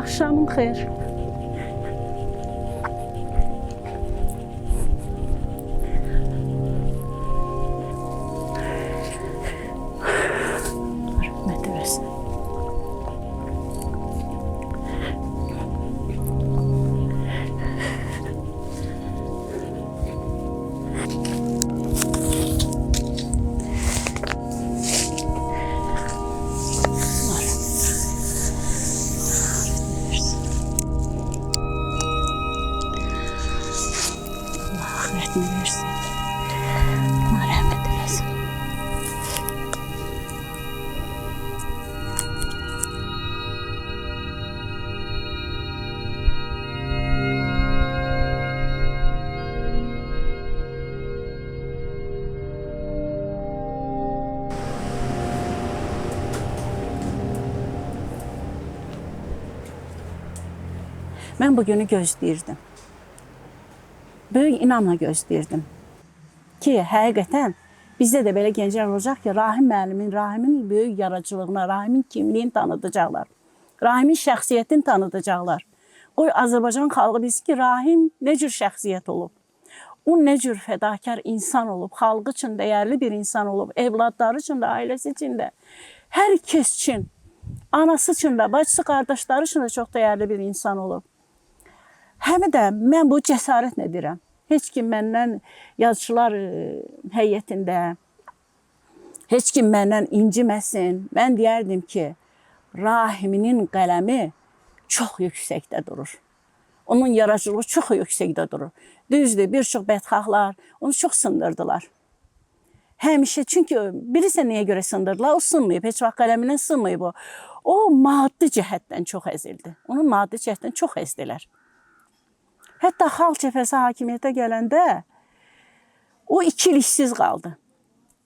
Axşamın xeyir. Rəhmət eləsin. Allah axirətini versin. Allah rəhmət eləsin. Mən bu günü gözləyirdim. Böyük inamla gözləyirdim ki, həqiqətən bizdə də belə gənclər olacaq ki, Rahim müəllimin, Rahimin böyük yaradıcılığına, Rahimin kimliyini tanıdacaqlar. Rahimin şəxsiyyətini tanıdacaqlar. Qoy Azərbaycan xalqı bilsin ki, Rahim nə cür şəxsiyyət olub. O nə cür fədakar insan olub, xalqı üçün dəyərli bir insan olub, evladları üçün də, ailəsi üçün də, hər kəs üçün, anası üçün də, bacısı, qardaşları üçün də çox dəyərli bir insan olub. Həmi də mən bu cəsarətlə deyirəm. Heç kim məndən yazıçılar heyətində, heç kim məndən inciməsin. Mən deyərdim ki, Rahiminin qələmi çox yüksəkdə durur. Onun yaradıcılığı çox yüksəkdə durur. Düzdür, bir çox bədxahlar onu çox sındırdılar. Həmişə, çünki bilirsən nəyə görə sındırdılar? O sınmayıb, heç vaxt qələmindən sınmayıb o. O maddi cəhətdən çox əzildi. Onu maddi cəhətdən çox əzdilər. Hətta Xalq Cəbhəsi hakimiyyətə gələndə o 2 il işsiz qaldı.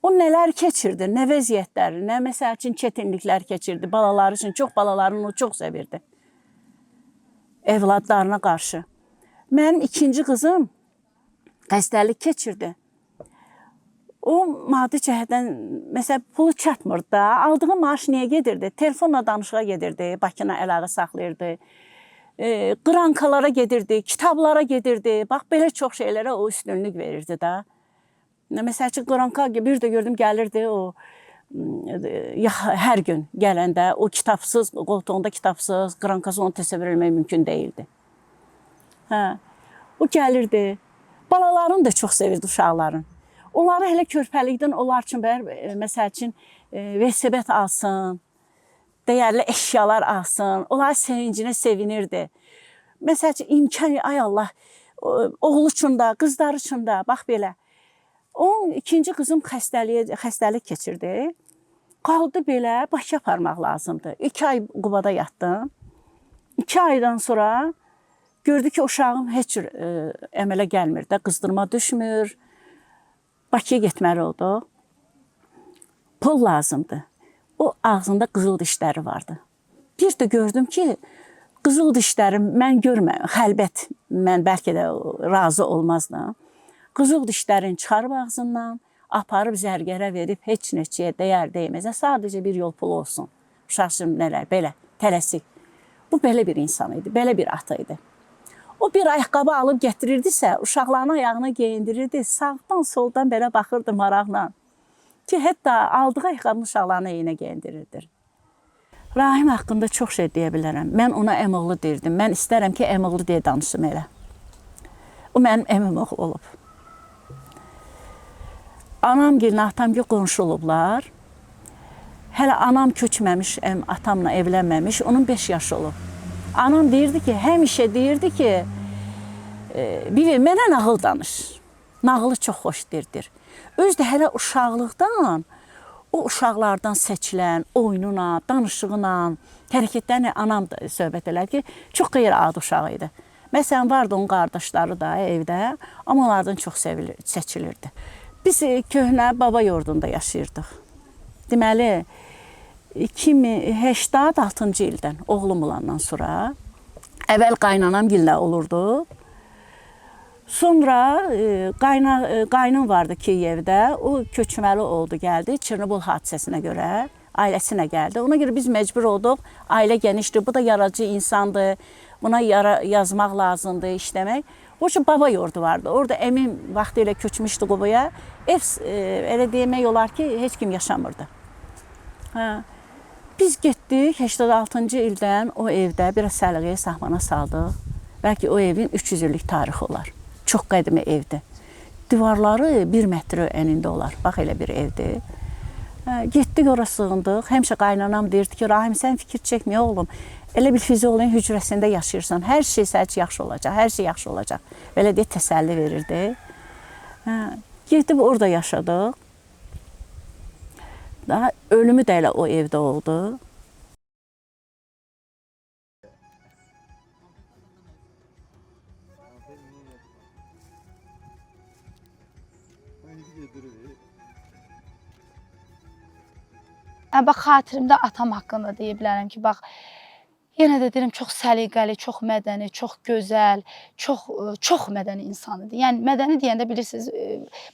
O nələr keçirdi, nə vəziyyətləri, nə məsəl üçün çətinliklər keçirdi balaları üçün, çox balalarını o çox sevirdi. Evladlarına qarşı. Mənim ikinci qızım xəstəlik keçirdi. O maddi cəhətdən məsələn pulu çatmırdı da, aldığı maaş niyə gedirdi? Telefonla danışığa gedirdi, Bakına əlaqə saxlayırdı. Qrankalara gedirdi, kitablara gedirdi. Bax, belə çox şeylərə o üstünlük verirdi da. Məsəl üçün, qranka bir də gördüm, gəlirdi o hər gün gələndə o kitabsız, qoltuğunda kitabsız, qrankası onu təsəvvür etmək mümkün deyildi. Hə, o gəlirdi. Balalarını da çox sevirdi uşaqların. Onları hələ körpəlikdən onlar üçün, məsəl üçün, velosiped alsın, dəyərli əşyalar alsın, onların sevincinə sevinirdi. Məsəl üçün, imkan, ay Allah, oğlu üçün də, qızları üçün də, bax belə. Onun ikinci qızım xəstəlik keçirdi. Qaldı belə, Bakıya aparmaq lazımdır. 2 ay Qubada yatdım. 2 aydan sonra gördü ki, uşağım heç cür əmələ gəlmir də, qızdırma düşmür. Bakıya getməli oldu. Pul lazımdır. O ağzında qızıl dişləri vardı. Bir də gördüm ki, qızıl dişləri mən görməm, xəlbət, mən bəlkə də razı olmazdım. Qızıl dişlərini çıxarıb ağzından, aparıb zərgərə verib heç neçəyə dəyər dəyməzə, sadəcə bir yol pulu olsun. Uşaq üçün nələr, belə, tələsik. Bu belə bir insan idi, belə bir ata idi. O bir ayaqqabı alıb gətirirdisə, uşaqlarının ayağına geyindirirdi, sağdan soldan belə baxırdı maraqla. Ki, hətta aldığı ayaqqabını uşaqlarına eyinə geyindirirdi. Rahim haqqında çox şey deyə bilərəm. Mən ona əmoğlu deyirdim. Mən istərəm ki, əmoğlu deyə danışım elə. O mənim əmim oğlu olub. Anamgillə atamgil qonşu olublar. Hələ anam köçməmiş, atamla evlənməmiş, onun 5 yaşı olub. Anam deyirdi ki, həmişə deyirdi ki, bibi, mənə nağıl danış. Nağılı çox xoş deyirdir. Özü də hələ uşaqlıqdan, o uşaqlardan seçilən oyununa, danışığına, hərəkətlərlə anam da söhbət elədi ki, çox qeyri-adi uşaq idi. Məsələn, vardı onun qardaşları da evdə, amma onlardan çox seçilirdi. Biz köhnə baba yurdunda yaşayırdıq. Deməli, 2086-cı ildən oğlum olandan sonra əvvəl qaynanam gillə olurdu. Sonra qaynım vardı Kiyevdə, o köçməli oldu, gəldi Çernobıl hadisəsinə görə. Ailəsi ilə gəldi. Ona görə biz məcbur olduq. Ailə genişdir. Bu da yaradıcı insandır. Buna yazmaq lazımdır, işləmək. O üçün baba yurdu vardı. Orada əmim vaxtı ilə köçmüşdü Qubaya. Ev elə demək olar ki, heç kim yaşamırdı. Hə. Biz getdik 86-cı ildən o evdə biraz səliqəyə sahmana saldıq. Bəlkə o evin 300 illik tarixi olar. Çox qədimi evdir. Divarları 1 metrə enində olar. Bax elə bir evdir. Hə, getdik ora sığındıq. Həmişə qaynanam deyirdi ki, Rahim sən fikir çəkmə oğlum. Elə bir Füzulinin hücrəsində yaşayırsan. Hər şey sənin üçün yaxşı olacaq. Hər şey yaxşı olacaq. Belə deyə təsəlli verirdi. Hə, gedib orada yaşadıq. Daha ölümü də elə o evdə oldu. Bax, xatirimdə atam haqqında deyə bilərəm ki, bax, yenə də deyirəm, çox səliqəli, çox mədəni, çox gözəl, çox çox mədəni insan idi. Yəni mədəni deyəndə bilirsiniz,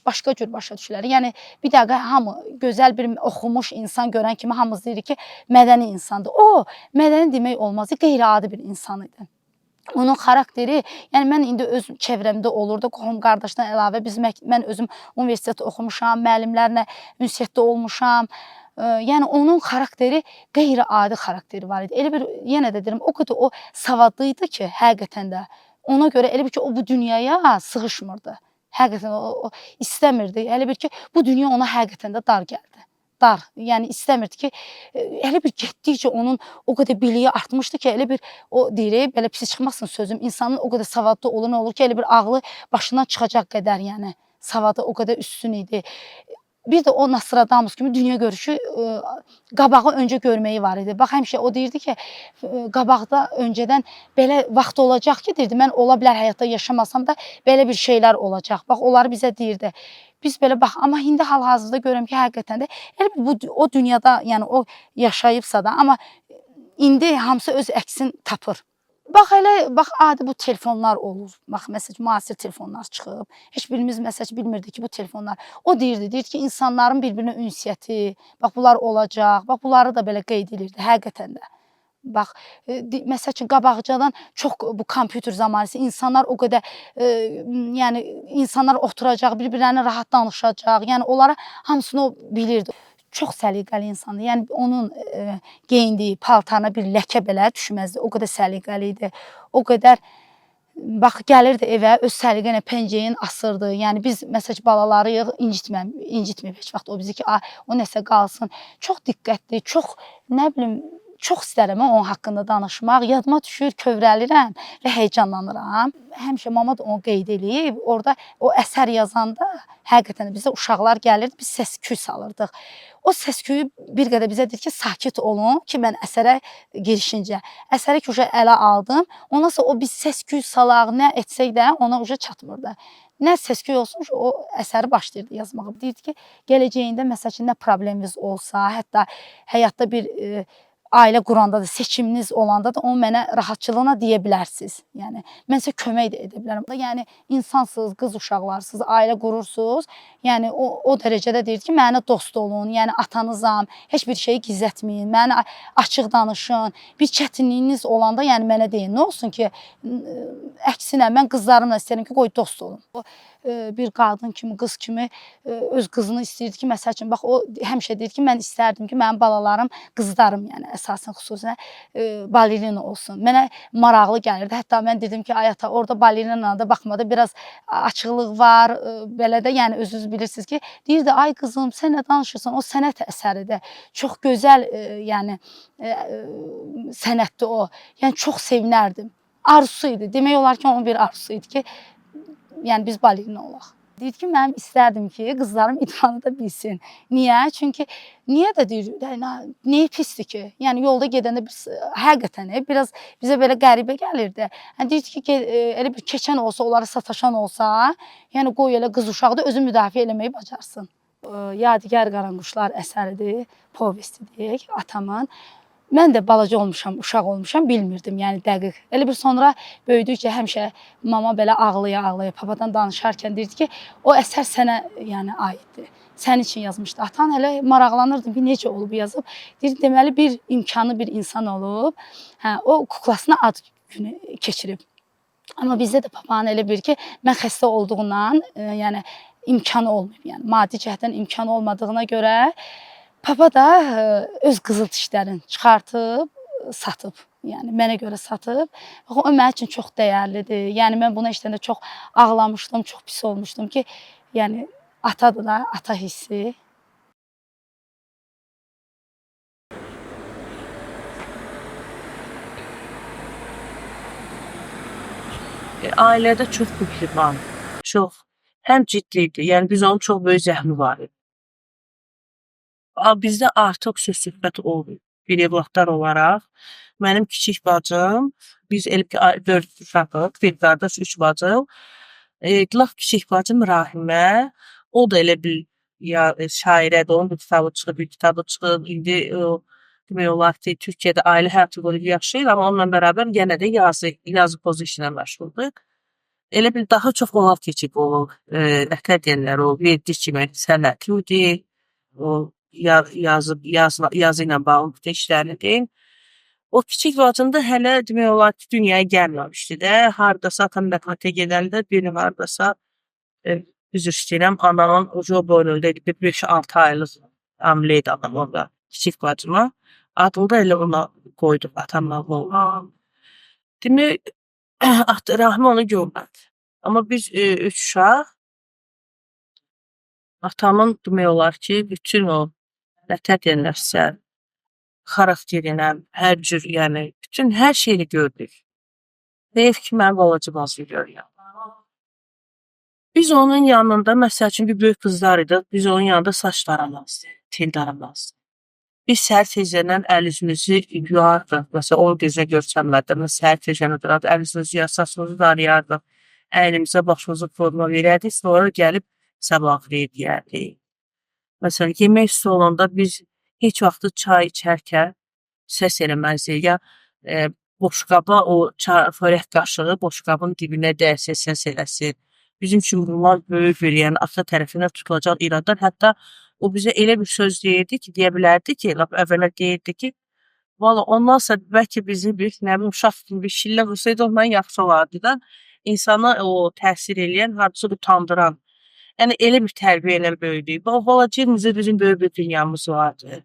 başqa cür başa düşürlər. Yəni bir dəqiqə hamı gözəl bir oxumuş insan görən kimi hamımız deyirik ki, mədəni insandır. O, mədəni demək olmaz, qeyri-adi bir insan idi. Onun xarakteri, yəni mən indi öz çevrəmdə olurdu, qohum qardaşdan əlavə mən özüm universitet oxumuşam, müəllimlərlə ünsiyyətdə olmuşam. Yəni onun xarakteri qeyri-adi xarakteri var idi. Elə bir, yenə də deyirəm, o qədər o savadlı idi ki, həqiqətən də. Ona görə elə bir ki, o bu dünyaya sığışmırdı. Həqiqətən o istəmirdi. Elə bir ki, bu dünya ona həqiqətən də dar gəldi. Dar, yəni istəmirdi ki, elə bir getdikcə onun o qədər biliyi artmışdı ki, elə bir o deyir, belə pis çıxmasın sözüm, insanın o qədər savadlı olur, nə olur ki, elə bir ağlı başından çıxacaq qədər, yəni savadı o qədər üstün idi. Bir də o Nostradamus kimi dünya görüşü, qabağı öncə görməyi var idi. Bax, həmişə o deyirdi ki, qabaqda öncədən belə vaxt olacaq ki, deyirdi, mən ola bilər həyatda yaşamasam da belə bir şeylər olacaq. Bax, onları bizə deyirdi. Biz belə bax, amma indi hal-hazırda görürəm ki, həqiqətən də elə bu o dünyada, yəni o yaşayıbsa da, amma indi hamısı öz əksini tapır. Bax elə, bax adi bu telefonlar olur. Bax məsəl üçün müasir telefonlar çıxıb. Heç birimiz məsəl üçün bilmirdik ki, bu telefonlar. O deyirdi ki, insanların bir-birinə ünsiyyəti, bax bunlar olacaq. Bax bunları da belə qeyd edirdi həqiqətən də. Bax, məsəl üçün qabaqcadan çox bu kompüter zamanı insanlar o qədər yəni insanlar oturacaq, bir-birlərinə rahat danışacaq. Yəni onlara hamısını o bilirdi. Çox səliqəli insandı. Yəni onun geyindiyi paltarına bir ləkə belə düşməzdi. O qədər səliqəli idi. O qədər bax gəlirdi evə öz səliqə ilə pəncəyin asırdı. Yəni biz məsəl üçün balalarıyıq, incitməyib heç vaxt o bizi ki, o nəsə qalsın. Çox diqqətli, çox nə bilim, çox istərəm onun haqqında danışmaq. Yadıma düşür, kövrəlirəm və həyəcanlanıram. Həmişə mama da onu qeyd eləyib. Orada o əsər yazanda həqiqətən də bizə uşaqlar gəlirdi, biz səs-küy salırdıq. O səs-küyü bir qədər bizə dedi ki, sakit olun ki, mən əsərə girişincə. Əsəri ki, uşaq ələ aldım. Ondan sonra o biz səs-küy salaq, nə etsək də ona uca çatmırdı. Nə səs-küy olsun, o əsəri başlayırdı yazmağa. Deyirdi ki, gələcəyində məsəl üçün nə probleminiz olsa, hətta həyatda bir ailə quranda da, seçiminiz olanda da onu mənə rahatçılığına deyə bilərsiniz. Yəni mən sizə kömək də edə bilərəm. Yəni insansınız, qız uşaqlarsınız, ailə qurursunuz. Yəni o dərəcədə deyir ki, mənə dost olun, yəni atanızam, heç bir şeyi gizlətməyin, mənə açıq danışın. Bir çətinliyiniz olanda, yəni mənə deyin. Nə olsun ki, əksinə mən qızlarımla istəyirəm ki, qoy dost olun. O bir qadın kimi, qız kimi öz qızını istəyirdi ki, məsəl üçün bax o həmişə deyir ki, mən istərdim ki, mənim balalarım, qızlarım, yəni əsasən xüsusən balerina olsun. Mənə maraqlı gəlirdi. Hətta mən dedim ki, ay ata, orada balerinada baxmada biraz açıqlıq var, belə də, yəni özünüz bilirsiniz ki, deyirdi, ay qızım, sən nə danışırsan? O sənət əsəridir. Çox gözəl, yəni sənətdir o. Yəni çox sevinərdim. Arzusu idi. Demək olar ki, onun bir arzusu idi ki, yəni biz balerina olaq. Deyir ki, mənim istərdim ki, qızlarım idmanı da bilsin. Niyə? Çünki niyə də deyir, niyə pisdir ki? Yəni yolda gedəndə biz həqiqətən biraz bizə belə qəribə gəlirdi. Yəni deyir ki, elə bir keçən olsa, onlara sataşan olsa, yəni qoy elə qız uşağı da özü müdafiə eləməyi bacarsın. Yadigar Qaranquşlar əsəridir, povestidir atamın. Mən də balaca olmuşam, uşaq olmuşam, bilmirdim, yəni dəqiq. Elə bir sonra böyüdükcə həmişə mama belə ağlaya-ağlaya papadan danışarkən deyirdi ki, o əsər sənə yəni aiddir. Sənin üçün yazmışdı. Atan hələ maraqlanırdım ki, necə olub yazıb. Deyir, deməli bir imkanı bir insan olub. Hə, o kuklasına ad günü keçirib. Amma bizdə də papanın elə bir ki, mən xəstə olduğundan, yəni imkanı olmayıb, yəni maddi cəhətdən imkanı olmadığına görə papa da öz qızıl dişlərini çıxartıb satıb. Yəni mənə görə satıb. Bax, o mənim üçün çox dəyərlidir. Yəni mən buna eşidəndə çox ağlamışdım, çox pis olmuşdum ki, yəni atadır da, ata hissi. Ailədə çox mehriban, çox həm ciddi idi. Yəni biz onun çox böyük zəhmi var idi. Bizdə artıq söz söhbət olmur. Bir evladlar olaraq mənim kiçik bacım, biz elə ki 4 uşağıq, bir qardaş, 3 bacı. Lap kiçik bacım Rahimə, o da elə bir ya şairədir, onun bir kitabı çıxıb, bir kitabı çıxıb. İndi o demək olar ki, Türkiyədə ailə həyatı qurub yaşayır, amma onunla bərabər yenə də yazı pozu işinə məşğuldur. Elə bil daha çox onlar keçib o, nətər deyirlər, o verdiyi kimi sənəti idi, o yazı, yazma, yazı ilə bağlı bütün işlərini. O kiçik bacım da hələ demək olar ki, dünyaya gəlməmişdi də. Hardasa atam vəfata gedəndə bir hardasa üzr istəyirəm, anamın ucu boynunda idi, bir 5-6 aylıq hamilə idi anam orada kiçik bacıma. Adını da elə ona qoyduq, atamla oğlu. Demək, Rahim onu görmədi. Amma biz 3 uşaq atamın demək olar ki, bütün o nətər deyirlərsə xarakterinə, hər cür, yəni bütün hər şeyini gördük. Heyf ki, mənim balaca bacım görürəm. Biz onun yanında, məsəl üçün, bir böyük qızlar idik, biz onun yanında saç daramazdı, tel daramazdı. Biz səhər tezdən əl üzümüzü yuyardıq. Məsələn, o gözə görsənmədi. Mən səhər tezdən durardı, əl üzümüzü yuyar, saçımızı darayardıq, əynimizə, başımıza forma verərdik, sonra gəlib sabah deyərdik. Məsələn, yemək stolunda biz heç vaxtı çay içərkən səs eləməzdik. Ya boşqaba o xörək qaşığı boşqabın dibinə dəysə səs eləsin. Bizim üçün bunlar böyük bir, yəni ata tərəfindən tutulacaq iradlar. Hətta o bizə elə bir söz deyirdi ki, deyə bilərdi ki, lap əvvələ deyirdi ki, valla ondansa bəlkə bizi bir, nə bilim, uşaq kimi bir şillə vursaydı ondan yaxşı olardı da. İnsana o təsir eləyən, hardasa utandıran. Yəni elə bir tərbiyə ilə böyüdük. Bax, balaca yerimizdə bizim böyük bir dünyamız vardı.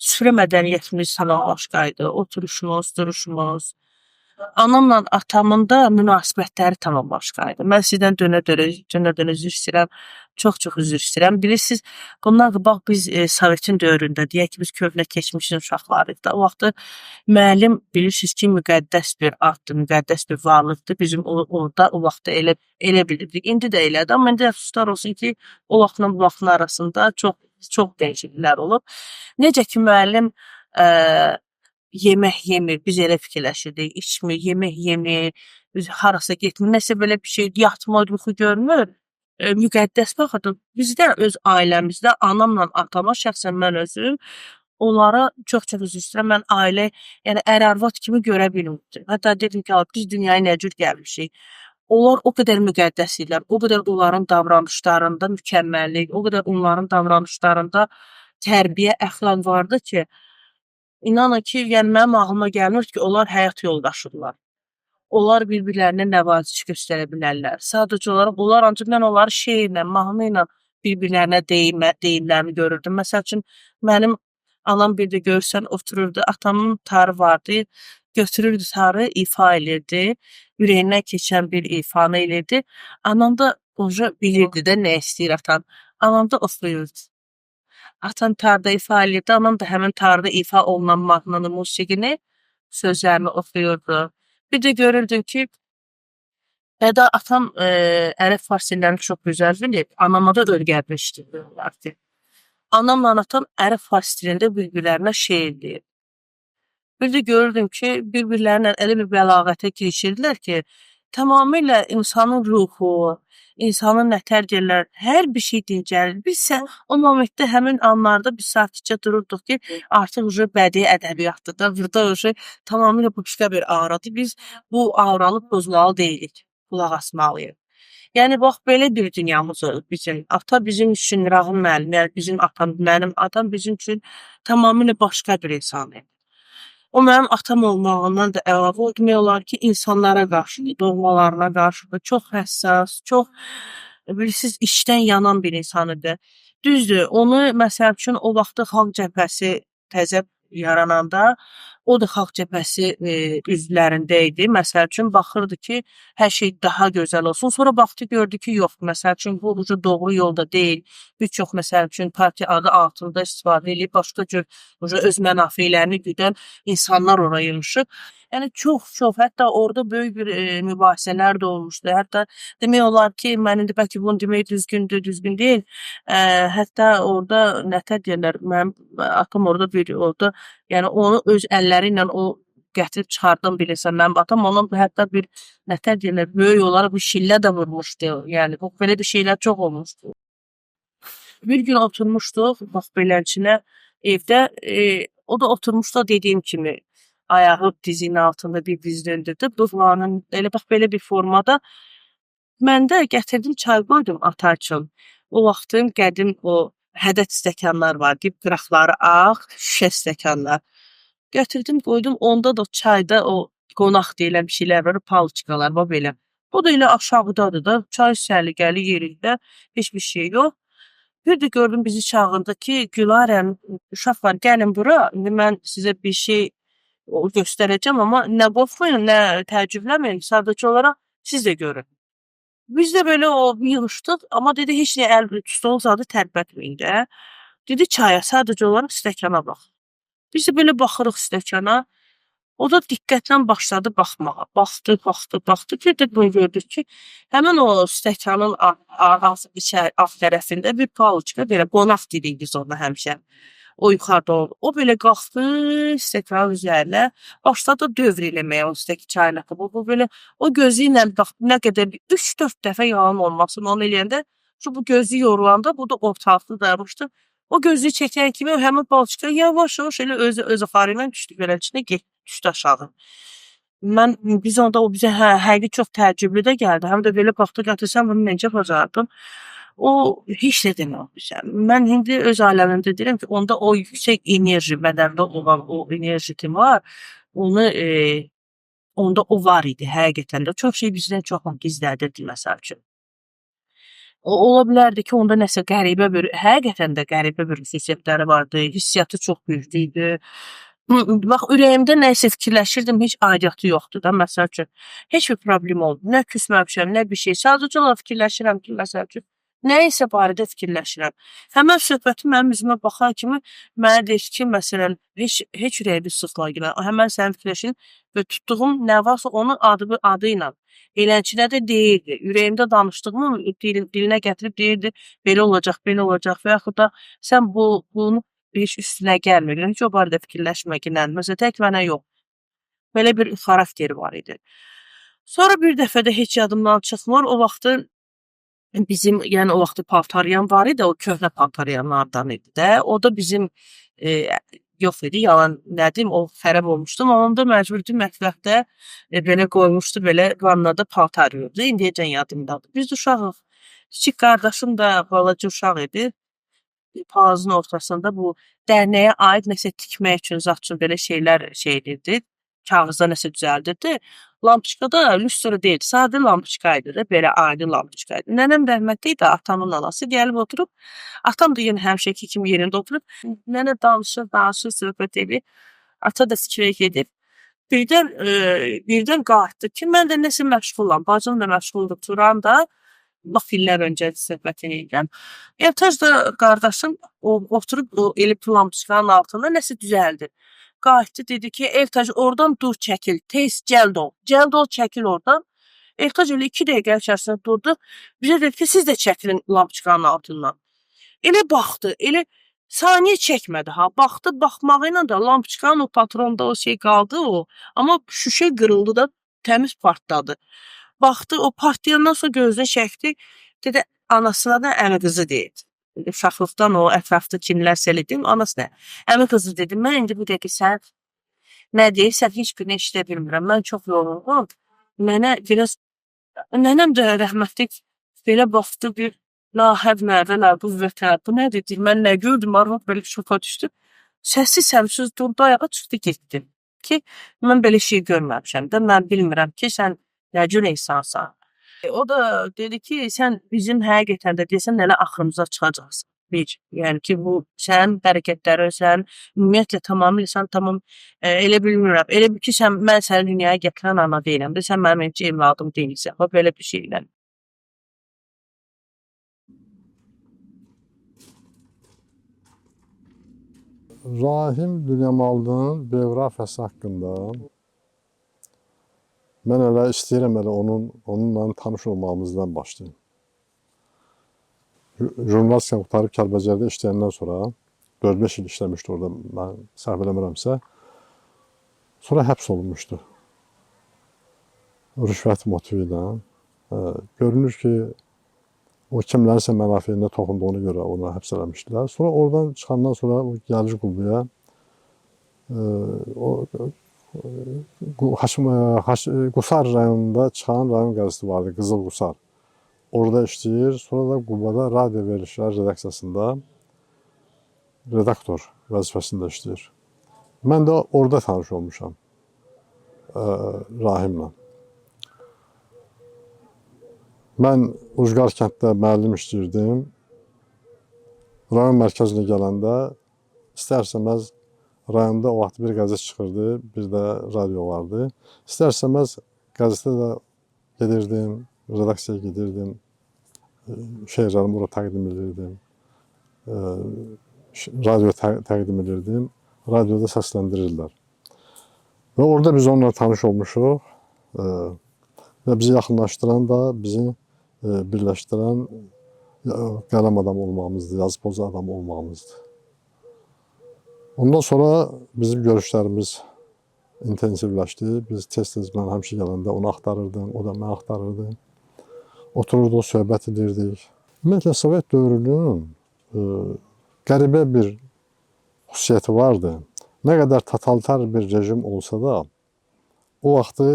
Süfrə mədəniyyətimiz tamam başqa idi. Oturuşumuz, duruşumuz. Anamla atamın da münasibətləri tamam başqa idi. Mən sizdən dönə-dönə üzr istəyirəm. Çox-çox üzr istəyirəm. Bilirsiniz, bundan qabaq biz Sovetin dövründə, deyək ki, biz köhnə keçmişin uşaqları idi. O vaxtı müəllim bilirsiniz ki, müqəddəs bir addır, müqəddəs bir varlıqdır. Bizim orada o vaxtı elə bilirdik. İndi də elədir. Amma indi əfsuslar olsun ki, o vaxtla bu vaxtın arasında çox çox dəyişikliklər olub. Necə ki, müəllim yemək yemir, biz elə fikirləşirdik, içmir, yemək yemir, biz harasa getmir, nəsə belə bir şey, yatmır, yuxu görmür, müqəddəs baxırdı. Bizdə öz ailəmizdə anamla atama, şəxsən mən özüm, onlara çox-çox üzr istəyirəm. Mən ailə, yəni ər-arvad kimi görə bilmirdim. Hətta dedim ki, biz dünyaya nə cür gəlmişik. Onlar o qədər müqəddəs idilər, o qədər onların davranışlarında mükəmməllik, o qədər onların davranışlarında tərbiyə, əxlaq vardı ki, inanın ki, yəni mənim ağlıma gəlmir ki, onlar həyat yoldaşıdırlar. Onlar bir-birlərinə nəvaziş göstərə bilərlər. Sadəcə olaraq onlar ancaq mən onları şeirlə, mahnı ilə bir-birlərinə deyimlərini görürdüm. Məsəl üçün, mənim anam bir də görsən otururdu, atamın tarı vardı, götürürdü tarı, ifa elirdi, ürəyindən keçən bir ifanı elirdi. Anam da oca bilirdi də nə istəyir atan. Anam da oxuyurdu. Atan tarda ifa elirdi, anam da həmin tarda ifa olunan mahnının musiqini, sözlərini oxuyurdu. Bir də görürdün ki, Hətta atam ərəb fars dillərini çox gözəl bilir, anama da öyrətmişdi. Anamla atam ərəb fars dilində bir-birlərinə şeir deyir. Bir də görürdüm ki, bir-birlərinə elə bir bəlağətə girişirdilər ki, Tamamilə insanın ruhu, insanın nətər deyirlər, hər bir şey dincəlir. Biz isə o momentdə həmin anlarda biz sakitcə dururduq ki, artıq uje bədii ədəbiyyatdır da, burada uje tamamilə başqa bir auradır. Biz bu auranı pozmalı deyilik, qulaq asmalıyıq. Yəni bax belə bir dünyamız olub bizim. Ata bizim üçün Rağım müəllim, yəni bizim atam, mənim atam bizim üçün tamamilə başqa bir insan idi. O mənim atam olmağından da əlavə o demək olar ki, insanlara qarşı, doğmalarına qarşı da çox həssas, çox bilirsiniz, içdən yanan bir insan idi. Düzdür, onu məsəl üçün o vaxtı Xalq Cəbhəsi təzə yarananda o da Xalq Cəbhəsi üzvlərində idi. Məsəl üçün baxırdı ki, hər şey daha gözəl olsun. Sonra baxdı gördü ki, yox, məsəl üçün bu ucu doğru yolda deyil. Bir çox məsəl üçün partiya adı altında istifadə eləyib başqa cür ucu öz mənafeylərini güdən insanlar ora yığışıb. Yəni çox-çox, hətta orada böyük bir mübahisələr də olmuşdu. Hətta demək olar ki, mən indi bəlkə bunu demək düzgündür, düzgün deyil. Hətta orada nətər deyirlər, mənim atam orada bir orada, yəni onu öz əlləri ilə o gətirib çıxardan bir insan. Mənim atam ona hətta bir nətər deyirlər, böyük olaraq bir şillə də vurmuşdu. Yəni bu belə bir şeylər çox olmuşdu. Bir gün oturmuşduq, bax beləçinə evdə, o da oturmuşdu dediyim kimi ayağı dizinin altında bir diz döndürdü. Bığlarının elə bax belə bir formada. Mən də gətirdim çay qoydum ata üçün. O vaxtın qədim o hədət stəkanlar var, dib qıraqları ağ, şüşə stəkanlar. Gətirdim qoydum, onda da çayda o qonaq deyilən bir şeylər var, palıçkalar var belə. O da elə aşağıdadır da, çay səliqəli yerində, heç bir şey yox. Bir də gördüm bizi çağırdı ki, Gülarəm, uşaqlar gəlin bura, indi mən sizə bir şey göstərəcəm, amma nə qorxmayın, nə təəccüblənməyin, sadəcə olaraq siz də görün. Biz də belə o yığışdıq, amma dedi heç nə əl stol zadı tərpətməyin də. Dedi çaya, sadəcə olaraq stəkana bax. Biz də belə baxırıq stəkana. O da diqqətlə başladı baxmağa. Baxdı, baxdı, baxdı. Bir də bunu gördük ki, həmin o stəkanın içəri alt tərəfində bir palıçka, belə qonaq dedik biz ona həmişə. O yuxarıda oldu. O belə qalxdı stəkanın üzərinə, başladı dövr eləməyə o stəki çayın axı. Bu belə o gözü ilə bax nə qədər bir 3-4 dəfə yalan olmasın onu eləyəndə, şu bu gözü yorulanda bu da ortalıqda dayanmışdı. O gözlüyü çəkən kimi həmin palıçka yavaş-yavaş elə özü öz axarı ilə düşdü belə içinə getdi, düşdü aşağı. Biz onda o bizə həqiqi çox təəccüblü də gəldi. Həm də belə baxdıq, ata sən bunu necə bacardın? O heç nə demədi bizə. Mən indi öz aləmimdə deyirəm ki, onda o yüksək enerji, bədəndə olan o enerji var, onu onda o var idi həqiqətən də. Çox şey bizdən çox gizlədirdi məsəl üçün. O ola bilərdi ki, onda nəsə qəribə bir, həqiqətən də qəribə bir xüsusiyyətləri vardı, hissiyatı çox güclü idi. Bax, ürəyimdə nəsə fikirləşirdim, heç aidiyyatı yoxdur da, məsəl üçün. Heç bir problem olmadı. Nə küsməmişəm, nə bir şey. Sadəcə olaraq fikirləşirəm ki, məsəl üçün, nəyisə barədə fikirləşirəm. Həmin söhbəti mənim üzümə baxan kimi mənə deyir ki, məsələn, heç ürəyimi sıxma günə. Həmən sənin fikirləşin və tutduğum nə varsa onun adı ilə. Elənçinə də deyirdi. Ürəyimdə danışdığımı dilinə gətirib deyirdi, belə olacaq, belə olacaq və yaxud da sən bunu heç üstünə gəlmir. Heç o barədə fikirləşmə ki, nə, məsələn, tək mənə yox. Belə bir xarakteri var idi. Sonra bir dəfə də heç yadımdan çıxmır. O vaxtı bizim, yəni o vaxtı paltaryan var idi, o köhnə paltaryanlardan idi də. O da bizim yox idi, yalan nədim, o xərab olmuşdu. Amma onda məcbur idim mətbəxdə belə qoymuşdu, belə vannada paltar yuyurdu. İndiyəcən yadımdadır. Biz uşağıq. Kiçik qardaşım da balaca uşaq idi. Palazın ortasında bu dərnəyə aid nəsə tikmək üçün, zat üçün belə şeylər şey edirdi. Kağızda nəsə düzəldirdi. Lampoçka da lüstra deyil, sadə lampoçka idi də, belə adi lampoçka idi. Nənəm rəhmətli idi, atamın anası gəlib oturub. Atam da yenə həmişəki kimi yerində oturub. Nənə danışır, danışır, söhbət edir. Ata da fikrə gedib. Birdən qayıtdı ki, mən də nəsə məşğulam, bacım da məşğuldur, Turan da. Bax, illər öncə söhbət edirəm. Eltaj da qardaşım o, oturub o elib lampoçkanın altında nəsə düzəldir. Qayıtdı, dedi ki, Eltaj oradan dur, çəkil, tez cəld ol. Cəld ol, çəkil oradan. Eltaj elə 2 dəqiqə içərisində durdu. Bizə dedi ki, siz də çəkilin lampoçkanın altından. Elə baxdı, elə saniyə çəkmədi ha. Baxdı, baxmağı ilə də lampoçkanın o patronda o şey qaldı o. Amma şüşə qırıldı da, təmiz partladı. Baxdı, o partlayandan sonra gözünü çəkdi. Dedi, anasına da əmi qızı deyirdi. Dedi, uşaqlıqdan o ətrafda kimlərsə elə deyim, anasına əmi qızı dedi. Mən indi bu dəqiqə sən nə deyirsən, heç birini eşidə bilmirəm. Mən çox yoruldum. Mənə biraz nənəm də rəhmətlik belə baxdı, bir la həvlə və la qüvvətə. Bu nədir? Deyir, mən nə gördüm? Arvad belə şoka düşdü. Səssiz səmsiz durdu, ayağa çıxdı, getdi. Ki, mən belə şey görməmişəm də. Mən bilmirəm ki, sən nə cür insansan. O da dedi ki, sən bizim həqiqətən də desən elə axırımıza çıxacaqsan. Bir, yəni ki, bu sənin hərəkətlərin, sənin ümumiyyətlə tamamilə sən tamam elə bilmirəm. Elə bil ki, sən mən səni dünyaya gətirən ana deyiləm də, sən mənim heç evladım deyilsən. Bax belə bir şeylə. Rahim Dünyamalının bioqrafiyası haqqında mən elə istəyirəm elə onunla tanış olmağımızdan başlayım. Jurnalistika qurtarıb Kəlbəcərdə işləyəndən sonra 4-5 il işləmişdi orada, mən səhv eləmirəmsə. Sonra həbs olunmuşdu. Rüşvət motivi ilə. Görünür ki, o kimlərinsə mənafeyinə toxunduğuna görə onu həbs eləmişdilər. Sonra oradan çıxandan sonra o gəlir Qubaya. O Qusar rayonunda çıxan rayon qəzeti vardı, Qızıl Qusar. Orada işləyir. Sonra da Qubada radio verilişləri redaksiyasında redaktor vəzifəsində işləyir. Mən də orada tanış olmuşam Rahimlə. Mən Ucqar kənddə müəllim işləyirdim. Rayon mərkəzinə gələndə istər-istəməz rayonda o vaxt bir qəzet çıxırdı, bir də radio vardı. İstər-istəməz qəzetə də gedirdim, redaksiyaya gedirdim, şeirlərimi ora təqdim edirdim, radio təqdim edirdim, radioda səsləndirirdilər. Və orada biz onunla tanış olmuşuq və bizi yaxınlaşdıran da, bizi birləşdirən qələm adamı olmağımızdır, yazı-pozu adamı olmağımızdır. Ondan sonra bizim görüşlərimiz intensivləşdi. Biz tez-tez mən həmişə gələndə onu axtarırdım, o da məni axtarırdı. Otururduq, söhbət edirdik. Ümumiyyətlə, Sovet dövrünün qəribə bir xüsusiyyəti vardı. Nə qədər totalitar bir rejim olsa da, o vaxtı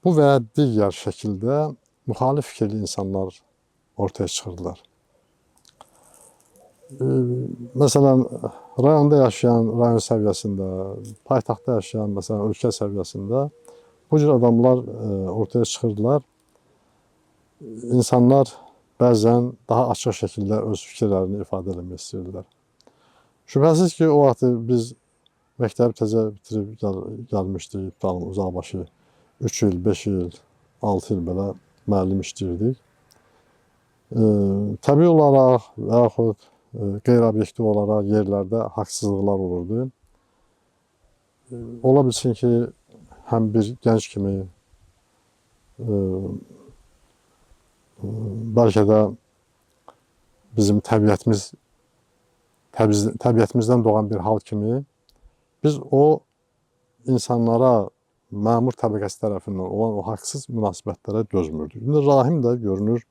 bu və ya digər şəkildə müxalif fikirli insanlar ortaya çıxırdılar. Məsələn, rayonda yaşayan, rayon səviyyəsində, paytaxtda yaşayan, məsələn, ölkə səviyyəsində bu cür adamlar ortaya çıxırdılar. İnsanlar bəzən daha açıq şəkildə öz fikirlərini ifadə eləmək istəyirdilər. Şübhəsiz ki, o vaxt biz məktəbi təzə bitirib gəlmişdik, tutalım uzaqbaşı 3 il, 5 il, 6 il belə müəllim işləyirdik. Təbii olaraq və yaxud qeyri-obyektiv olaraq yerlərdə haqsızlıqlar olurdu. Ola bilsin ki, həm bir gənc kimi, bəlkə də bizim təbiətimizdən doğan bir hal kimi biz o insanlara məmur təbəqəsi tərəfindən olan o haqsız münasibətlərə dözmürdük. İndi Rahim də görünür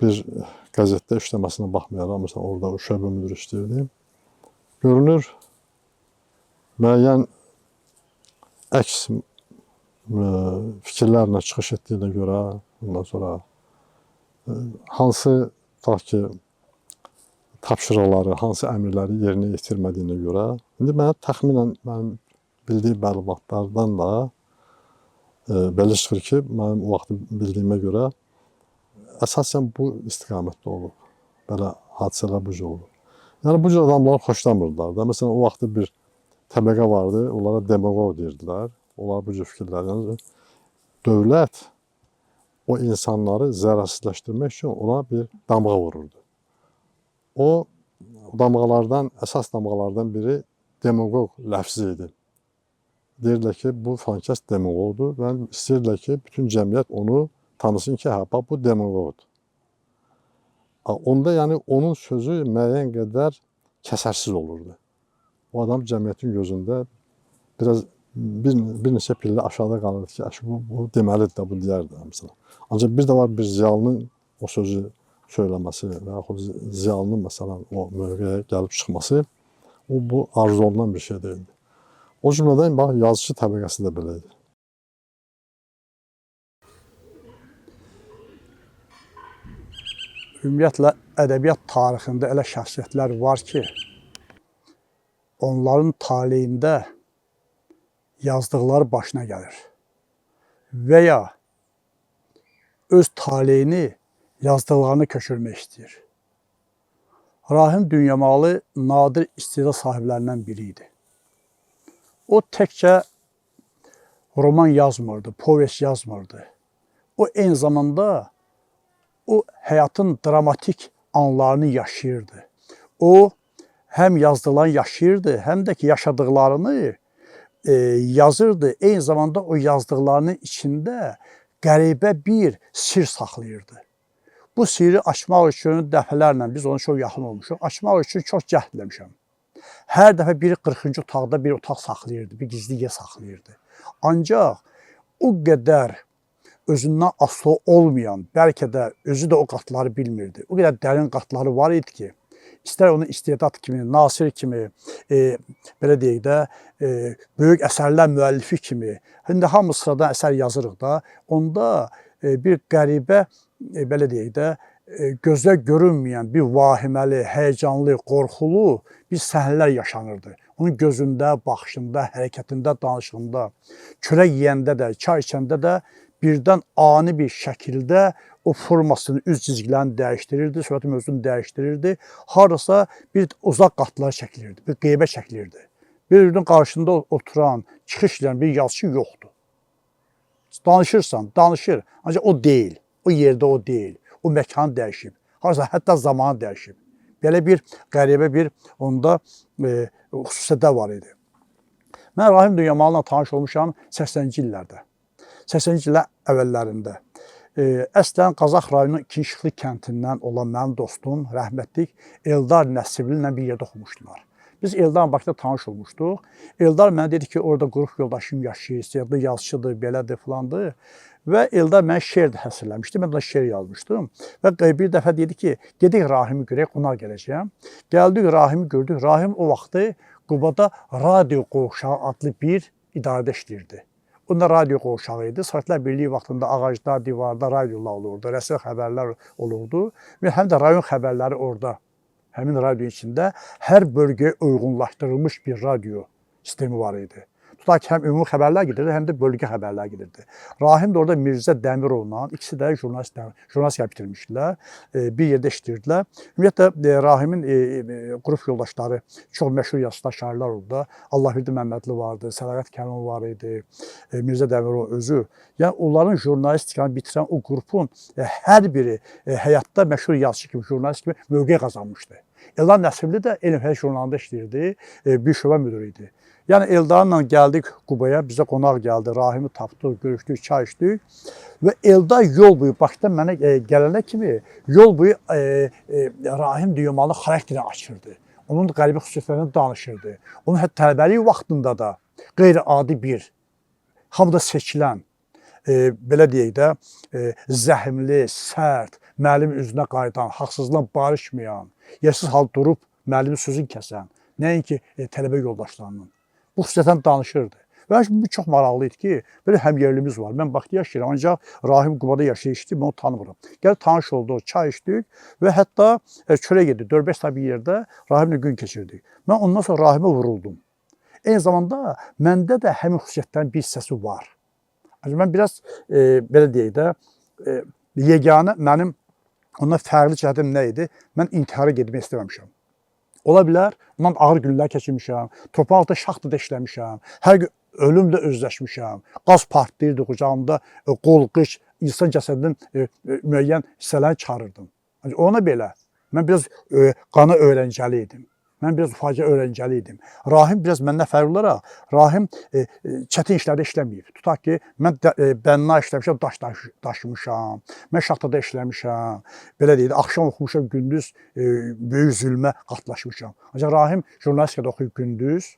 bir qəzetdə işləməsinə baxmayaraq, məsələn, orada o şöbə müdiri işləyirdi. Görünür müəyyən əks fikirlərlə çıxış etdiyinə görə, ondan sonra hansı tutaq ki, tapşırıqları, hansı əmrləri yerinə yetirmədiyinə görə, indi mənə təxminən mənim bildiyim məlumatlardan da belə çıxır ki, mənim o vaxt bildiyimə görə əsasən bu istiqamətdə olub. Belə hadisələr bu cür olub. Yəni bu cür adamları xoşlamırdılar da. Məsələn, o vaxt bir təbəqə vardı, onlara demagog deyirdilər. Onlar bu cür fikirlər. Yəni dövlət o insanları zərərsizləşdirmək üçün ona bir damğa vururdu. O damğalardan, əsas damğalardan biri demagog ləfzi idi. Deyirdilər ki, bu filankəs demagogdur və istəyirdilər ki, bütün cəmiyyət onu tanısın ki, hə, bax, bu demagogdur. Onda yəni onun sözü müəyyən qədər kəsərsiz olurdu. O adam cəmiyyətin gözündə biraz bir neçə pillə aşağıda qalırdı ki, əş, bu deməlidir də, bu deyər də məsələn. Ancaq bir də var bir ziyalının o sözü söyləməsi və yaxud ziyalının məsələn o mövqeyə gəlib çıxması, o bu arzu olunan bir şey deyildi. O cümlədən bax yazıçı təbəqəsi də belə idi. Ümumiyyətlə ədəbiyyat tarixində elə şəxsiyyətlər var ki, onların taleyində yazdıqları başına gəlir. Və ya öz taleyini yazdıqlarını köçürmək istəyir. Rahim Dünyamalı nadir istedad sahiblərindən biri idi. O təkcə roman yazmırdı, povest yazmırdı. O eyni zamanda o həyatın dramatik anlarını yaşayırdı. O həm yazdıqlarını yaşayırdı, həm də ki yaşadıqlarını yazırdı. Eyni zamanda o yazdıqlarının içində qəribə bir sir saxlayırdı. Bu sirri açmaq üçün dəfələrlə, biz ona çox yaxın olmuşuq, açmaq üçün çox cəhd eləmişəm. Hər dəfə bir 40-cı otaqda bir otaq saxlayırdı, bir gizli yer saxlayırdı. Ancaq o qədər özündən asılı olmayan, bəlkə də özü də o qatları bilmirdi. O qədər dərin qatları var idi ki, istər onu istedad kimi, nasir kimi, belə deyək də, böyük əsərlər müəllifi kimi, indi hamı sıradan əsər yazırıq da, onda bir qəribə, belə deyək də, gözə görünməyən bir vahiməli, həyəcanlı, qorxulu bir səhnələr yaşanırdı. Onun gözündə, baxışında, hərəkətində, danışığında, çörək yeyəndə də, çay içəndə də birdən ani bir şəkildə o formasını, üz cizgilərini dəyişdirirdi, söhbətin mövzusunu dəyişdirirdi. Hardasa bir uzaq qatlara çəkilirdi, bir qeybə çəkilirdi. Bir-birinin qarşısında oturan, çıxış edən bir yazıçı yoxdur. Danışırsan, danışır. Ancaq o deyil, o yerdə o deyil. O məkan dəyişib, hardasa hətta zamanı dəyişib. Belə bir qəribə bir onda xüsusiyyətlər var idi. Mən Rahim Dünyamalı ilə tanış olmuşam 80-ci illərdə. 80-ci illər əvvəllərində. Əslən Qazax rayonunun İkinci İşıqlı kəndindən olan mənim dostum, rəhmətlik Eldar Nəsibli ilə bir yerdə oxumuşdular. Biz Eldarla Bakıda tanış olmuşduq. Eldar mənə dedi ki, orada qrup yoldaşım yaşayır, istedadlı yazıçıdır, belədir, filandır. Və Eldar mənə şeir də həsrləmişdi. Mən də şeir yazmışdım. Və bir dəfə dedi ki, gedək Rahimi görək, qonaq gələcəyəm. Gəldik, Rahimi gördük. Rahim o vaxtı Qubada Radio Qovşağı adlı bir idarədə işləyirdi. Onda radio qovşağı idi. Sovetlər Birliyi vaxtında ağacda, divarda radiolar olurdu, rəsmi xəbərlər olurdu və həm də rayon xəbərləri orada, həmin radio içində hər bölgəyə uyğunlaşdırılmış bir radio sistemi var idi. Tutaq ki, həm ümumi xəbərlər gedirdi, həm də bölgə xəbərləri gedirdi. Rahim də orada Mirzə Dəmirovla, ikisi də jurnalistika bitirmişdilər, bir yerdə işləyirdilər. Ümumiyyətlə, Rahimin qrup yoldaşları çox məşhur yazıçılar, şairlər oldu. Allahverdi Məmmədli vardı, Sədaqət Kərimov var idi, Mirzə Dəmirov özü. Yəni, onların jurnalistikanı bitirən o qrupun hər biri həyatda məşhur yazıçı kimi, jurnalist kimi mövqe qazanmışdı. Eldar Nəsibli də Elm Həyat jurnalında işləyirdi, bir şöbə müdiri idi. Yəni Eldarla gəldik Qubaya, bizə qonaq gəldi, Rahimi tapdıq, görüşdük, çay içdik və Eldar yol boyu Bakıdan mənə gələnə kimi yol boyu Rahim Düyümalı xarakterini açırdı. Onun qəribə xüsusiyyətlərini danışırdı. Onun hətta tələbəlik vaxtında da qeyri-adi bir, hamıda seçilən, belə deyək də, zəhmli, sərt, müəllim üzünə qayıdan, haqsızlıqla barışmayan, yersiz hal durub müəllimin sözünü kəsən, nəinki tələbə yoldaşlarının. Bu xüsusiyyətdən danışırdı. Və bu çox maraqlı idi ki, belə həmyerlimiz var. Mən Bakıda yaşayıram, ancaq Rahim Qubada yaşayır, mən onu tanımıram. Gəlib tanış olduq, çay içdik və hətta çörək yedik, 4-5 saat bir yerdə Rahimlə gün keçirdik. Mən ondan sonra Rahimə vuruldum. Eyni zamanda məndə də həmin xüsusiyyətlərin bir hissəsi var. Ancaq mən biraz belə deyək də, yeganə mənim ondan fərqli cəhətim nə idi? Mən intihara getmək istəməmişəm. Ola bilər, ondan ağır günlər keçirmişəm, torpaq altı şaxtada işləmişəm, hər gün ölümlə özləşmişəm, qaz partlayırdı qucağımda, qol, qıç, insan cəsədinin müəyyən hissələrini çıxarırdım. Ancaq ona belə, mən biraz qana öyrəncəli idim. Mən biraz faciə öyrəncəli idim. Rahim biraz məndən fərqli olaraq, Rahim çətin işlərdə işləməyib. Tutaq ki, mən bənna işləmişəm, daş daşımışam, mən şaxtada işləmişəm, belə deyək, axşam oxumuşam, gündüz böyük zülmə qatlaşmışam. Ancaq Rahim jurnalistikada oxuyub gündüz,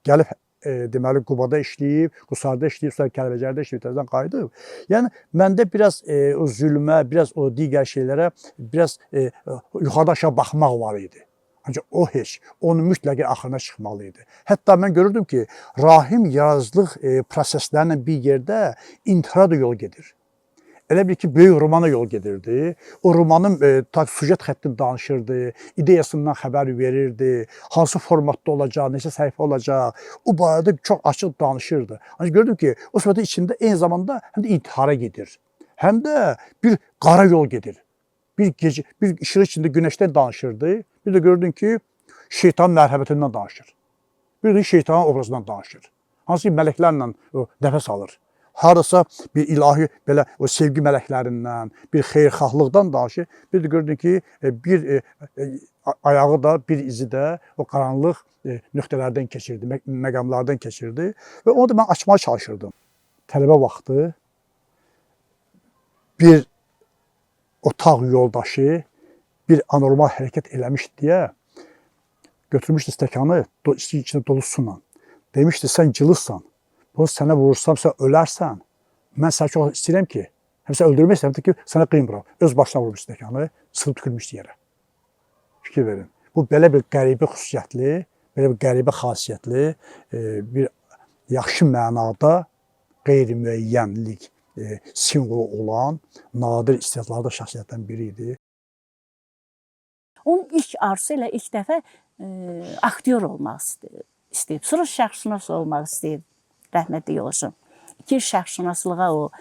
gəlib deməli Qubada işləyib, Qusarda işləyib, sonra Kəlbəcərdə işləyib, təzədən qayıdıb. Yəni məndə biraz o zülmə, biraz o digər şeylərə biraz yuxarıdan aşağı baxmaq var idi. Ancaq o heç, onun mütləq axırına çıxmalı idi. Hətta mən görürdüm ki, Rahim yaradıcılıq proseslərlə bir yerdə intihara da yol gedir. Elə bil ki, böyük romana yol gedirdi. O romanın ta süjet xəttini danışırdı, ideyasından xəbər verirdi, hansı formatda olacaq, neçə səhifə olacaq, o barədə çox açıq danışırdı. Ancaq gördüm ki, o söhbətin içində eyni zamanda həm də intihara gedir, həm də bir qara yol gedir. Bir gecə, bir işıq içində günəşdən danışırdı. Bir də gördün ki, şeytan mərhəmətindən danışır. Bir də şeytanın obrazından danışır. Hansı ki, mələklərlə o nəfəs alır. Hardasa bir ilahi belə o sevgi mələklərindən, bir xeyirxahlıqdan danışır. Bir də gördün ki, bir ayağı da, bir izi də o qaranlıq nöqtələrdən keçirdi, məqamlardan keçirdi və onu da mən açmağa çalışırdım. Tələbə vaxtı bir otaq yoldaşı bir anormal hərəkət eləmiş deyə götürmüşdü stəkanı, içində dolu suyla. Demişdi, sən cılızsan, bunu sənə vurursam, sən ölərsən. Mən səni çox istəyirəm ki, həm sən öldürmək istəyirəm ki, sənə qıymıram. Öz başına vurmuş stəkanı, sıxıb tükürmüşdü yerə. Fikir verin. Bu belə bir qəribə xüsusiyyətli, belə bir qəribə xasiyyətli, bir yaxşı mənada qeyri-müəyyənlik simvolu olan nadir istedadlarda şəxsiyyətdən biri idi. Onun ilk arzusu elə ilk dəfə aktyor olmaq istəyib. Sonra şərqşünas olmaq istəyib rəhmətli yoldaşım. 2 il şərqşünaslığa o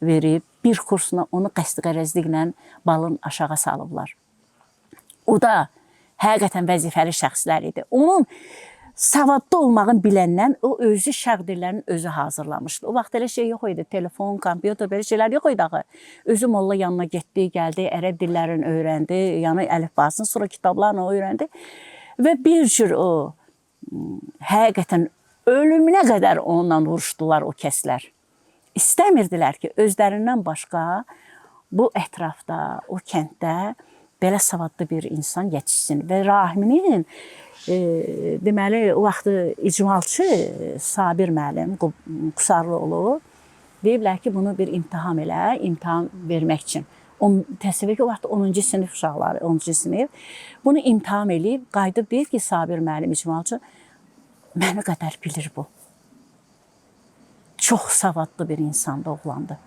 verib, bir kursuna onu qəsdi-qərəzliklə balın aşağı salıblar. O da həqiqətən vəzifəli şəxslər idi. Onun savadlı olmağını biləndən o özü şərq dillərinin özü hazırlamışdı. O vaxt elə şey yox idi, telefon, kompüter, belə şeylər yox idi axı. Özü molla yanına getdi, gəldi, ərəb dillərini öyrəndi, yəni əlifbasını, sonra kitablarla öyrəndi. Və bir cür o həqiqətən ölümünə qədər onunla vuruşdular o kəslər. İstəmirdilər ki, özlərindən başqa bu ətrafda, o kənddə belə savadlı bir insan yetişsin. Və Rahiminin deməli o vaxtı icmalçı Sabir müəllim Qusarlıoğlu deyiblər ki, bunu bir imtahan elə, imtahan vermək üçün. Təsəvvür ki, o vaxt 10-cu sinif uşaqları, 10-cu sinif bunu imtahan eləyib, qayıdıb deyir ki, Sabir müəllim icmalçı məni qədər bilir bu. Çox savadlı bir insandı, oğlandı.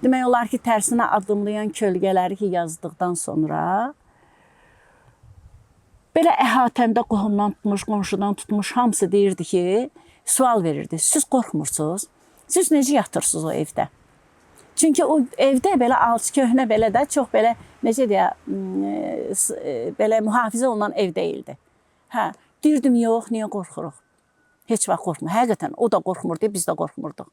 Demək olar ki, tərsinə addımlayan kölgələri ki, yazdıqdan sonra belə əhatəmdə qohumdan tutmuş, qonşudan tutmuş hamısı deyirdi ki, sual verirdi. Siz qorxmursunuz? Siz necə yatırsınız o evdə? Çünki o evdə belə alçı köhnə belə də çox belə necə deyə belə mühafizə olunan ev deyildi. Hə, deyirdim yox, niyə qorxuruq? Heç vaxt qorxmur. Həqiqətən o da qorxmurdu, biz də qorxmurduq.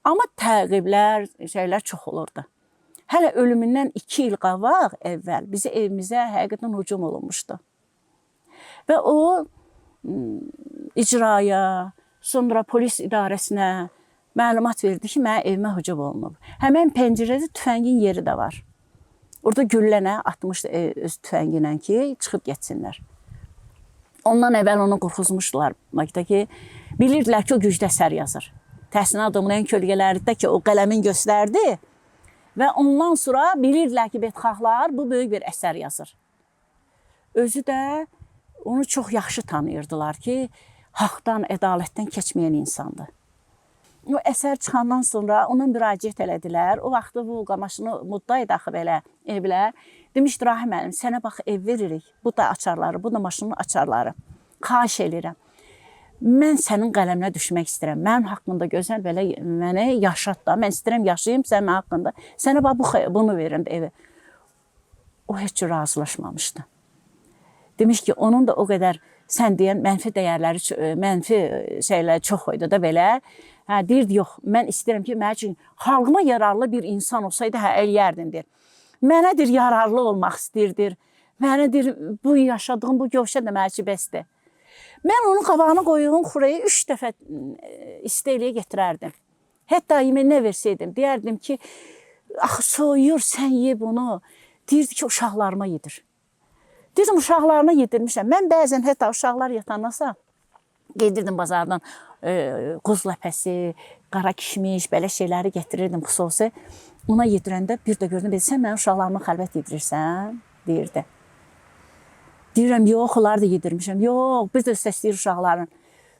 Amma təqiblər, şeylər çox olurdu. Hələ ölümündən 2 il qabaq əvvəl bizi evimizə həqiqətən hücum olunmuşdu. Və o icraya, sonra polis idarəsinə məlumat verdi ki, mənə evimə hücum olunub. Həmən pəncərədə tüfəngin yeri də var. Orada güllənə atmışdı öz tüfəngi ilə ki, çıxıb getsinlər. Ondan əvvəl onu qorxuzmuşdular. Bakıda ki, bilirdilər ki, o güclü əsər yazır. Tərsinə addımlayan kölgələrdə ki, o qələmin göstərdi və ondan sonra bilirdilər ki, bedxahlar bu böyük bir əsər yazır. Özü də onu çox yaxşı tanıyırdılar ki, haqdan, ədalətdən keçməyən insandır. O əsər çıxandan sonra ona müraciət elədilər. O vaxtı Volqa maşını mudda idi axı belə evlər. Demişdi Rahim müəllim, sənə bax ev veririk. Bu da açarları, bu da maşının açarları. Xahiş eləyirəm. Mən sənin qələminə düşmək istəyirəm. Mənim haqqımda gözəl belə mənə yaşat da. Mən istəyirəm yaşayım sən mənim haqqında. Sənə bax bunu verirəm də evə. O heç cür razılaşmamışdı. Demiş ki, onun da o qədər sən deyən mənfi dəyərləri, mənfi şeylər çox idi da belə. Hə, deyirdi, yox, mən istəyirəm ki, mənim üçün xalqıma yararlı bir insan olsaydı, hə, eləyərdim, deyir. Mənə deyir, yararlı olmaq istəyirdir. Mənə deyir, bu yaşadığım bu gövşə də mənə üçün bəsdir. Mən onun qabağına qoyduğum xurayı 3 dəfə isti eləyə gətirərdim. Hətta yemək nə versəydim, deyərdim ki, axı soyuyur, sən ye bunu. Deyirdi ki, uşaqlarıma yedir. Deyirdim, uşaqlarına yedirmişəm. Mən bəzən hətta uşaqlar yatandan sonra Gedirdim bazardan qoz ləpəsi, qara kişmiş, belə şeyləri gətirirdim xüsusi. Ona yedirəndə bir də gördüm, dedi, sən mənim uşaqlarıma xəlvət yedirirsən, deyirdi. Deyirəm, yox, onları da yedirmişəm. Yox, bir də səsləyir uşaqların.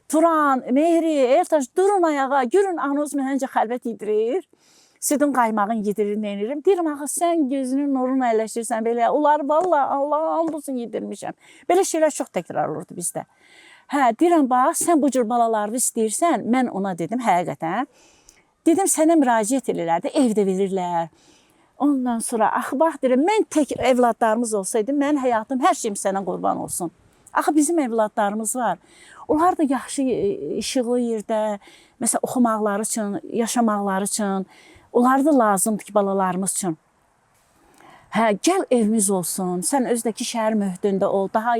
Turan, Mehri, Eltaş, durun ayağa, görün anuz mənə necə xəlvət yedirir. Südün qaymağını yedirir, neynirəm. Deyirəm, axı sən gözünün nuruna əyləşirsən belə. Onlar vallah Allah and olsun yedirmişəm. Belə şeylər çox təkrar olurdu bizdə. Hə, deyirəm, bax, sən bu cür balalarını istəyirsən, mən ona dedim, həqiqətən. Dedim, sənə müraciət edirlər də, evdə verirlər. Ondan sonra, axı bax deyirəm, mən tək evladlarımız olsaydı, mənim həyatım, hər şeyim sənə qurban olsun. Axı bizim evladlarımız var. Onlar da yaxşı işıqlı yerdə, məsələn, oxumaqları üçün, yaşamaqları üçün, onlar da lazımdır ki, balalarımız üçün. Hə, gəl evimiz olsun. Sən özdəki şəhər mühitində ol. Daha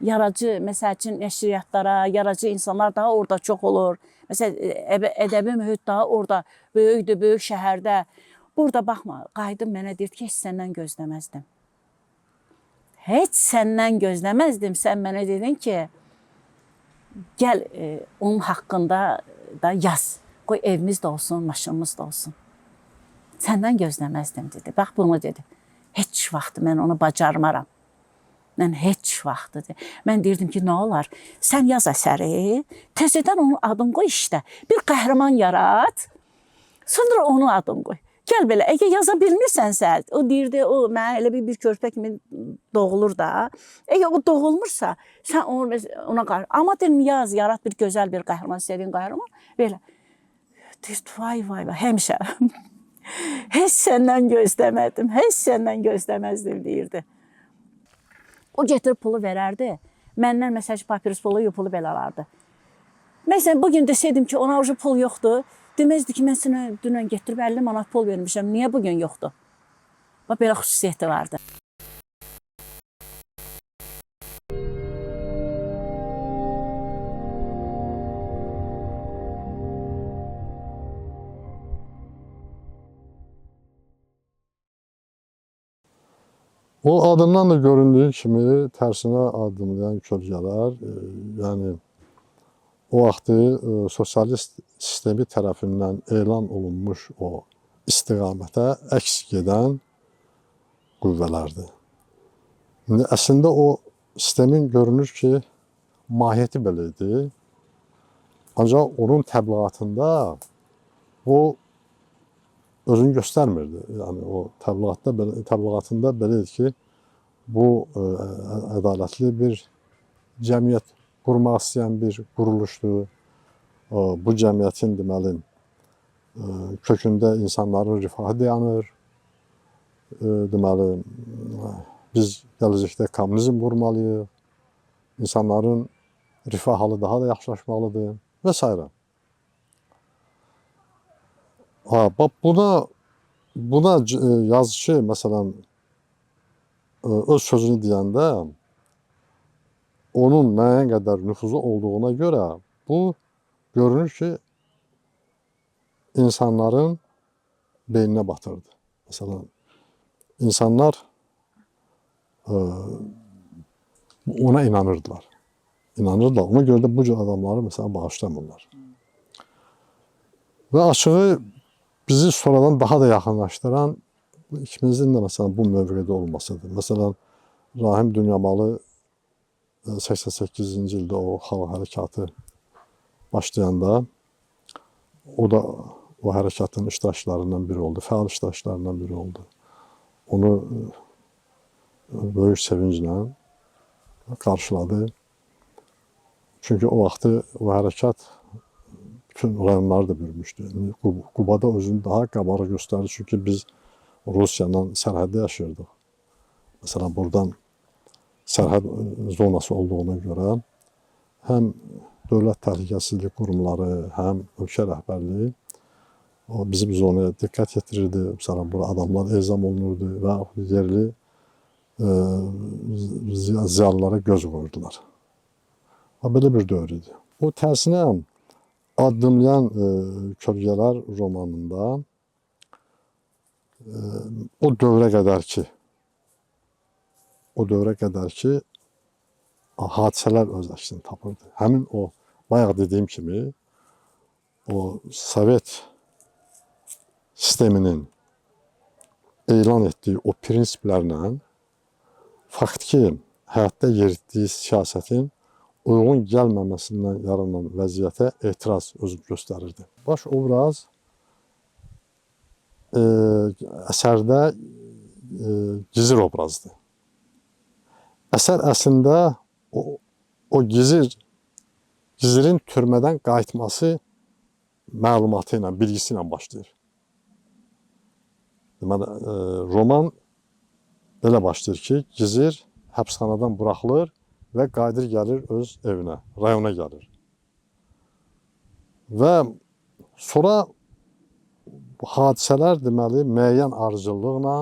yaradıcı, məsəl üçün nəşriyyatlara, yaradıcı insanlar daha orada çox olur. Məsələn, ədəbi mühit daha orada böyükdür, böyük şəhərdə. Burada baxma, qayıdıb mənə deyir ki, heç səndən gözləməzdim. Heç səndən gözləməzdim. Sən mənə dedin ki, gəl onun haqqında da yaz. Qoy evimiz də olsun, maşınımız da olsun. Səndən gözləməzdim dedi. Bax bunu dedi. Heç vaxt mən onu bacarmaram. Mən heç vaxt dedi. Mən deyirdim ki, nə olar? Sən yaz əsəri, təzədən onun adını qoy işdə. Bir qəhrəman yarat, sonra onun adını qoy. Gəl belə, əgər yaza bilmirsənsə, o deyirdi, o mənə elə bir körpə kimi doğulur da. Əgər o doğulmursa, sən onu ona qarşı. Amma deyirəm, yaz, yarat bir gözəl bir qəhrəman, istədiyin qəhrəman. Belə. Deyirdi, vay vay vay, həmişə. Heç səndən gözləmədim, heç səndən gözləməzdim deyirdi. O getirib pulu verərdi. Məndən məsəl üçün papirus pulu, pulu belə alardı. Məsələn, bugün desəydim ki, ona ucu pul yoxdur, deməzdi ki, mən sənə dünən getirib 50 manat pul vermişəm, niyə bugün yoxdur? Bax, belə xüsusiyyəti vardı. O adından da göründüyü kimi tərsinə addımlayan kölgələr, yəni o vaxtı sosialist sistemi tərəfindən elan olunmuş o istiqamətə əks gedən qüvvələrdir. İndi əslində o sistemin görünür ki, mahiyyəti belə idi. Ancaq onun təbliğatında o özünü göstərmirdi. Yəni o təbliğatda belə, təbliğatında belə idi ki, bu ədalətli bir cəmiyyət qurmaq istəyən bir quruluşdur. Bu cəmiyyətin deməli kökündə insanların rifahı dayanır. Deməli biz gələcəkdə kommunizm qurmalıyıq. İnsanların rifah halı daha da yaxşılaşmalıdır və s. Ha, bax buna yazıçı məsələn öz sözünü deyəndə onun müəyyən qədər nüfuzu olduğuna görə bu görünür ki, insanların beyninə batırdı. Məsələn, insanlar ona inanırdılar. İnanırdılar. Ona görə də bu cür adamları məsələn bağışlamırlar. Və açığı bizi sonradan daha da yaxınlaşdıran ikimizin də məsələn bu mövqedə olmasıdır. Məsələn, Rahim Dünyamalı 88-ci ildə o xalq hərəkatı başlayanda o da o hərəkatın iştirakçılarından biri oldu, fəal iştirakçılarından biri oldu. Onu böyük sevinclə qarşıladı. Çünki o vaxtı o hərəkat bütün rayonları da bürümüşdü. İndi Qubada özünü daha qabarıq göstərdi. Çünki biz Rusiya ilə sərhəddə yaşayırdıq. Məsələn, buradan sərhəd zonası olduğuna görə həm dövlət təhlükəsizlik qurumları, həm ölkə rəhbərliyi o bizim zonaya diqqət yetirirdi. Məsələn, bura adamlar ezam olunurdu və yerli ziyalılara göz qoyurdular. Ha, belə bir dövr idi. O tərsinə addımlayan kölgələr romanında o dövrə qədər ki hadisələr öz əksini tapırdı. Həmin o Bayaq dediyim kimi o Sovet sisteminin elan etdiyi o prinsiplərlə faktiki həyatda yeritdiyi siyasətin uyğun gəlməməsindən yaranan vəziyyətə etiraz özünü göstərirdi. Baş obraz əsərdə gizir obrazdır. Əsər əslində o gizirin türmədən qayıtması məlumatı ilə, bilgisi ilə başlayır. Deməli, roman belə başlayır ki, gizir həbsxanadan buraxılır və qayıdır gəlir öz evinə, rayona gəlir. Və sonra hadisələr deməli müəyyən ardıcıllıqla,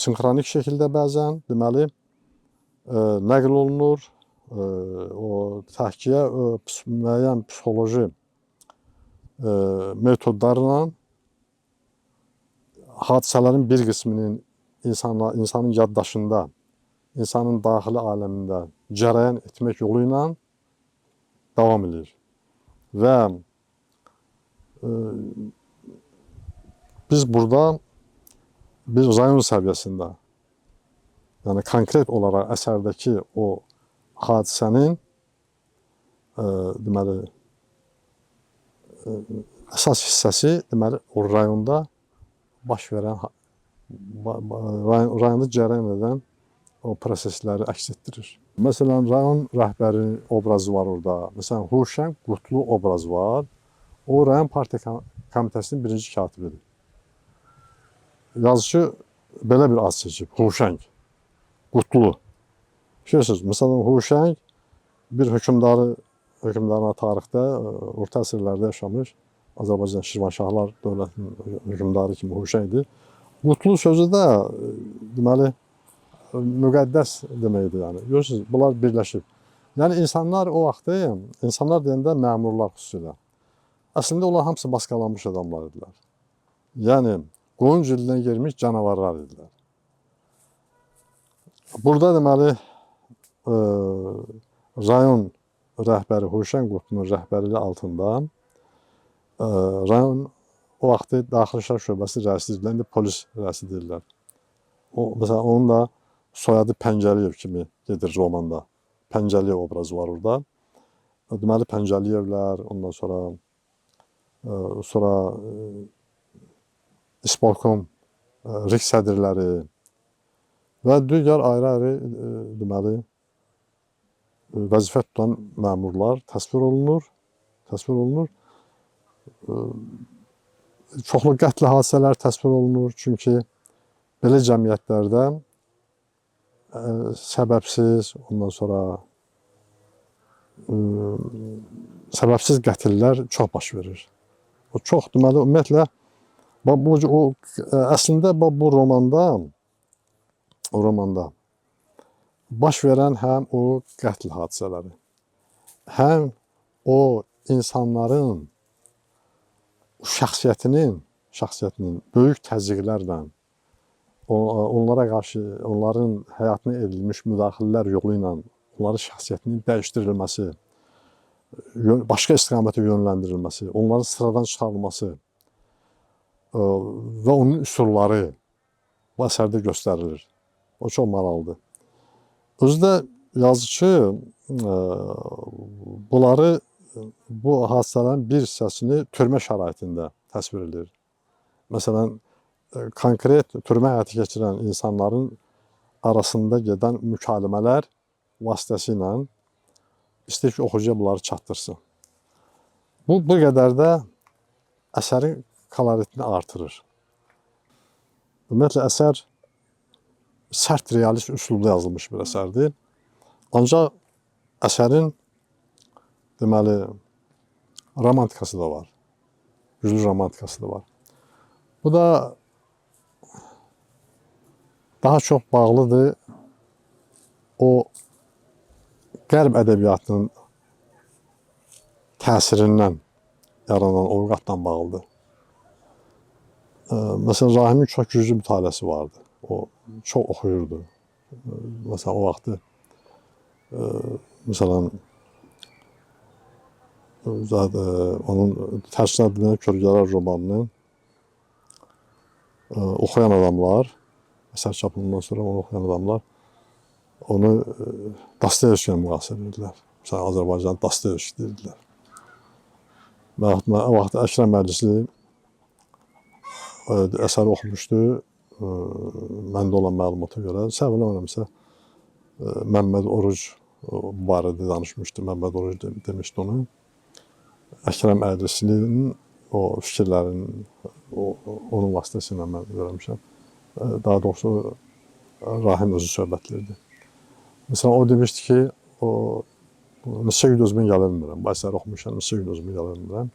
sinxronik şəkildə bəzən deməli nəql olunur. O təhkiyə müəyyən psixoloji metodlarla hadisələrin bir qisminin insanın yaddaşında, insanın daxili aləmində cərəyan etmək yolu ilə davam edir. Və biz burada bir rayon səviyyəsində, yəni konkret olaraq əsərdəki o hadisənin deməli əsas hissəsi deməli o rayonda baş verən rayonda cərəyan edən o prosesləri əks etdirir. Məsələn, rayon rəhbərinin obrazı var orada. Məsələn, Huşəng Qutlu obrazı var. O rayon partiya komitəsinin birinci katibidir. Yazıçı belə bir ad seçib. Huşəng Qutlu. Bilirsiniz, məsələn, Huşəng bir hökmdarına tarixdə, orta əsrlərdə yaşamış Azərbaycan Şirvanşahlar dövlətinin hökmdarı kimi Huşəngdir. Qutlu sözü də deməli müqəddəs deməkdir yəni. Görürsünüz, bunlar birləşib. Yəni insanlar o vaxtı, insanlar deyəndə məmurlar xüsusilə. Əslində onlar hamısı maskalanmış adamlar idilər. Yəni qoyun cildinə girmiş canavarlar idilər. Burada deməli rayon rəhbəri Huşəng Qutlunun rəhbərliyi altında rayon o vaxtı Daxili İşlər Şöbəsi rəisi idilər, indi polis rəisi deyirlər. O, məsələn, onun da soyadı Pəncəliyev kimi gedir romanda. Pəncəliyev obrazı var orada. Deməli, Pəncəliyevlər, ondan sonra sonra İspolkom RİK sədrləri və digər ayrı-ayrı deməli vəzifə tutan məmurlar təsvir olunur. Təsvir olunur. Çoxlu qətl hadisələr təsvir olunur. Çünki belə cəmiyyətlərdə səbəbsiz, ondan sonra səbəbsiz qətillər çox baş verir. O çox, deməli, ümumiyyətlə bu o əslində bu romanda baş verən həm o qətl hadisələri, həm o insanların şəxsiyyətinin böyük təzyiqlərlə onlara qarşı, onların həyatına edilmiş müdaxilələr yolu ilə onların şəxsiyyətinin dəyişdirilməsi, başqa istiqamətə yönləndirilməsi, onların sıradan çıxarılması və onun üsulları bu əsərdə göstərilir. O çox maraqlıdır. Özü də yazıçı bunları, bu hadisələrin bir hissəsini türmə şəraitində təsvir edir. Məsələn, konkret türmə həyatı keçirən insanların arasında gedən mükalimələr vasitəsilə istəyir ki, oxucuya bunları çatdırsın. Bu qədər də əsərin koloritini artırır. Ümumiyyətlə, əsər sərt realist üslubda yazılmış bir əsərdir. Ancaq əsərin deməli romantikası da var. Güclü romantikası da var. Bu da daha çox bağlıdır o Qərb ədəbiyyatının təsirindən yaranan ovqatla bağlıdır. Məsələn, Rahimin çox güclü mütaliəsi vardı. O çox oxuyurdu. Məsələn, o vaxtı məsələn, Zat onun Tərsinə Dinən Kölgələr romanını oxuyan adamlar, əsər çap olunandan sonra onu oxuyan adamlar onu Dostoyevski ilə müqayisə edirdilər. Məsələn, Azərbaycan Dostoyevski deyirdilər. Və yaxud o vaxt Əkrəm Məclisli əsəri oxumuşdu. Məndə olan məlumata görə, səhv eləmirəmsə, Məmməd Oruc bu barədə danışmışdı. Məmməd Oruc demişdi onu. Əkrəm Əyrislinin o fikirlərin onun vasitəsilə mən öyrənmişəm. Daha doğrusu Rahim özü söhbət edirdi. Məsələn, o demişdi ki, o neçə gün özümə gələ bilmirəm. Bu əsəri oxumuşam, neçə gün özümə gələ bilmirəm.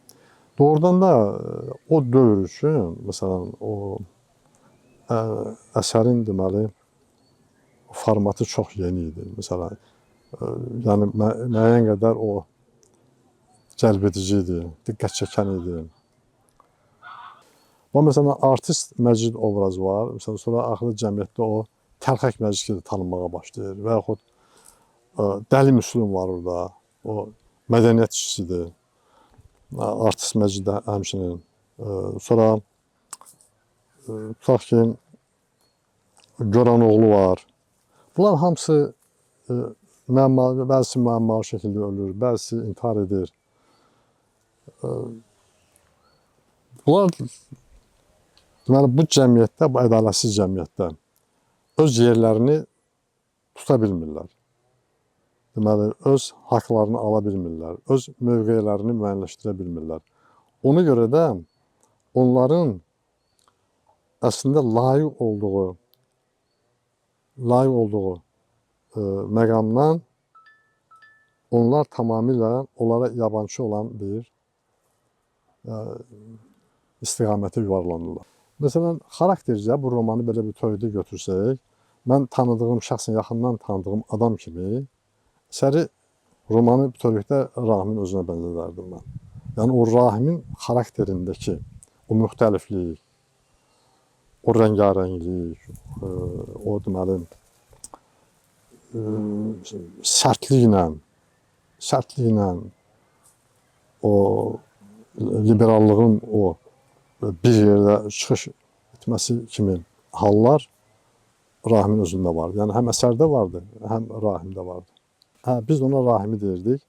Doğrudan da o dövr üçün, məsələn, o əsərin deməli formatı çox yeni idi. Məsələn, yəni müəyyən qədər o cəlbedici idi, diqqət çəkən idi. Bu məsələn artist Məcid obrazı var. Məsələn, sonra axırda cəmiyyətdə o Təlxək Məcid kimi tanınmağa başlayır və yaxud Dəli Müslüm var orada. O mədəniyyət işçisidir. Artist Məcid də həmçinin. Sonra tutaq ki, Göranoğlu var. Bunlar hamısı müəmmalı, bəzisi müəmmalı şəkildə ölür, bəzisi intihar edir. Bunlar deməli bu cəmiyyətdə, bu ədalətsiz cəmiyyətdə öz yerlərini tuta bilmirlər. Deməli, öz haqlarını ala bilmirlər, öz mövqelərini müəyyənləşdirə bilmirlər. Ona görə də onların əslində layiq olduğu məqamdan onlar tamamilə onlara yabancı olan bir istiqamətə yuvarlanırlar. Məsələn, xaraktercə bu romanı belə bir bütövlükdə götürsək, mən tanıdığım, şəxsən yaxından tanıdığım adam kimi əsəri, romanı bütövlükdə Rahimin özünə bənzədərdim mən. Yəni, o Rahimin xarakterindəki o müxtəliflik, o rəngarənglik, o deməli, sərtliklə o liberallığın o bir yerdə çıxış etməsi kimi hallar Rahimin özündə vardı. Yəni, həm əsərdə vardı, həm Rahimdə vardı. Hə, biz ona Rahimi deyirdik.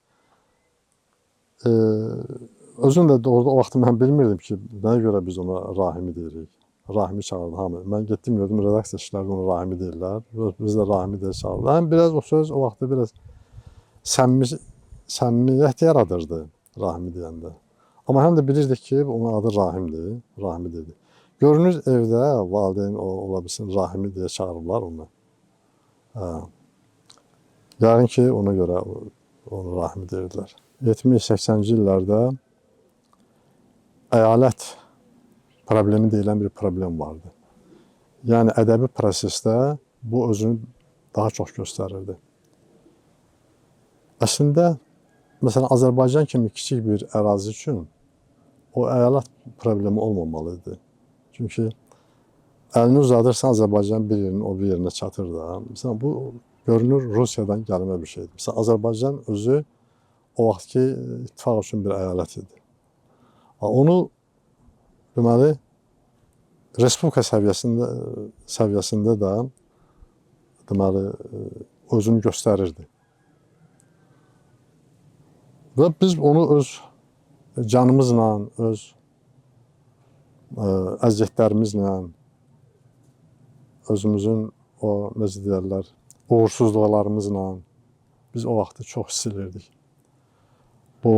Özüm də doğruda o vaxt mən bilmirdim ki, nəyə görə biz ona Rahimi deyirik. Rahimi çağırdı hamı. Mən getdim, gördüm, redaksiya işçiləri ona Rahimi deyirlər. Biz də Rahimi deyə çağırdılar. Həm biraz o söz o vaxtda biraz səmimiyyət yaradırdı Rahimi deyəndə. Amma həm də bilirdik ki, onun adı Rahimdir, Rahimi dedi. Görünür evdə valideyn ola bilsin Rahimi deyə çağırırlar onu. Hə. Yəqin ki, ona görə onu Rahimi deyirdilər. 70-80-ci illərdə əyalət problemi deyilən bir problem vardı. Yəni, ədəbi prosesdə bu özünü daha çox göstərirdi. Əslində, məsələn, Azərbaycan kimi kiçik bir ərazi üçün o əyalət problemi olmamalı idi. Çünki əlini uzadırsan, Azərbaycan bir yerinin o bir yerinə çatır da. Məsələn, bu görünür Rusiyadan gəlmə bir şeydir. Məsələn, Azərbaycan özü o vaxtki ittifaq üçün bir əyalət idi. Onu deməli, respublika səviyyəsində də deməli, özünü göstərirdi. Və biz onu öz canımızla, öz əziyyətlərimizlə, özümüzün o, necə deyərlər, uğursuzluqlarımızla biz o vaxtı çox hiss edirdik. Bu,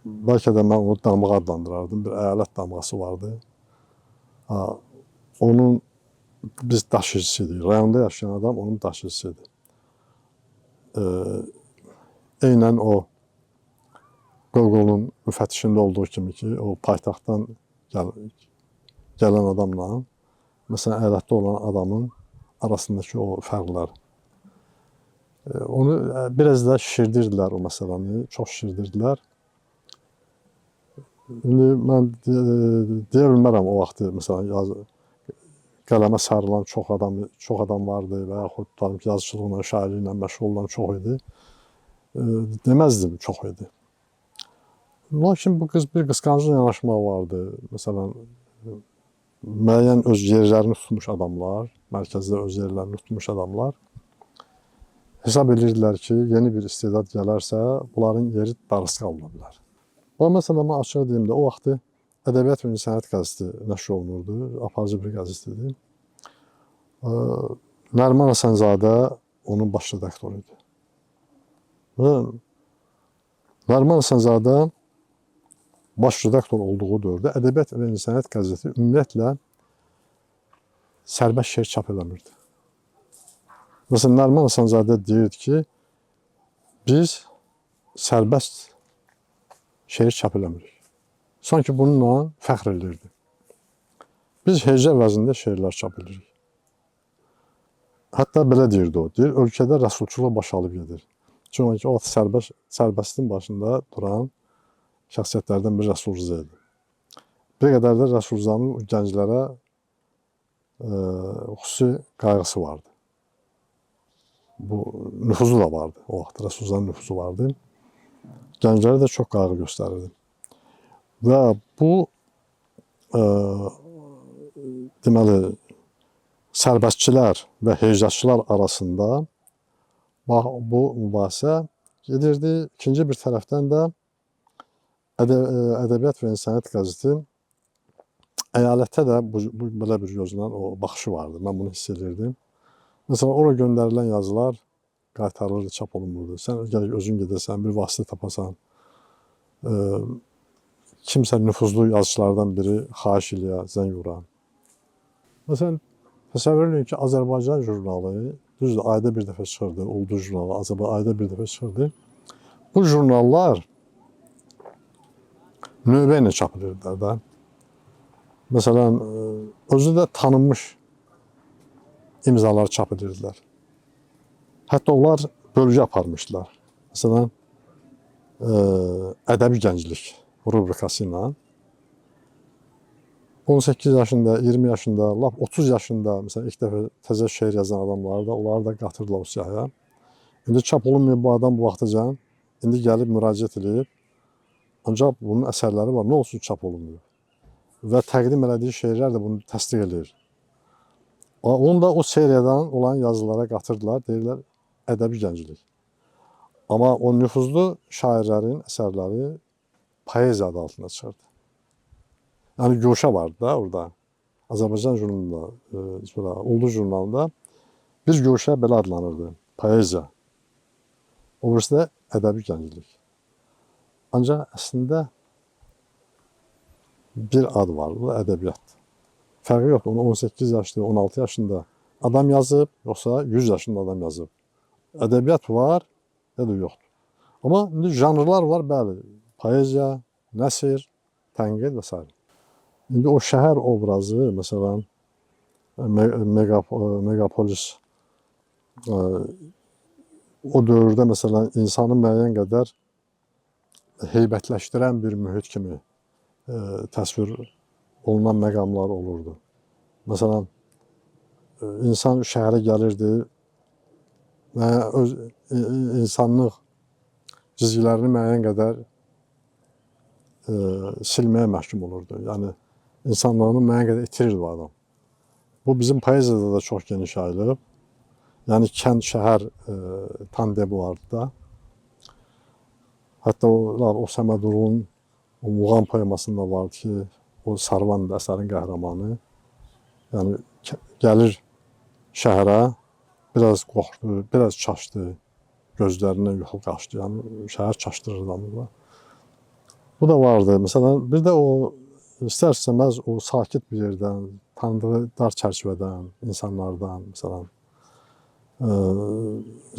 bəlkə də mən onu damğa adlandırardım. Bir əyalət damğası vardı. Onun biz daşıyıcısı idik. Rayonda yaşayan adam onun daşıyıcısı idi. Eynən o Qoqolun müfəttişində olduğu kimi ki, o paytaxtdan gələn adamla, məsələn, əyalətdə olan adamın arasındakı o fərqlər. Onu biraz da şişirdirdilər o məsələni, çox şişirdirdilər. İndi mən deyə bilmərəm o vaxtı, məsələn, qələmə sarılan çox adam vardı və yaxud tutalım ki, yazıçılıqla, şairliklə məşğul olan çox idi. Deməzdim, çox idi. Lakin bu qız bir qısqanclı yanaşma vardı. Məsələn, müəyyən öz yerlərini tutmuş adamlar, mərkəzdə öz yerlərini tutmuş adamlar hesab edirdilər ki, yeni bir istedad gələrsə, bunların yeri darısqal ola bilər. Bax, məsələn, mən açığı deyim də, o vaxtı Ədəbiyyat və Incəsənət qəzeti nəşr olunurdu, aparıcı bir qəzet idi. Nəriman Həsənzadə onun baş redaktoru idi. Və Nəriman Həsənzadə baş redaktor olduğu dövrdə Ədəbiyyat və Incəsənət qəzeti ümumiyyətlə sərbəst şeir çap eləmirdi. Məsələn, Nəriman Həsənzadə deyirdi ki, biz sərbəst şeir çap eləmirik. Sanki bununla fəxr eləyirdi. Biz hecə vəznində şeirlər çap edirik. Hətta belə deyirdi o, deyir, ölkədə rəsulçuluq baş alıb gedir. Çünki o sərbəstin başında duran şəxsiyyətlərdən biri Rəsul Rza idi. Bir qədər də Rəsul Rzanın gənclərə xüsusi qayğısı vardı. Bu nüfuzu da vardı. O vaxt Rəsul Rzanın nüfuzu vardı. Gənclərə də çox qayğı göstərirdi. Və bu deməli sərbəstçilər və hecazçılar arasında bax, bu mübahisə gedirdi. İkinci bir tərəfdən də Ədəbiyyat və İnsaniyyət qəzeti əyalətdə də bu belə bir gözlə o baxışı vardı. Mən bunu hiss edirdim. Məsələn, ora göndərilən yazılar qaytarılırdı, çap olunmurdu. Sən gərək özün gedəsən, bir vasitə tapasan. Kimsə nüfuzlu yazıçılardan biri xahiş eləyə, zəng vura. Məsələn, təsəvvür edin ki, Azərbaycan jurnalı, düzdür, ayda bir dəfə çıxırdı, Ulduz jurnalı Azərbaycan ayda bir dəfə çıxırdı. Bu jurnallar növbə ilə çap edirdilər də. Məsələn, özü də tanınmış imzalar çap edirdilər. Hətta onlar bölgə aparmışdılar. Məsələn, ədəbi gənclik rubrikası ilə 18 yaşında, 20 yaşında, lap 30 yaşında, məsələn, ilk dəfə təzə şeir yazan adamları da, onları da qatırdılar o siyahıya. İndi çap olunmuyor bu adam bu vaxtacan. İndi gəlib müraciət edib. Ancaq bunun əsərləri var. Nə olsun çap olunmuyor. Və təqdim elədiyi şeirlər də bunu təsdiq edir. Onu da o seriyadan olan yazılara qatırdılar. Deyirlər, ədəbi gənclik. Amma o nüfuzlu şairlərin əsərləri poeziya adı altında çıxırdı. Yəni guşə vardı da orada. Azərbaycan jurnalında, sonra Ulduz jurnalında bir guşə belə adlanırdı. Poeziya. O birisi də ədəbi gənclik. Ancaq əslində bir ad var, bu da ədəbiyyat. Fərqi yoxdur. Onu 18 yaşlı, 16 yaşında adam yazıb, yoxsa 100 yaşında adam yazıb. Ədəbiyyat var, ya da yoxdur. Amma indi janrlar var, bəli. Poeziya, nəsr, tənqid və s. İndi o şəhər obrazı, məsələn, megapolis o dövrdə məsələn insanı müəyyən qədər heybətləşdirən bir mühit kimi təsvir olunan məqamlar olurdu. Məsələn, insan şəhərə gəlirdi və öz insanlıq cizgilərini müəyyən qədər silməyə məhkum olurdu. Yəni insanlığını müəyyən qədər itirirdi bu adam. Bu bizim poeziyada da çox geniş yayılıb. Yəni kənd şəhər tandemi vardı da. Hətta o Səmədurun o Muğam poemasında vardı ki, o Sarvan da əsərin qəhrəmanı. Yəni gəlir şəhərə, biraz qorxdu, biraz çaşdı, gözlərindən yuxu qaçdı. Yəni şəhər çaşdırır adamı da. Bu da vardı. Məsələn, bir də o istər-istəməz o sakit bir yerdən, tanıdığı dar çərçivədən, insanlardan, məsələn,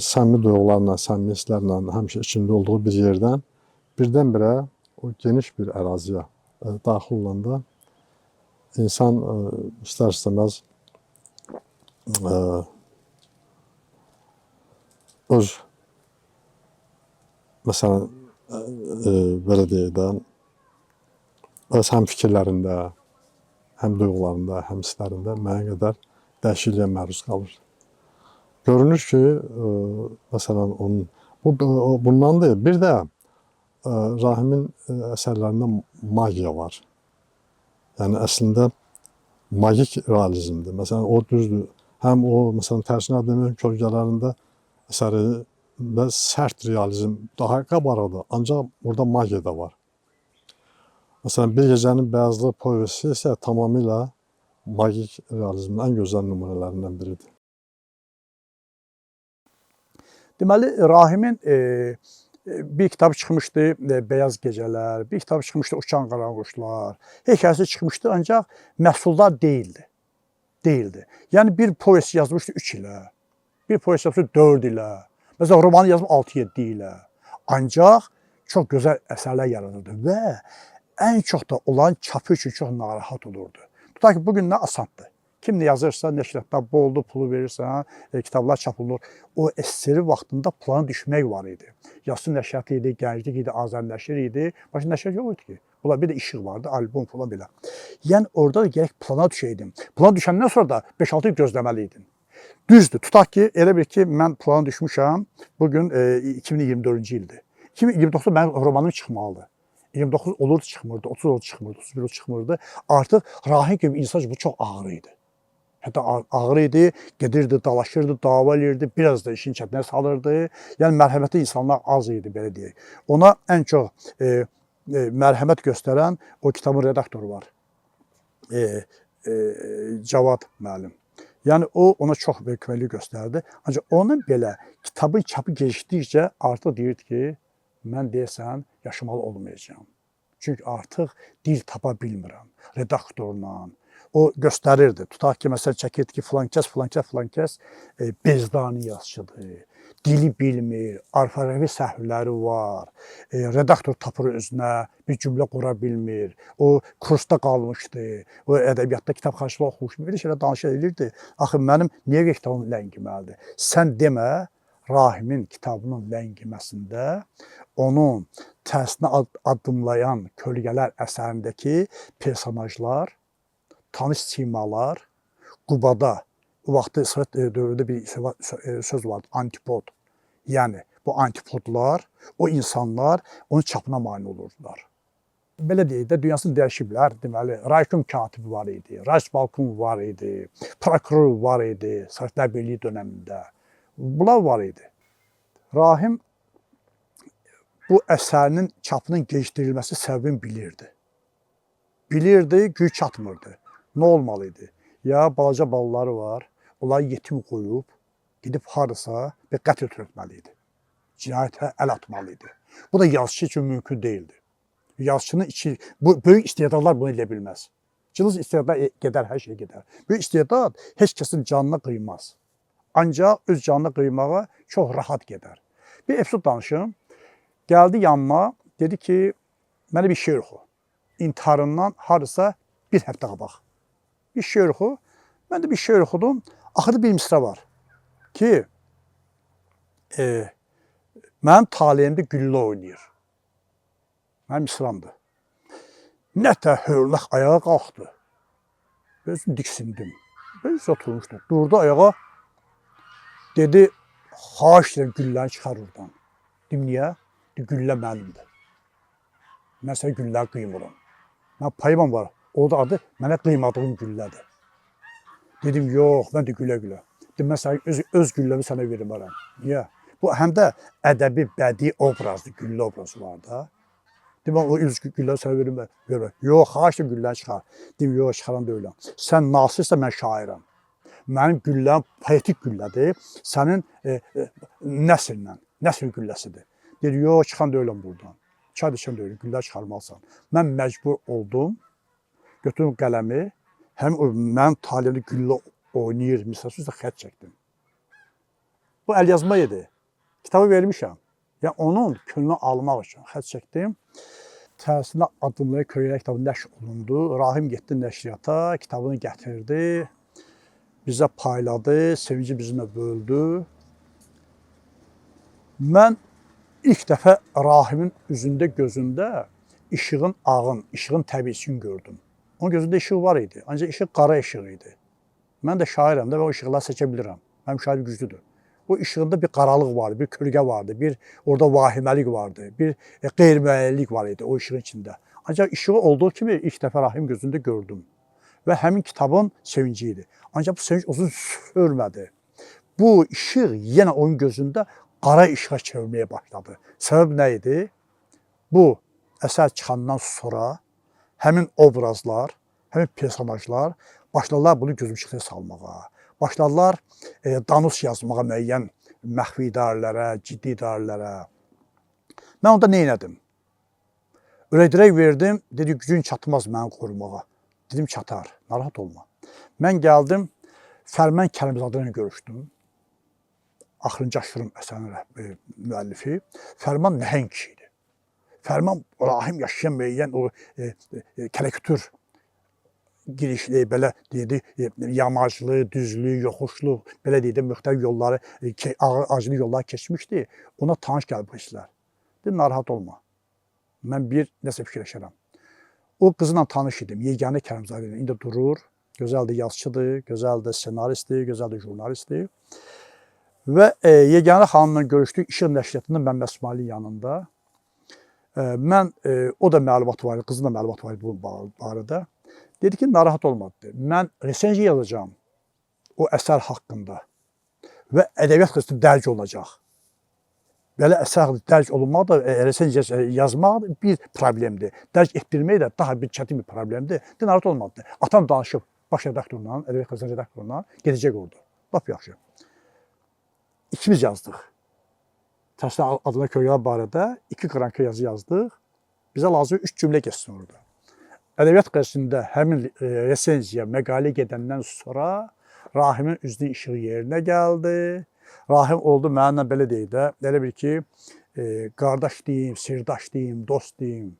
səmimi duyğularla, səmimi hisslərlə həmişə içində olduğu bir yerdən birdən-birə o geniş bir əraziyə daxil olanda insan istər-istəməz öz məsələn belə deyək də öz həm fikirlərində, həm duyğularında, həm hisslərində müəyyən qədər dəyişikliyə məruz qalır. Görünür ki, məsələn onun bundan deyil. Bir də Rahimin əsərlərində magiya var. Yəni əslində magik realizmdir. Məsələn, o düzdür. Həm o, məsələn, Tərsinə Adəmin kölgələrində əsərində sərt realizm daha qabarıqdır. Ancaq burada magiya da var. Məsələn, Bir gecənin bəyazlığı povesti isə tamamilə magik realizmin ən gözəl nümunələrindən biridir. Deməli, Rahimin bir kitab çıxmışdı Beyaz Gecələr, bir kitab çıxmışdı Uçan Qaranquşlar. Hekayəsi çıxmışdı, ancaq məhsuldar deyildi. Deyildi. Yəni bir povest yazmışdı 3 ilə, bir povest yazmışdı 4 ilə. Məsələn, romanı yazıb 6-7 ilə. Ancaq çox gözəl əsərlər yaradırdı və ən çox da olan çapı üçün çox narahat olurdu. Tutaq ki, bu gün nə asandır. Kim nə yazırsa, nəşriyyatda boldu, pulu verirsən, kitablar çap olunur. O SSR vaxtında plana düşmək var idi. Yasın nəşriyyatı idi, Gənclik idi, Azər nəşr idi. Başqa nəşriyyat yox idi ki. Bunlar bir də işıq vardı, albom falan belə. Yəni orada da gərək plana düşəydin. Plana düşəndən sonra da 5-6 il gözləməli idin. Düzdür, tutaq ki, elə bil ki, mən plana düşmüşəm. Bu gün 2024-cü ildir. 2029-da mənim romanım çıxmalıdır. 29 olurdu çıxmırdı, 30 olurdu çıxmırdı, 31 olurdu çıxmırdı. Artıq Rahim kimi insan üçün bu çox ağır idi. Hətta ağır idi, gedirdi, dalaşırdı, dava eləyirdi, biraz da işin çətinə salırdı. Yəni mərhəmətli insanlar az idi, belə deyək. Ona ən çox mərhəmət göstərən o kitabın redaktoru var. Cavad müəllim. Yəni o ona çox böyük köməklik göstərdi. Ancaq onun belə kitabın çapı gecikdikcə artıq deyirdi ki, mən deyəsən yaşamalı olmayacağam. Çünki artıq dil tapa bilmirəm redaktorla. O göstərirdi. Tutaq ki, məsələn çəkirdi ki, filan kəs, filan kəs, filan kəs bezdani yazıçıdır. Dili bilmir, orfoqrafi səhvləri var. Redaktor tapır özünə, bir cümlə qura bilmir. O kursda qalmışdı. O ədəbiyyatda kitabxanaçılıq oxumuşdu. Belə şeylər danışır elirdi. Axı mənim niyə kitabım ləngiməlidir? Sən demə, Rahimin kitabının ləngiməsində onun tərsinə addımlayan kölgələr əsərindəki personajlar, tanış simalar, Qubada o vaxtı Sovet dövründə bir söz vardı, antipod. Yəni bu antipodlar, o insanlar onun çapına mane olurdular. Belə deyək də, dünyasını dəyişiblər. Deməli, raykom katibi var idi, rayisbalkom var idi, prokuror var idi Sovetlər Birliyi dönəmində. Bunlar var idi. Rahim bu əsərinin çapının gecikdirilməsi səbəbini bilirdi. Bilirdi, güc çatmırdı. Nə olmalı idi? Ya balaca balaları var, onları yetim qoyub, gedib harasa bir qətl törətməli idi. Cinayətə əl atmalı idi. Bu da yazıçı üçün mümkün deyildi. Yazıçının içi, bu böyük istedadlar bunu eləyə bilməz. Cılız istedad gedər, hər şey gedər. Böyük istedad heç kəsin canına qıymaz. Ancaq öz canına qıymağa çox rahat gedər. Bir epizod danışım. Gəldi yanıma, dedi ki, mənə bir şeir oxu. İntiharından hardasa bir həftə qabaq. Bir şeir oxu. Mən də bir şeir oxudum. Axırda bir misra var ki, mənim taleyimdə güllə oynayır. Mənim misramdır. Nətər hörlək ayağa qalxdı. Özüm diksindim. Özü oturmuşdu. Durdu ayağa. Dedi, xahiş edirəm gülləni çıxar oradan. Dedim, niyə? Dedi, güllə mənimdir. Mən sənə güllə qıymıram. Mən payımam var. O da adı mənə qıymadığım güllədir. Dedim, yox, mən də gülə-gülə. Dedim, mən sənə öz gülləmi sənə vermərəm. Niyə? Bu həm də ədəbi, bədii obrazdır, güllə obrazı var da. Dedim, o öz gülləri sənə vermərəm. Yox, xahiş edirəm gülləni çıxar. Dedim, yox, çıxaran deyiləm. Sən nasirsə, mən şairəm. Mənim gülləm poetik güllədir. Sənin nəsrlə, nəsr gülləsidir. Dedi, yox, çıxan deyiləm buradan. Çay içən deyiləm, güllə çıxarmalısan. Mən məcbur oldum, götürdüm qələmi, həm o mənim taleyimdə güllə oynayır, misal sözlə xətt çəkdim. Bu əlyazma idi. Kitabı vermişəm. Yəni onun könlünü almaq üçün xətt çəkdim. Tərsinə addımlayan kölgələr kitabı nəşr olundu. Rahim getdi nəşriyyata, kitabını gətirdi. Bizə payladı, sevinci bizimlə böldü. Mən ilk dəfə Rahimin üzündə, gözündə işığın ağın, işığın təbiisini gördüm. Onun gözündə işıq var idi, ancaq işıq qara işıq idi. Mən də şairəm də və o işıqları seçə bilirəm. Mənim şairim güclüdür. O işığında bir qaralıq vardı, bir kölgə vardı, bir orada vahiməlik vardı, bir qeyri-müəyyənlik var idi o işığın içində. Ancaq işığı olduğu kimi ilk dəfə Rahim gözündə gördüm. Və həmin kitabın sevinci idi. Ancaq bu sevinç uzun sürmədi. Bu işıq yenə onun gözündə qara işığa çevirməyə başladı. Səbəb nə idi? Bu əsər çıxandan sonra həmin obrazlar, həmin personajlar başladılar bunu gözüm işıqına salmağa. Başladılar danus yazmağa müəyyən məxfi idarələrə, ciddi idarələrə. Mən onda nə etdim? Ürək-dirək verdim, dedi gücün çatmaz məni qorumağa. Dedim çatar, narahat olma. Mən gəldim, Fərman Kərimzadə ilə görüşdüm. Axırıncı Aşırım əsərinin müəllifi. Fərman nəhəng kişi idi. Fərman Rahim yaşayan müəyyən o kələkütür girişli, belə deyirdi, yamaclı, düzlü, yoxuşlu, belə deyirdi, müxtəlif yolları, ağır acılı yollar keçmişdi. Ona tanış gəlib bu hisslər. Dedim, narahat olma. Mən bir nəsə fikirləşərəm. O qızla tanış idim, Yeganə Kərimzadə ilə. İndi durur, gözəl də yazıçıdır, gözəl də ssenaristdir, gözəl də jurnalistdir. Və Yeganə xanımla görüşdük İşıq Nəşriyyatında Məmməd İsmailin yanında. Mən o da məlumat var idi, qızın da məlumat var idi bu barədə. Dedi ki, narahat olma dedi. Mən resenziya yazacağam o əsər haqqında və ədəbiyyat qəzetində dərc olacaq. Belə əsər dərc olunmaq da, resenziya yazmaq da bir problemdir. Dərc etdirmək də daha bir çətin bir problemdir. Dedi, narahat olma dedi. Atam danışıb baş redaktorla, ədəbiyyat qəzetinin redaktorla gedəcək orada. Lap yaxşı. İkimiz yazdıq. Təslim adına kölgələr barədə 2 qranka yazı yazdıq. Bizə lazım 3 cümlə getsin orada. Ədəbiyyat qəzetində həmin resenziya, məqalə gedəndən sonra Rahimin üzünün işığı yerinə gəldi. Rahim oldu mənimlə belə deyək də, elə bil ki, qardaş deyim, sirdaş deyim, dost deyim.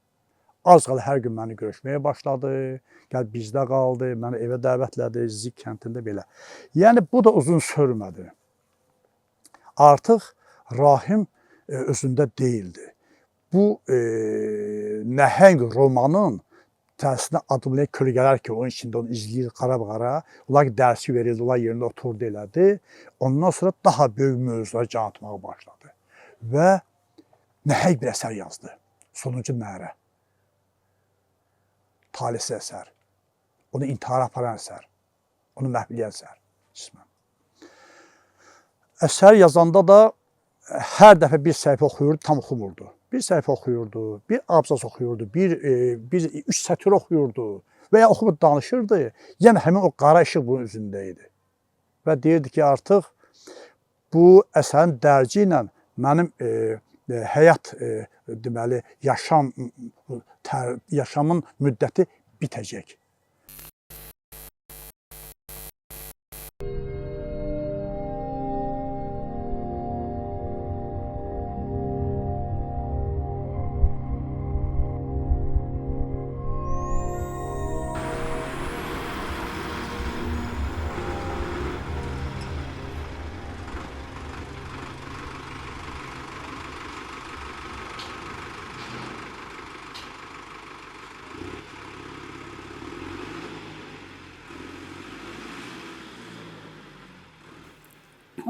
Az qala hər gün məni görüşməyə başladı. Gəl bizdə qaldı, məni evə dəvətlədi, Zik kəndində belə. Yəni bu da uzun sürmədi. Artıq Rahim özündə deyildi. Bu nəhəng romanın tərsinə addımlayan kölgələr ki, onun içində onu izləyir qara-qara. Onlar ki, dərsi verildi, onlar yerində oturdu elədi. Ondan sonra daha böyük mövzulara can atmağa başladı. Və nəhəng bir əsər yazdı. Sonuncu nərə. Talihsiz əsər. Onu intihara aparan əsər. Onu məhv eləyən əsər. Qismən. Əsər yazanda da hər dəfə bir səhifə oxuyurdu, tam oxumurdu. Bir səhifə oxuyurdu, bir abzas oxuyurdu, bir üç sətir oxuyurdu və ya oxumur danışırdı. Yəni həmin o qara işıq bunun üzündə idi. Və deyirdi ki, artıq bu əsərin dərci ilə mənim həyat deməli yaşamın müddəti bitəcək.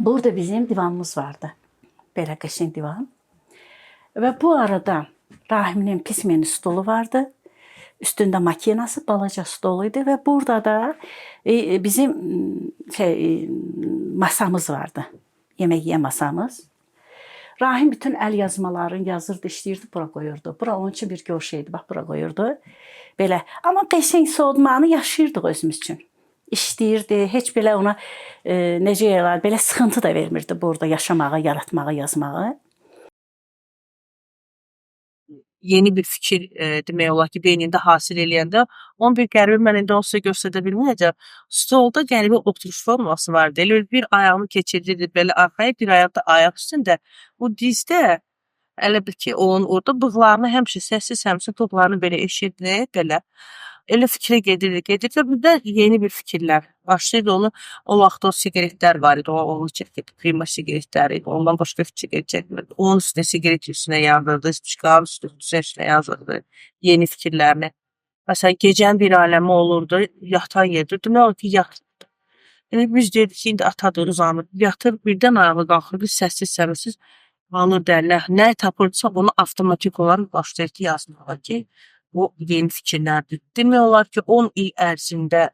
Burada bizim divanımız vardı. Belə qəşəng divan. Və bu arada Rahiminin pismeni stolu vardı. Üstündə makinası, balaca stolu idi və burada da bizim masamız vardı. Yemək yeyən masamız. Rahim bütün əl yazmalarını yazırdı, işləyirdi, bura qoyurdu. Bura onun üçün bir göşə idi, bax bura qoyurdu. Belə. Amma qəşəng soğutmanı yaşayırdıq özümüz üçün. İşləyirdi, heç belə ona necə deyirlər, belə sıxıntı da vermirdi burada yaşamağı, yaratmağı, yazmağı. Yeni bir fikir demək olar ki, beynində hasil eləyəndə onun bir qəribə, mən indi onu sizə göstərə bilməyəcəm. Stolda qəribə oturuş forması vardı. Elə bir ayağını keçirirdi belə arxaya, bir ayaq da ayaq üstündə. Bu dizdə elə bil ki, onun orada bığlarını həmişə səssiz, həmişə bığlarını belə eşirdi, belə. Elə fikrə gedirdi, gedirdi. Birdən yeni bir fikirlər başlayırdı onu. O vaxt o siqaretlər var idi, onu çəkirdi. Prima siqaretləri idi. Ondan başqa siqaret çəkmirdi. Onun üstünə siqaret üstünə yazırdı, çıxarın üstünə yazırdı yeni fikirlərini. Məsələn, gecənin bir aləmi olurdu, yatan yerdə. Demək olar ki, yatmırdı. Yəni biz deyirdik ki, indi atadır, uzanır, yatır, birdən ayağa qalxırdı, səssiz səmirsiz alırdı əlinə. Nə tapırdısa onu avtomatik olaraq başlayırdı yazmağa ki, bu yeni fikirlərdir. Demək olar ki, 10 il ərzində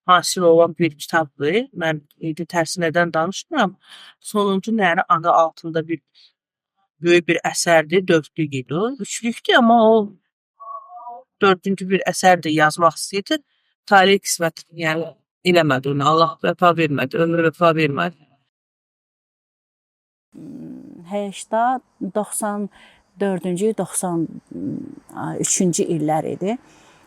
hasil olan bir kitabdır. Mən indi tərsinədən danışmıram. Sonuncu Nəri adı altında bir böyük bir əsərdir, dördlük idi o. Üçlükdür, amma o dördüncü bir əsər də yazmaq istəyirdi. Talih qismət, yəni eləmədi onu. Allah vəfa vermədi, ömrü vəfa vermədi. 80, 94-cü, 93-cü illər idi.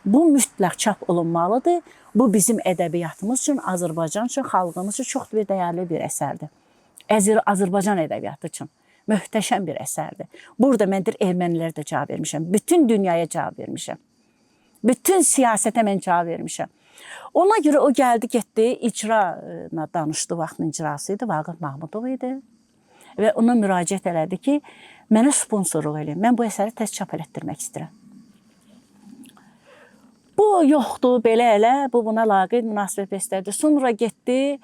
Bu mütləq çap olunmalıdır. Bu bizim ədəbiyyatımız üçün, Azərbaycan üçün, xalqımız üçün çox bir dəyərli bir əsərdir. Azərbaycan ədəbiyyatı üçün möhtəşəm bir əsərdir. Burada mən deyir ermənilərə də cavab vermişəm. Bütün dünyaya cavab vermişəm. Bütün siyasətə mən cavab vermişəm. Ona görə o gəldi, getdi, icra danışdı, vaxtın icrası idi, Vaqif Mahmudov idi. Və ona müraciət elədi ki, mənə sponsorluq eləyin. Mən bu əsəri tez çap elətdirmək istəyirəm. Bu yoxdur, belə elə, bu buna laqeyd münasibət bəslədi. Sonra getdi,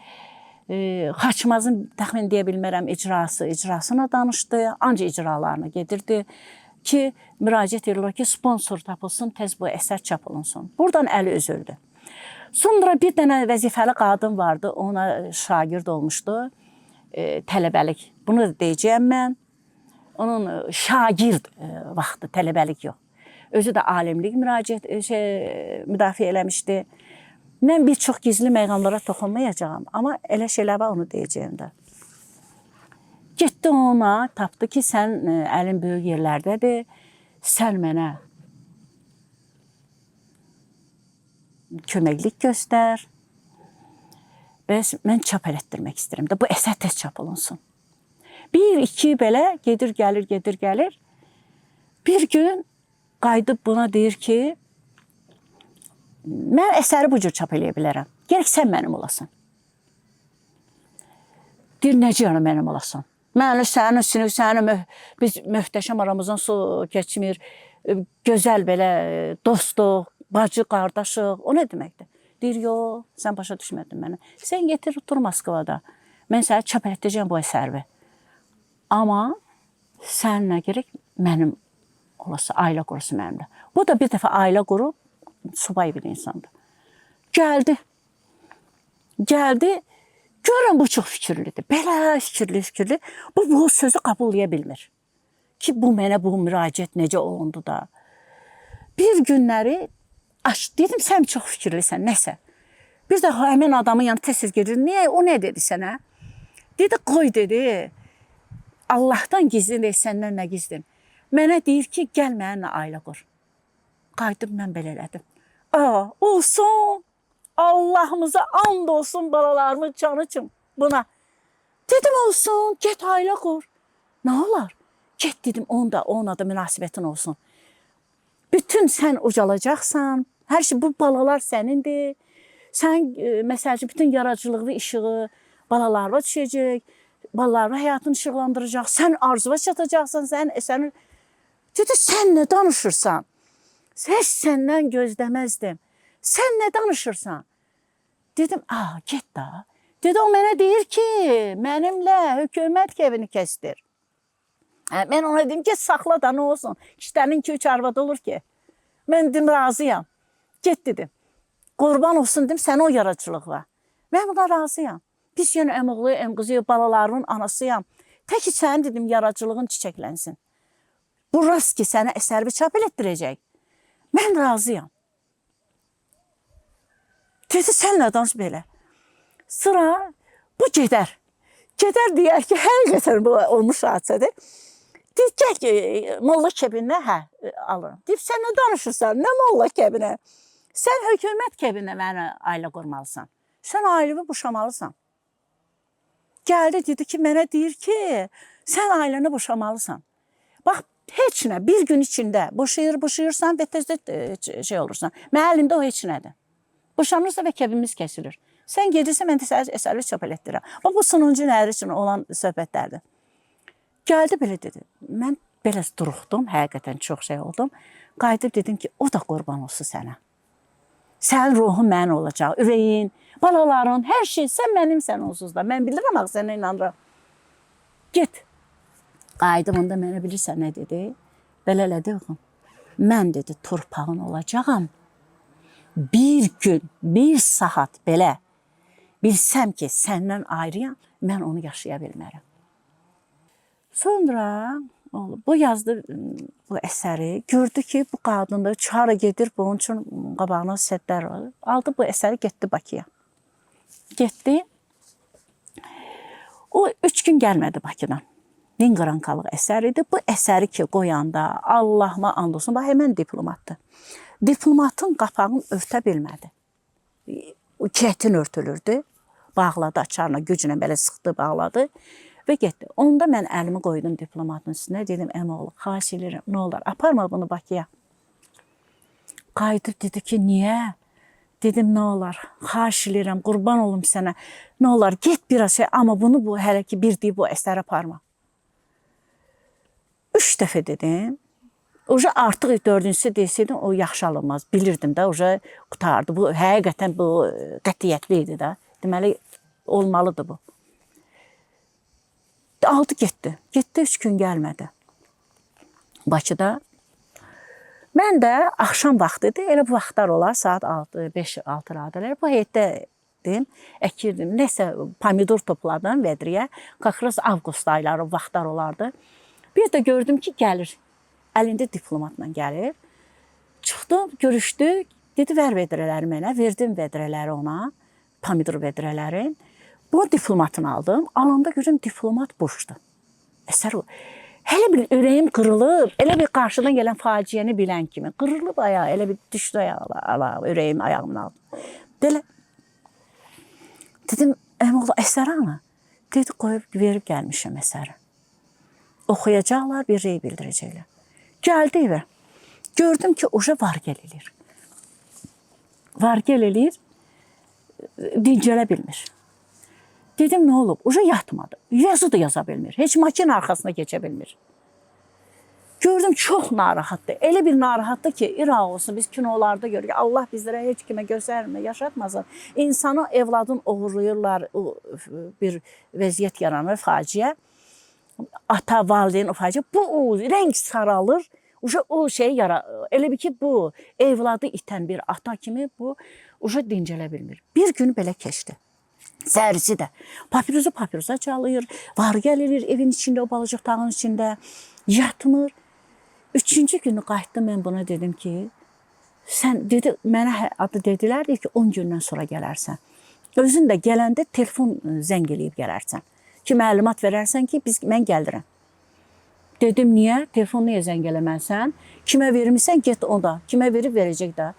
Xaçmazın təxmin deyə bilmərəm icrasına danışdı, anca icralarına gedirdi ki, müraciət edirlər ki, sponsor tapılsın, tez bu əsər çap olunsun. Buradan əli üzüldü. Sonra bir dənə vəzifəli qadın vardı, ona şagird olmuşdu, tələbəlik. Bunu da deyəcəyəm mən. Onun şagird vaxtı, tələbəlik yox. Özü də alimlik müraciət müdafiə eləmişdi. Mən bir çox gizli məqamlara toxunmayacağam, amma elə şeylər var, onu deyəcəyəm də. Getdi ona, tapdı ki, sən əlin böyük yerlərdədir, sən mənə köməklik göstər. Bəs mən çap elətdirmək istəyirəm də, bu əsər tez çap olunsun. Bir, iki belə gedir, gəlir, gedir, gəlir. Bir gün qayıdıb buna deyir ki, mən əsəri bu cür çap eləyə bilərəm. Gərək sən mənim olasan. Deyir, necə yəni mənim olasan? Mən sənin sinif, sənin biz möhtəşəm aramızdan su keçmir, gözəl belə dostuq, bacı, qardaşıq. O nə deməkdir? Deyir, yox, sən başa düşmədin məni. Sən getir, otur Moskvada. Mən sənə çap elətdirəcəm bu əsəri. Amma sən nə gerək mənim olası, ailə qurası mənimlə. Bu da bir dəfə ailə qurub, subay bir insandır. Gəldi. Gəldi. Görürəm bu çox fikirlidir. Belə fikirli, fikirli. Bu sözü qəbul edə bilmir. Ki bu mənə bu müraciət necə olundu da. Bir günləri dedim sən çox fikirlisən, nəsə. Bir də həmin adamın yanına tez-tez gedir. Niyə, o nə dedi sənə? Dedi, qoy dedi. Allahdan gizlin deyil, səndən nə gizlin. Mənə deyir ki, gəl mənimlə ailə qur. Qayıdıb mən belə elədim. Aa, olsun. Allahımıza and olsun balalarımın canı üçün buna. Dedim olsun, get ailə qur. Nə olar? Get dedim, onda, ona da münasibətin olsun. Bütün sən ucalacaqsan. Hər şey, bu balalar sənindir. Sən, məsəl üçün, bütün yaradıcılığı, işığı balalarına düşəcək. Balalarına həyatını işıqlandıracaq. Sən arzuva çatacaqsan, sənin... Dedi, sən nə danışırsan? Heç səndən gözləməzdim. Sən nə danışırsan? Dedim, get da. Dedi, o mənə deyir ki, mənimlə hökumət kevini kəsdir. Mən ona dedim ki, saxla da nə olsun. Kişilərin 2-3 arvadı olur ki. Mən dedim, razıyam. Get dedim. Qurban olsun dedim, sənə o yaradıcılıq var. Mən buna razıyam. Biz yenə əmoğlu, əmqızı, balalarının anasıyam. Tək ki, sənin dedim, yaradıcılığın çiçəklənsin. Bu rast ki, sənə əsəri çap elətdirəcək. Mən razıyam. Dedi, sən nə danış belə? Sıra, bu gedər. Gedər deyər ki, həqiqətən bu olmuş hadisədir. Deyir, gəl ki, molla kəbinə, hə, alıram. Deyib, sən nə danışırsan, nə molla kəbinə? Sən hökumət kəbinə mənə ailə qurmalısan. Sən ailəvi boşamalısan. Gəldi, dedi ki, mənə deyir ki, sən ailəni boşamalısan. Bax, heç nə, bir gün içində boşayırsan və tezdə şey olursan. Mənim əlimdə o heç nədir. Boşanırsa və kəbimiz kəsilir. Sən gedirsən, mən də sənə əsəri çap elətdirəm. Bax, bu sonuncu nəri üçün olan söhbətlərdir. Gəldi, belə dedi. Mən belə duruxdum, həqiqətən çox şey oldum. Qayıdıb dedim ki, o da qurban olsun sənə. Sənin ruhun mənim olacaq, ürəyin, balaların, hər şey. Sən mənimsən onsuz da. Mən bilirəm axı sənə inanıram. Get. Qayıdıb onda mənə bilirsən nə dedi? Belə elədi oxum. Mən dedi torpağın olacağam. Bir gün, bir saat belə bilsəm ki, səndən ayrıyam, mən onu yaşaya bilmərəm. Sonra bu yazdı bu əsəri, gördü ki, bu qadın da hara gedir, bunun üçün qabağına səddlər olur. Aldı bu əsəri, getdi Bakıya. Getdi. O 3 gün gəlmədi Bakıdan. 1000 qrankalıq əsər idi. Bu əsəri ki qoyanda Allahıma and olsun, bax həmən diplomatdır. Diplomatın qapağını örtə bilmədi. O çətin örtülürdü. Bağladı açarla, güclə belə sıxdı, bağladı və getdi. Onda mən əlimi qoydum diplomatın üstünə, dedim əmioğlu, xahiş edirəm, nə olar, aparma bunu Bakıya. Qayıdıb dedi ki, niyə? Dedim, nə olar, xahiş edirəm, qurban olum sənə, nə olar, get biraz şey, amma bunu bu hələ ki bir deyib bu əsərə aparma. 3 dəfə dedim. Uca artıq dördüncüsü desəydim o yaxşı alınmaz. Bilirdim də, uca qurtardı. Bu həqiqətən bu qətiyyətli idi də. Deməli olmalıdır bu. Aldı getdi. Getdi 3 gün gəlmədi. Bakıda. Mən də axşam vaxtı idi. Elə bu vaxtlar olar, saat 6, 5-6 radələr. Bu heyətdə əkirdim. Nəsə pomidor topladım vədriyə. Kakras avqust ayları vaxtlar olardı. Bir də gördüm ki, gəlir. Əlində diplomatla gəlir. Çıxdım, görüşdük. Dedi, ver vedrələri mənə. Verdim vedrələri ona. Pomidor vedrələrin. Bu diplomatını aldım. Alanda görürüm diplomat boşdur. Əsər o. Hələ bir ürəyim qırılıb, elə bir qarşıdan gələn faciəni bilən kimi. Qırılıb ayağı, elə bir düşdü ayağı, ürəyim ayağımın altına. Belə dedim, əmoğlu, əsər hanı? Dedi, qoyub verib gəlmişəm əsəri. Oxuyacaqlar, bir rey bildirəcəklər. Gəldi evə. Gördüm ki, uca var gəl eləyir. Var gəl eləyir, dincələ bilmir. Dedim, nə olub? Uca yatmadı. Yazı da yaza bilmir. Heç makina arxasına keçə bilmir. Gördüm, çox narahatdır. Elə bir narahatdır ki, İraq olsun, biz kinolarda görürük. Allah bizlərə heç kimə göstərmir, yaşatmasın. İnsanı, evladın oğurlayırlar, bir vəziyyət yaranır, faciə. Ata, valideyn o faciə. Bu, o rəng saralır. Uca o şey elə bir ki, bu evladı itən bir ata kimi bu uca dincələ bilmir. Bir gün belə keçdi. Səhərisi də papirosu papirosa çalır, var gəlir evin içində, o balaca otağın içində, yatmır. Üçüncü günü qayıtdım, mən buna dedim ki, sən dedi, mənə adı dedilər ki, 10 gündən sonra gələrsən. Özün də gələndə telefon zəng eləyib gələrsən. Ki, məlumat verərsən ki, mən gəlirəm. Dedim, niyə? Telefon niyə zəng eləməlisən? Kimə vermirsən, get o da. Kimə verib, verəcək də.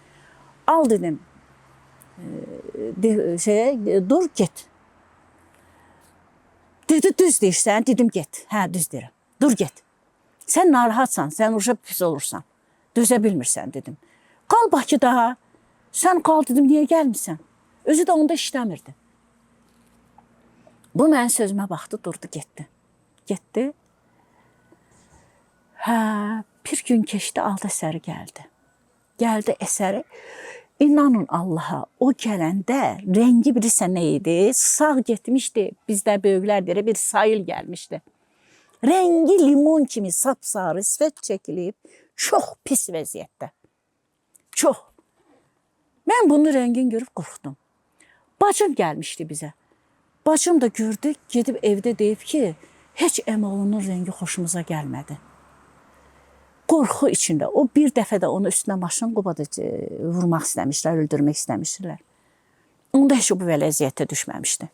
Al dedim, dur, get. Dedi, düz deyirsən, dedim, get. Hə, düz deyirəm. Dur, get. Sən narahatsan, sən uşa pis olursan. Dözə bilmirsən, dedim. Qal Bakıda. Sən qal, dedim, niyə gəlmirsən? Özü də onda işləmirdi. Bu mənim sözümə baxdı, durdu, getdi. Getdi. Hə, bir gün keçdi, aldı əsəri gəldi. Gəldi əsəri. İnanın Allaha, o gələndə rəngi bilirsən nə idi? Sağ getmişdi, bizdə böyüklər deyir, bir sayıl gəlmişdi. Rəngi limon kimi sapsarı, sifət çəkilib, çox pis vəziyyətdə. Çox. Mən bunun rəngini görüb qorxdum. Bacım gəlmişdi bizə. Bacım da gördü, gedib evdə deyib ki, heç əmoğlunun rəngi xoşumuza gəlmədi. Qorxu içində. O bir dəfə də onun üstünə maşın qobadı, vurmaq istəmişlər, öldürmək istəmişdilər. Onda heç o bu vəziyyətə düşməmişdi.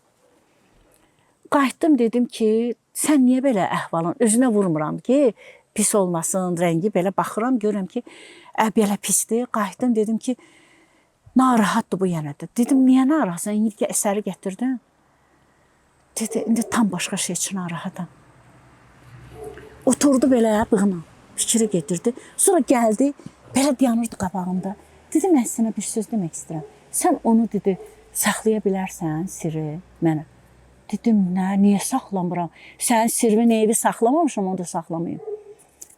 Qayıtdım, dedim ki, sən niyə belə əhvalın, özünə vurmuram ki, pis olmasın, rəngi belə baxıram, görürəm ki, belə pisdir. Qayıtdım, dedim ki, narahatdır bu yenə də. Dedim, niyə narahatsan? İndi ki, əsəri gətirdin. Dedi, indi tam başqa şey üçün narahatam. Oturdu belə bığına, fikri gedirdi. Sonra gəldi, belə dayanırdı qabağımda. Dedi, mən sənə bir söz demək istəyirəm. Sən onu, dedi, saxlaya bilərsən, sirri mənə. Dedim, nə, niyə saxlamıram? Sənin sirrini evi saxlamamışam, onu da saxlamayım.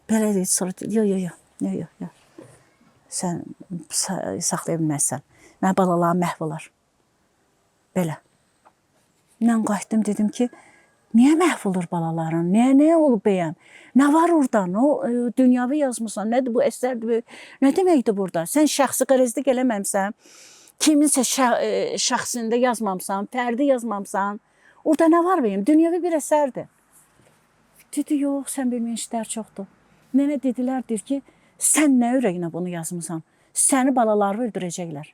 Belə dedi, sonra dedi, yox, yox, yox, yox, yox, yox. Sən saxlaya bilməzsən. Mənim balalarım məhv olar. Belə. Mən qayıtdım, dedim ki, niyə məhv olur balaların? Niyə nə olub bəyəm? Nə var orada? Nə o, dünyavi yazmısan? Nədir bu əsərdir? Nə deməkdir burada? Sən şəxsi qərəzlik eləməmsən. Kiminsə şəxsində yazmamısan, fərdi yazmamısan. Orada nə var bəyəm? Dünyavi bir əsərdir. Dedi, yox, sən bilməyən işlər çoxdur. Mənə dedilər, deyir ki, sən nə ürəyinə bunu yazmısan? Səni balaları öldürəcəklər.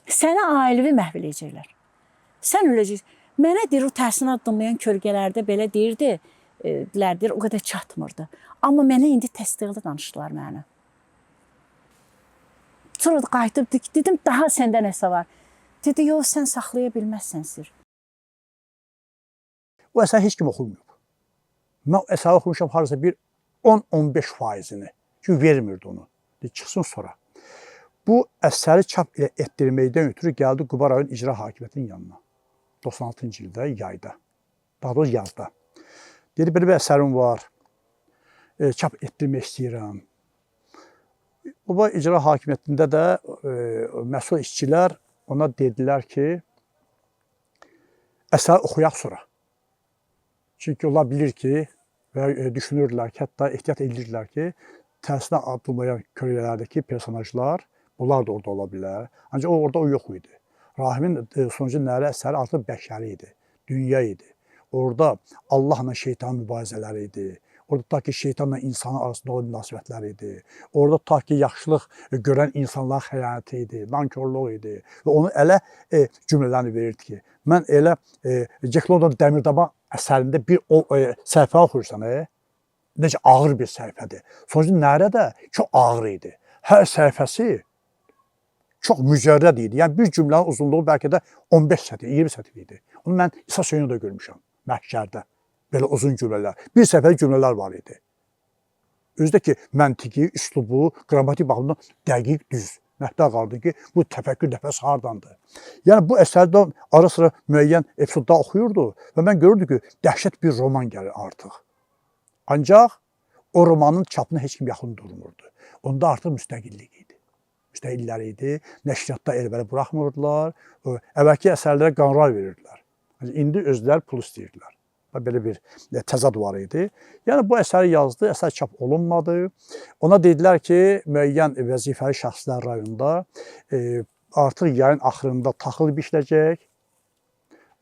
Səni ailəvi məhv eləyəcəklər. Sən öləcəksən. Mənə deyir, o tərsinə addımlayan kölgələrdə belə deyirdi, deyir, o qədər çatmırdı. Amma mənə indi təsdiqli danışdılar mənə. Sonra da qayıdıb dedim, daha səndə nəsə var. Dedi, yox, sən saxlaya bilməzsən sir. O əsər heç kim oxumayıb. Mən o əsəri oxumuşam hardasa bir 10-15 faizini. Çünki vermirdi onu. Dedi, çıxsın sonra. Bu əsəri çap elə etdirməkdən ötürü gəldi Quba rayon icra hakimiyyətinin yanına. 96-cı ildə, yayda. Daha doğrusu yazda. Dedi, belə bir əsərim var. Çap etdirmək istəyirəm. Quba icra hakimiyyətində də məsul işçilər ona dedilər ki, əsəri oxuyaq sonra. Çünki onlar bilir ki, və düşünürdülər ki, hətta ehtiyat edirdilər ki, tərsinə addımlayan kölgələrdəki personajlar, bunlar da orada ola bilər. Ancaq o orada o yox idi. Rahimin sonuncu nərə əsəri artıq bəşəri idi, dünya idi. Orada Allahla şeytanın mübarizələri idi. Orada ta ki şeytanla insanın arasında olan münasibətlər idi. Orada ta ki yaxşılıq görən insanların xəyanəti idi, nankorluq idi. Və onu elə cümlələrini verirdi ki, mən elə Jack London Dəmirdaba əsərində bir o səhifə oxuyursan, necə ağır bir səhifədir. Sonuncu nərə də çox ağır idi. Hər səhifəsi çox mücərrəd idi. Yəni bir cümlənin uzunluğu bəlkə də 15 sətr, 20 sətr idi. Onu mən İsa Hüseynov da görmüşəm məhşərdə. Belə uzun cümlələr. Bir səhifəli cümlələr var idi. Özü də ki, məntiqi, üslubu, qrammatik baxımdan dəqiq, düz. Məhdər qaldı ki, bu təfəkkür nəfəs hardandır? Yəni bu əsərdə ara sıra müəyyən epizodlar oxuyurdu və mən görürdüm ki, dəhşət bir roman gəlir artıq. Ancaq o romanın çapına heç kim yaxın durmurdu. Onda artıq müstəqillik idi. Müstəqillər idi, nəşriyyatda elə-belə buraxmırdılar, əvvəlki əsərlərə qonorar verirdilər. İndi özləri pul istəyirdilər. Belə bir təzad var idi. Yəni bu əsəri yazdı, əsər çap olunmadı. Ona dedilər ki, müəyyən vəzifəli şəxslər rayonda artıq yayın axırında taxıl biçiləcək.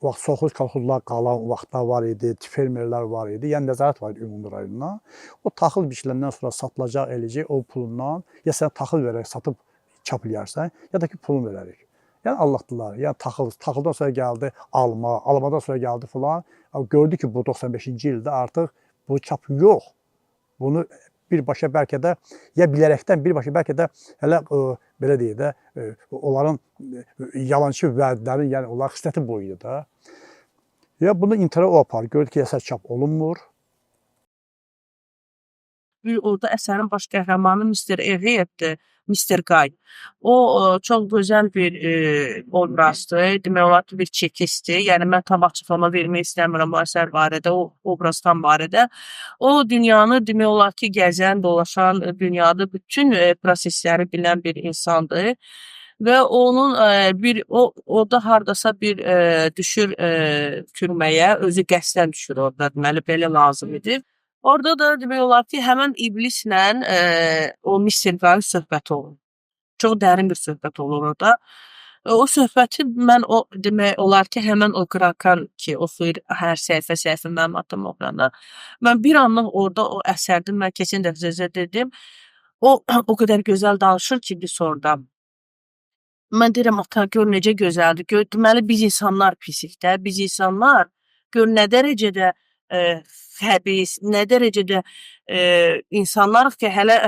O vaxt sovxoz kolxozlar qalan vaxtlar var idi, fermerlər var idi. Yəni nəzarət var idi ümumi rayonuna. O taxıl biçiləndən sonra satılacaq, eləyəcək o pulundan ya sən taxıl verərək satıb çap eləyərsən, ya da ki pulunu verərik. Yəni allatdılar. Yəni taxıldan sonra gəldi alma, almadan sonra gəldi filan. Gördü ki, bu 95-ci ildə artıq bu çap yox. Bunu birbaşa bəlkə də ya bilərəkdən birbaşa bəlkə də hələ belə deyək də onların yalançı vədlərin, yəni onların xisləti bu idi da. Ya bunu intihara o aparır. Gördü ki, əsər çap olunmur. Bir orada əsərin baş qəhrəmanı Mr. Elliot'dır, Mr. Guy. O çox gözəl bir obrazdır. Demək olar ki, bir çekistdir. Yəni mən tam açıqlama vermək istəmirəm bu əsər barədə, o obraz tam barədə. O dünyanı demək olar ki, gəzən, dolaşan, dünyada bütün prosesləri bilən bir insandır. Və onun bir o orada hardasa bir düşür türməyə, özü qəsdən düşür orada, deməli belə lazım idi. Orada da demək olar ki, həmən iblislə o Mr. Guy söhbəti olur. Çox dərin bir söhbət olur orada. O söhbəti mən o demək olar ki, həmən o Krakan ki, oxuyur hər səhifə-səhifə mənim atam oxuyanda. Mən bir anlıq orada o əsərdə mən keçən dəfə sizə dedim, o qədər gözəl danışır ki, bir orada. Mən deyirəm, ata, gör necə gözəldir. Gör, deməli biz insanlar pisik də, biz insanlar gör nə dərəcədə xəbis, nə dərəcədə insanlarıq ki, hələ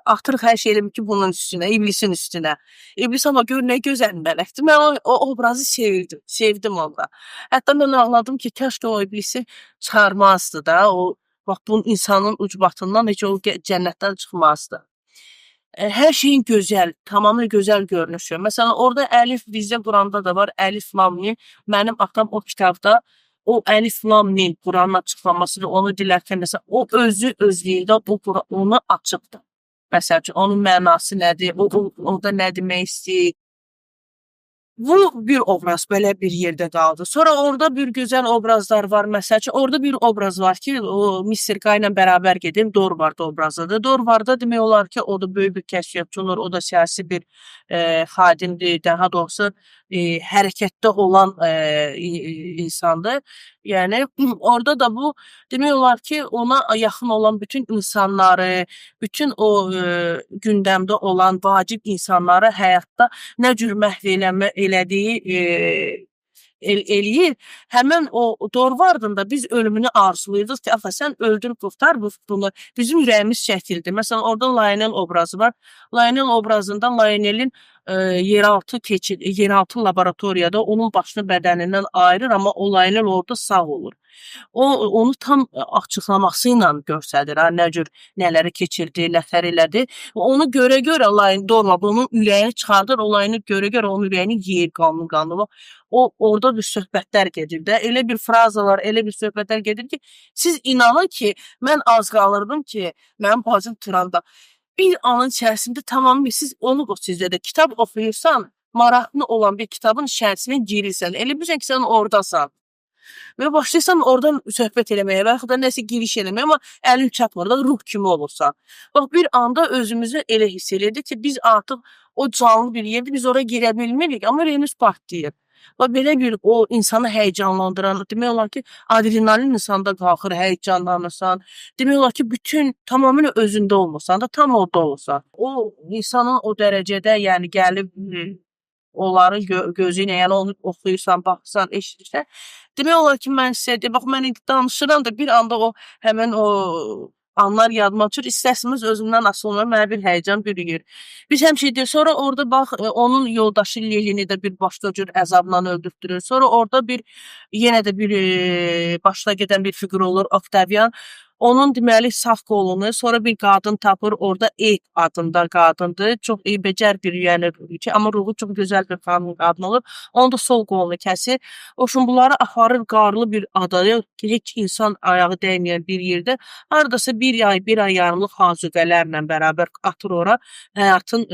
atırıq hər şeyi ki, bunun üstünə, iblisin üstünə. İblis amma gör nə gözəl mələkdir. Mən o obrazı sevdim, sevdim onda. Hətta mən ağladım ki, kaş ki o iblisi çıxarmazdı da, o bax bunun insanın ucbatından heç o cənnətdən çıxmazdı. Hər şeyin gözəl, tamamilə gözəl görünüşü. Məsələn, orada Əlif bizdə Quranda da var, Əlif Lam Mim. Mənim atam o kitabda o Əlif Lam Mim Quranın açıqlaması və onu dilərkən məsələn, o özü özlüyündə bu onu açıbdır. Məsəl üçün onun mənası nədir? O orada nə demək istəyir? Bu bir obraz belə bir yerdə qaldı. Sonra orada bir gözəl obrazlar var. Məsəl üçün orada bir obraz var ki, o Mr. K ilə bərabər gedir, Dorvard obrazıdır. Dorvardda demək olar ki, o da böyük bir kəşfiyyatçı olur, o da siyasi bir xadimdir, daha doğrusu hərəkətdə olan insandır. Yəni orada da bu demək olar ki, ona yaxın olan bütün insanları, bütün o gündəmdə olan vacib insanları həyatda nə cür məhv elədiyi eləyir. Həmin o Dorvardın da biz ölümünü arzulayırdıq ki, axa sən öldür, qurtar bunu. Bizim ürəyimiz çəkildi. Məsələn, orada Lionel obrazı var. Lionel obrazında Lionelin yeraltı keçid, yeraltı laboratoriyada onun başını bədənindən ayırır, amma o Lionel orada sağ olur. O onu tam açıqlaması ilə göstərir, ha, nə cür nələri keçirdi, nətər elədi. Onu görə-görə Lion Dorvard onun ürəyini çıxardır, o Lionel görə-görə onun ürəyini yeyir qanlı-qanlı. O orada bir söhbətlər gedir də, elə bir frazalar, elə bir söhbətlər gedir ki, siz inanın ki, mən az qalırdım ki, mənim bacım Turanda bir anın içərisində tamamilə siz onu o sizdə də kitab oxuyursan, maraqlı olan bir kitabın içərisinə girirsən. Elə bilirsən ki, sən ordasan. Və başlayırsan oradan söhbət eləməyə və yaxud da nəsə giriş eləməyə, amma əlin çatmır da, ruh kimi olursan. Bax, bir anda özümüzü elə hiss elədik ki, biz artıq o canlı bir yerdə, biz ora girə bilmirik, amma ürəyimiz partlayır. Bax, belə bir o insanı həyəcanlandıran, demək olar ki, adrenalin insanda qalxır, həyəcanlanırsan. Demək olar ki, bütün tamamilə özündə olmursan da, tam orada olursan. O insanın o dərəcədə, yəni gəlib onların gözü ilə, yəni onu oxuyursan, baxırsan, eşidirsən. Demək olar ki, mən sizə deyim, bax, mən indi danışıram da bir anda o həmin o anlar yadıma düşür. İstər-istəməz özümdən asılı olmayan mənə bir həyəcan bürüyür. Biz həmişə deyirik, sonra orada bax, onun yoldaşı Lelini də bir başqa cür əzabla öldürtdürür. Sonra orada bir yenə də bir başına gedən bir fiqur olur, Oktavian. Onun deməli sağ qolunu sonra bir qadın tapır, orada Ey adında qadındır. Çox iyi becər bir, yəni ki, amma ruhu çox gözəl bir xanım qadın olur. Onun da sol qolunu kəsir. O şun bunları aparır qarlı bir adaya ki, heç insan ayağı dəyməyən bir yerdə. Hardasa bir ay, bir ay yarımlıq azuqələrlə bərabər atır ora. Həyatın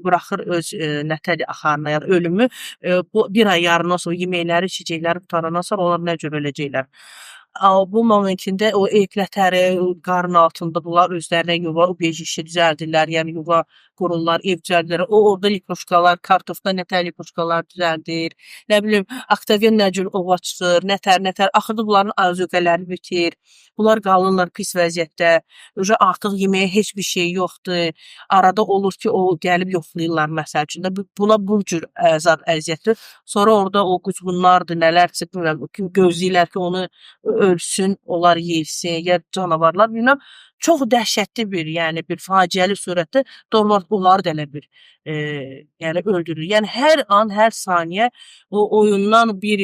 buraxır öz nətəli axarına, yəni ölümü. Bu bir ay yarımdan sonra yeməkləri, içəcəkləri qurtarandan sonra onlar nə cür öləcəklər. Bu momentində o evlətəri qarın altında bunlar özlərinə yuva, ubejişi düzəldirlər, yəni yuva qururlar, ev düzəldirlər. O orada lipoşkalar, kartofda nətər lipoşkalar düzəldir. Nə bilim, Oktavian nə cür ova çıxır, nətər, nətər. Axırda bunların azuqələri bitir. Bunlar qalırlar pis vəziyyətdə. Öcə artıq yeməyə heç bir şey yoxdur. Arada olur ki, o gəlib yoxlayırlar məsəl üçün də. Buna bu cür əzab, əziyyətdir. Sonra orada o quzğunlardır, nələrsə, bilmirəm, gözləyirlər ki, onu ölsün, onlar yeyilsin, ya canavarlar, bilməm. Çox dəhşətli bir, yəni bir faciəli surətdə Dorvard bunları da elə bir, yəni öldürür. Yəni hər an, hər saniyə o oyundan bir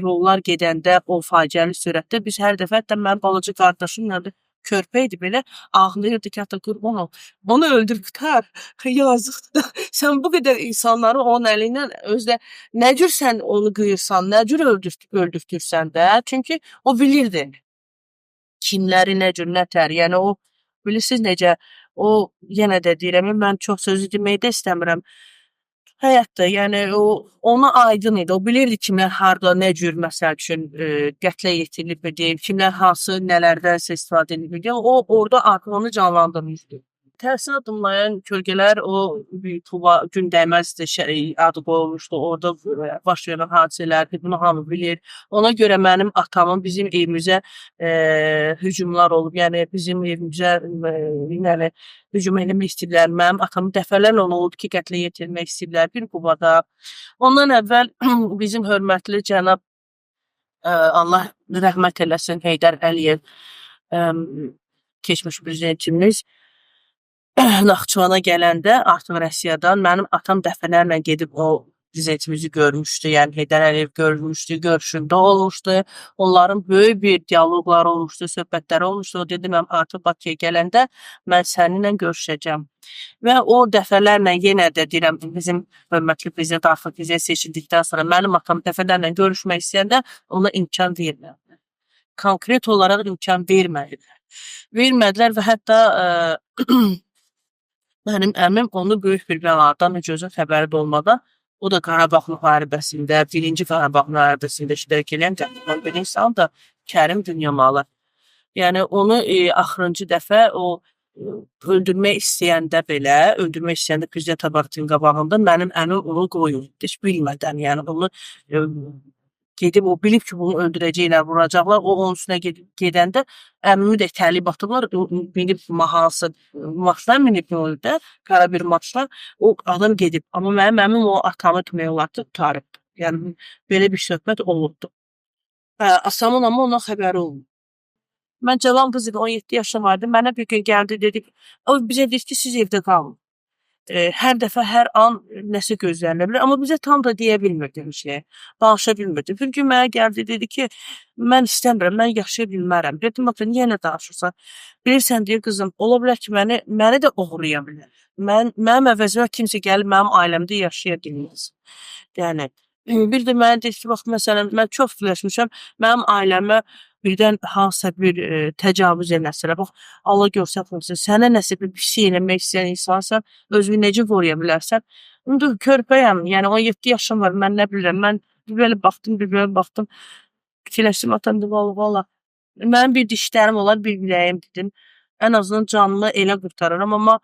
rollar gedəndə o faciəli surətdə biz hər dəfə, hətta mənim balaca qardaşım nədir, körpə idi belə, ağlayırdı ki, ata qurban ol, onu öldür, qurtar, yazıqdır da. Sən bu qədər insanları onun əli ilə özdə nə cür sən onu qıyırsan, nə cür öldürtürsən də, çünki o bilirdi kimləri nə cür, nə tər, yəni o, bilirsiniz necə, o yenə də deyirəm, mən çox sözü demək də istəmirəm. Həyatda, yəni o ona aydın idi. O bilirdi kimlər harda, nə cür məsəl üçün qətlə yetirilib deyim, kimlər hansı nələrdənsə istifadə edib deyim. O orada artıq onu canlandırmışdı. Tərsinə addımlayan kölgələr o bir Tuba gün dəyməzdir adı qoyulmuşdu. Orada baş verən hadisələrdir. Bunu hamı bilir. Ona görə mənim atamın bizim evimizə hücumlar olub. Yəni bizim evimizə yəni hücum eləmək istəyirlər. Mənim atamı dəfələrlə ona olub ki, qətlə yetirmək istəyirlər bir Qubada. Ondan əvvəl bizim hörmətli cənab Allah rəhmət eləsin Heydər Əliyev keçmiş prezidentimiz Naxçıvana gələndə artıq Rusiyadan mənim atam dəfələrlə gedib o prezidentimizi görmüşdü. Yəni Heydər Əliyev görmüşdü, görüşündə olmuşdu. Onların böyük bir dialoqları olmuşdu, söhbətləri olmuşdu. O dedi, mən artıq Bakıya gələndə mən səninlə görüşəcəm. Və o dəfələrlə yenə də deyirəm, bizim hörmətli prezident artıq prezident seçildikdən sonra mənim atam dəfələrlə görüşmək istəyəndə ona imkan vermədilər. Konkret olaraq imkan vermədilər. Vermədilər və hətta Mənim əmim onu böyük bir bəladan heç özü xəbəri də olmadan, o da Qarabağ müharibəsində, birinci Qarabağ müharibəsində iştirak edən qəhrəman bir insan da Kərim Dünyamalı. Yəni onu axırıncı dəfə o öldürmək istəyəndə belə, öldürmək istəyəndə prezident aparatının qabağında mənim əmim onu qoyur. Heç bilmədən, yəni onu gedib o bilib ki, bunu öldürəcəklər, vuracaqlar. O onun üstünə gedəndə əmimi də itələyib atıblar. O minib hansı maşına minib orada, qara bir maşına. O adam gedib. Amma mənim əmim o atamı demək olar ki, qurtarıb. Yəni belə bir söhbət olubdu. Hə, atamın amma ondan xəbəri olmayıb. Mən cavan qız idim, 17 yaşım vardı. Mənə bir gün gəldi, dedi, o bizə dedi ki, siz evdə qalın. Hər dəfə, hər an nəsə gözlənilə bilər, amma bizə tam da deyə bilmirdi heç nəyi, danışa bilmirdi. Bir gün mənə gəldi, dedi ki, mən istəmirəm, mən yaşaya bilmərəm. Dedim, ata, niyə nə danışırsan? Bilirsən, deyir, qızım, ola bilər ki, məni də oğurlaya bilər. Mənim əvəzimə kimsə gəlib mənim ailəmdə yaşaya bilməz. Yəni, bir də mənə deyir ki, bax, məsələn, mən çox fikirləşmişəm, mənim ailəmə birdən hansısa bir təcavüz eləsələr, bax, Allah göstərməsin, sənə nəsə bir pis eləmək istəyən insansan, özünü necə qoruya bilərsən? İndi körpəyəm, yəni 17 yaşım var, mən nə bilirəm, mən bir belə baxdım, bir belə baxdım, fikirləşdim, atam dedi, vallah, vallah, mənim bir dişlərim olar, bir biləyim dedim, ən azından canımı elə qurtararam, amma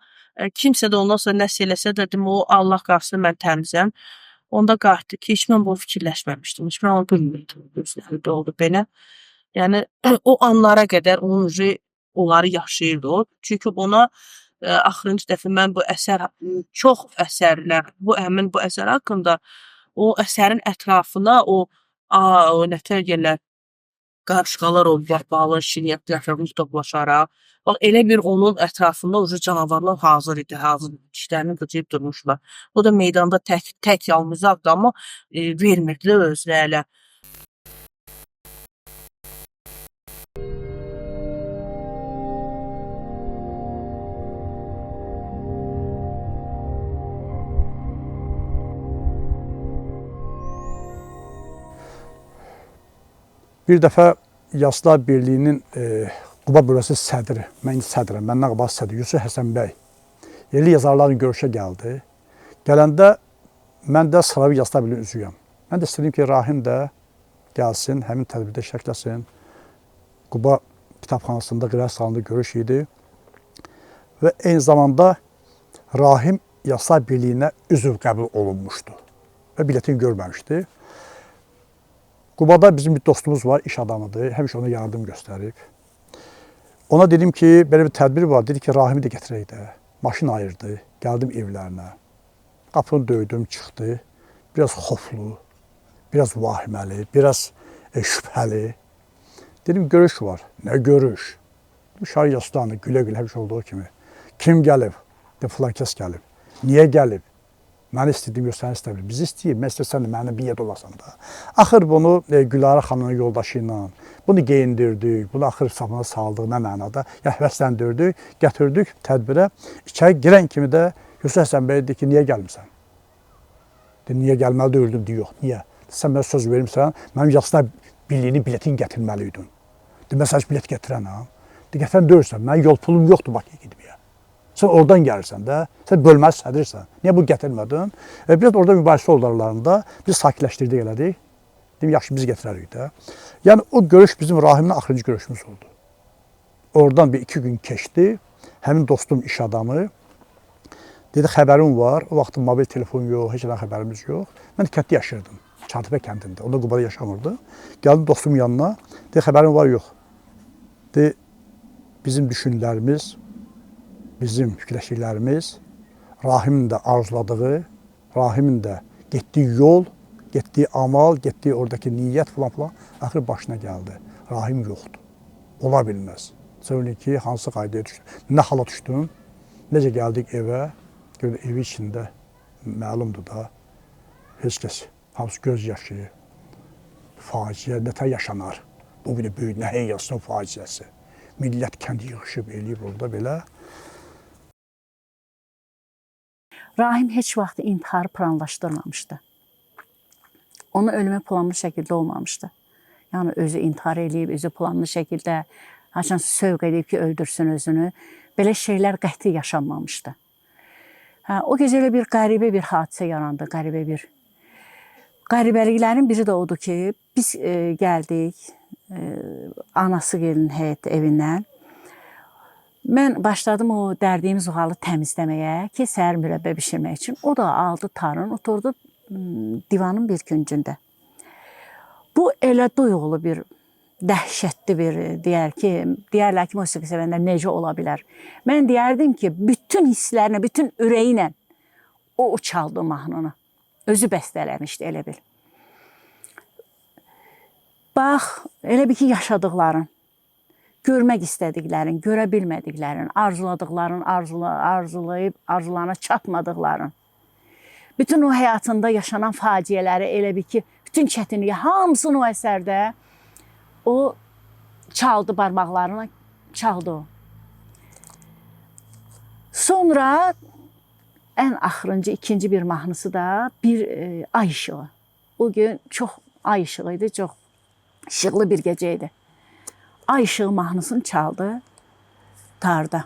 kimsə də ondan sonra nəsə eləsə də dedim, o Allah qarşısında mən təmizəm. Onda qayıtdı ki, heç mən bunu fikirləşməmişdim, heç mən onu bilmirdim, özləri də oldu belə. Yəni o anlara qədər onun onları yaşayırdı o. Çünki ona axırıncı dəfə mən bu əsər, çox əsərlər, bu həmin bu əsər haqqında o əsərin ətrafına o nətər deyirlər, qarışqalar oldular, balın şirniyyatlar ətrafında toplaşaraq. Bax, elə bir onun ətrafında ucu canavarlar hazır idi, hazır dişlərini qıcıyıb durmuşlar. O da meydanda tək yalnızaqdı, amma vermirdilər özünə elə. Bir dəfə Yazıçılar Birliyinin Quba bölgəsi sədri, mən indi sədrəm, məndən qabaq sədri Yusuf Həsənbəy yerli yazarların görüşə gəldi. Gələndə mən də Sıravi Yazıçılar Birliyinin üzvüyəm. Mən də istədim ki, Rahim də gəlsin, həmin tədbirdə iştirak eləsin. Quba kitabxanasında, qiraət salonunda görüş idi. Və eyni zamanda Rahim Yazıçılar Birliyinə üzv qəbul olunmuşdu və biletini görməmişdi. Qubada bizim bir dostumuz var, iş adamıdır, həmişə ona yardım göstərib. Ona dedim ki, belə bir tədbir var, dedi ki, Rahimi də gətirək də. Maşın ayırdı, gəldim evlərinə. Qapını döydüm, çıxdı. Biraz xoflu, biraz vahiməli, biraz şübhəli. Dedim, görüş var. Nə görüş? Şair Yaslanı gülə-gülə həmişə olduğu kimi. Kim gəlib? Dedim, filan kəs gəlib. Niyə gəlib? Məni istədim, yox, səni istəmir. Bizi istəyir, mən istəyirsən də mənimlə bir yerdə olasan da. Axır bunu Gülarə xanımın yoldaşı ilə bunu geyindirdik, bunu axır safına saldıq, nə mənada, yəni həvəsləndirdik, gətirdik tədbirə. İçəri girən kimi də Yusuf Həsən bəy dedi ki, niyə gəlmirsən? Dedi, niyə gəlməli deyildim, deyir, yox, niyə? Sən mənə söz vermirsən, mənim Yazıçılar Birliyinin biletini gətirməli idin. Dedi, mən sənə heç bilet gətirənəm. Dedi, gətirən deyirsən, mənim yol pulum yoxdur Bakıya getməyə. Sən oradan gəlirsən də, sən bölməli sədrirsən. Niyə bu gətirmədin? Biraz orada mübahisə oldu aralarında. Biz sakitləşdirdik, elədik. Dedim, yaxşı, biz gətirərik də. Yəni, o görüş bizim Rahimlə axırıncı görüşümüz oldu. Oradan bir iki gün keçdi. Həmin dostum iş adamı dedi, xəbərim var. O vaxt mobil telefon yox, heç nə xəbərimiz yox. Mən kənddə yaşayırdım, Çartəpə kəndində. O da Qubada yaşamırdı. Gəldim dostumun yanına. Dedi, xəbərim var, yox. Dedi, bizim düşünlərimiz, bizim fikirləşiklərimiz, Rahimin də arzuladığı, Rahimin də getdiyi yol, getdiyi amal, getdiyi oradakı niyyət filan filan axır başına gəldi. Rahim yoxdur. Ola bilməz. Söyləyin ki, hansı qaydaya düşdüm, nə hala düşdüm, necə gəldik evə, gördüm evi içində məlumdur da, heç kəs, hamısı göz yaşı, faciə nətər yaşanar. Bu bir böyük nəhəng yazısının faciəsi. Millət kəndi yığışıb eləyib orada belə. Rahim heç vaxt intiharı planlaşdırmamışdı. Onun ölümü planlı şəkildə olmamışdı. Yəni özü intihar eləyib, özü planlı şəkildə haçansa sövq edib ki, öldürsün özünü. Belə şeylər qəti yaşanmamışdı. Hə, o gecə elə bir qəribə bir hadisə yarandı, qəribə bir. Qəribəliklərin biri də odur ki, biz gəldik anası gelin həyət evindən. Mən başladım o dərdiyim zuğalı təmizləməyə ki, səhər mürəbbə bişirmək üçün. O da aldı tarın, oturdu divanın bir küncündə. Bu elə duyğulu bir dəhşətli bir deyər ki, deyərlər ki, musiqi sevənlər necə ola bilər? Mən deyərdim ki, bütün hisslərinə, bütün ürəyi ilə o çaldı mahnını. Özü bəstələmişdi elə bil. Bax, elə bil ki, yaşadıqların, görmək istədiklərin, görə bilmədiklərin, arzuladıqların, arzulayıb arzularına çatmadıqların, bütün o həyatında yaşanan faciələri elə bil ki, bütün çətinliyi hamısını o əsərdə o çaldı barmaqlarına, çaldı o. Sonra ən axırıncı ikinci bir mahnısı da bir ay işığı. O gün çox ay işığı idi, çox işıqlı bir gecə idi. Ay işığı mahnısını çaldı tarda.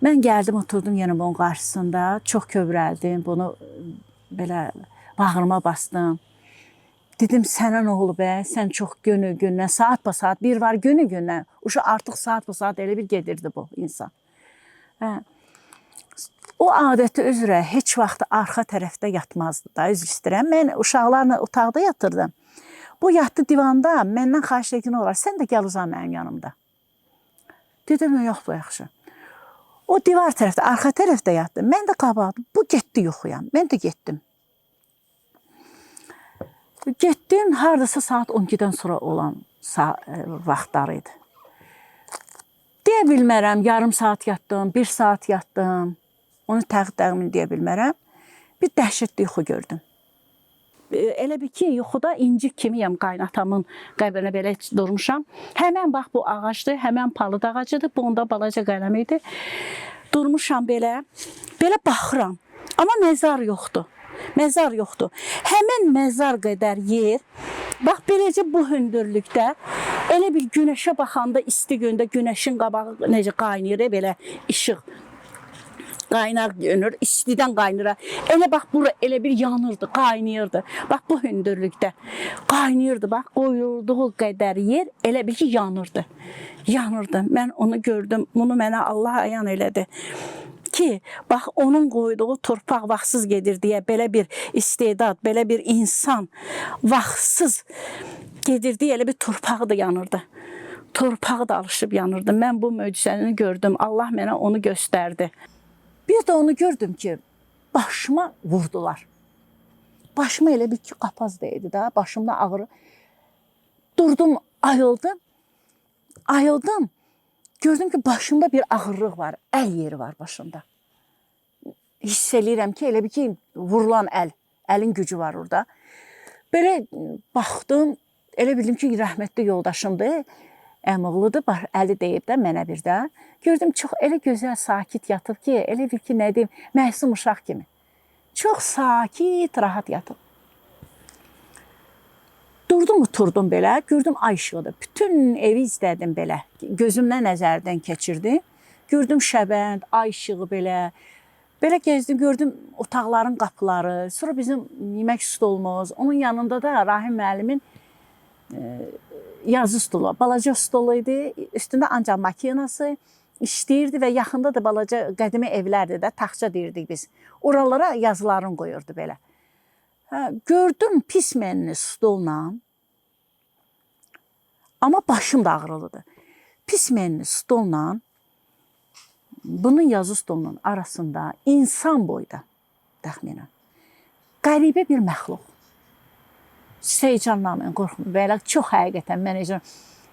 Mən gəldim, oturdum yenə bunun qarşısında. Çox kövrəldim, bunu belə bağrıma bastım. Dedim sənə nə olub bə? Sən çox günü gündən, saat ba saat bir var günü gündən. Uşaq artıq saat ba saat elə bir gedirdi bu insan. Hə. O adəti üzrə heç vaxt arxa tərəfdə yatmazdı da, üzr istəyirəm. Mən uşaqlarla otaqda yatırdım. Bu yatdı divanda, məndən xahiş etdi ki, nə olar, sən də gəl uzan mənim yanımda. Dedim, yox, bu yaxşı. O divar tərəfdə, arxa tərəfdə yatdı. Mən də qabaqda. Bu getdi yuxuya. Mən də getdim. Getdim, hardasa saat 12-dən sonra olan vaxtları idi. Deyə bilmərəm, yarım saat yatdım, bir saat yatdım. Onu təxmin deyə bilmərəm. Bir dəhşətli yuxu gördüm. Elə bil ki, yuxuda inci kimiyəm qaynatamın qəbrinə belə durmuşam. Həmən bax bu ağacdır, həmən palıd ağacıdır. Bu onda balaca qələm idi. Durmuşam belə, belə baxıram. Amma məzar yoxdur. Məzar yoxdur. Həmən məzar qədər yer, bax beləcə bu hündürlükdə elə bir günəşə baxanda isti gündə günəşin qabağı necə qaynayır, belə işıq qaynar görünür, istidən qaynayır. Elə bax bura elə bir yanırdı, qaynayırdı. Bax bu hündürlükdə qaynayırdı. Bax qoyulduğu qədər yer elə bil ki yanırdı. Yanırdı. Mən onu gördüm. Bunu mənə Allah ayan elədi. Ki, bax onun qoyduğu torpaq vaxtsız gedir deyə belə bir istedad, belə bir insan vaxtsız gedir deyə elə bir torpağı da yanırdı. Torpağı da alışıb yanırdı. Mən bu möcüzəni gördüm. Allah mənə onu göstərdi. Bir də onu gördüm ki, başıma vurdular. Başıma elə bir ki, qapaz dəydi də, başımda ağrı. Durdum, ayıldım. Ayıldım. Gördüm ki, başımda bir ağırlıq var, əl yeri var başımda. Hiss eləyirəm ki, elə bir ki, vurulan əl, əlin gücü var orada. Belə baxdım, elə bildim ki, rəhmətli yoldaşımdır, əmioğludur, əli deyib də mənə bir də. Gördüm çox elə gözəl, sakit yatıb ki, elə bil ki, nə deyim, məsum uşaq kimi. Çox sakit, rahat yatıb. Durdum, oturdum belə, gördüm ay işığıdır. Bütün evi izlədim belə. Gözümlə nəzərdən keçirdim. Gördüm şəbənd, ay işığı belə. Belə gezdim, gördüm otaqların qapıları, sonra bizim yemək stolumuz, onun yanında da Rahim müəllimin yazı stolu, balaca stolu idi. Üstündə ancaq makinası işləyirdi və yaxında da balaca qədimi evlərdir də, taxça deyirdik biz. Oralara yazılarını qoyurdu belə. Hə, gördüm pismenini stolla, amma başım da ağrılıdır. Pismenini stolla, bunun yazı stolunun arasında insan boyda təxminən qəribə bir məxluq. Heyecanlanmayın, qorxmayın. Belə çox həqiqətən mən heyecan.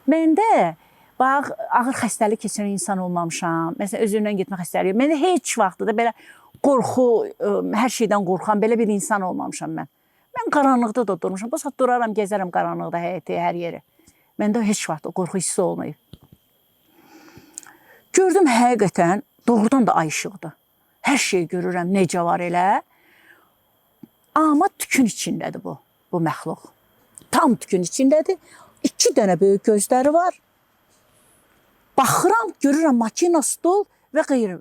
Məndə bax ağır xəstəlik keçirən insan olmamışam. Məsələn, özümdən getmə xəstəliyi. Məndə heç vaxt da belə qorxu, hər şeydən qorxan belə bir insan olmamışam mən. Mən qaranlıqda da durmuşam. Bu saat duraram, gəzərəm qaranlıqda həyəti, hər yeri. Məndə heç vaxt o qorxu hissi olmayıb. Gördüm həqiqətən doğrudan da ay işıqdır. Hər şeyi görürəm necə var elə. Amma tükün içindədir bu məxluq. Tam tükün içindədir. 2 dənə böyük gözləri var. Baxıram, görürəm makina, stol və qeyri.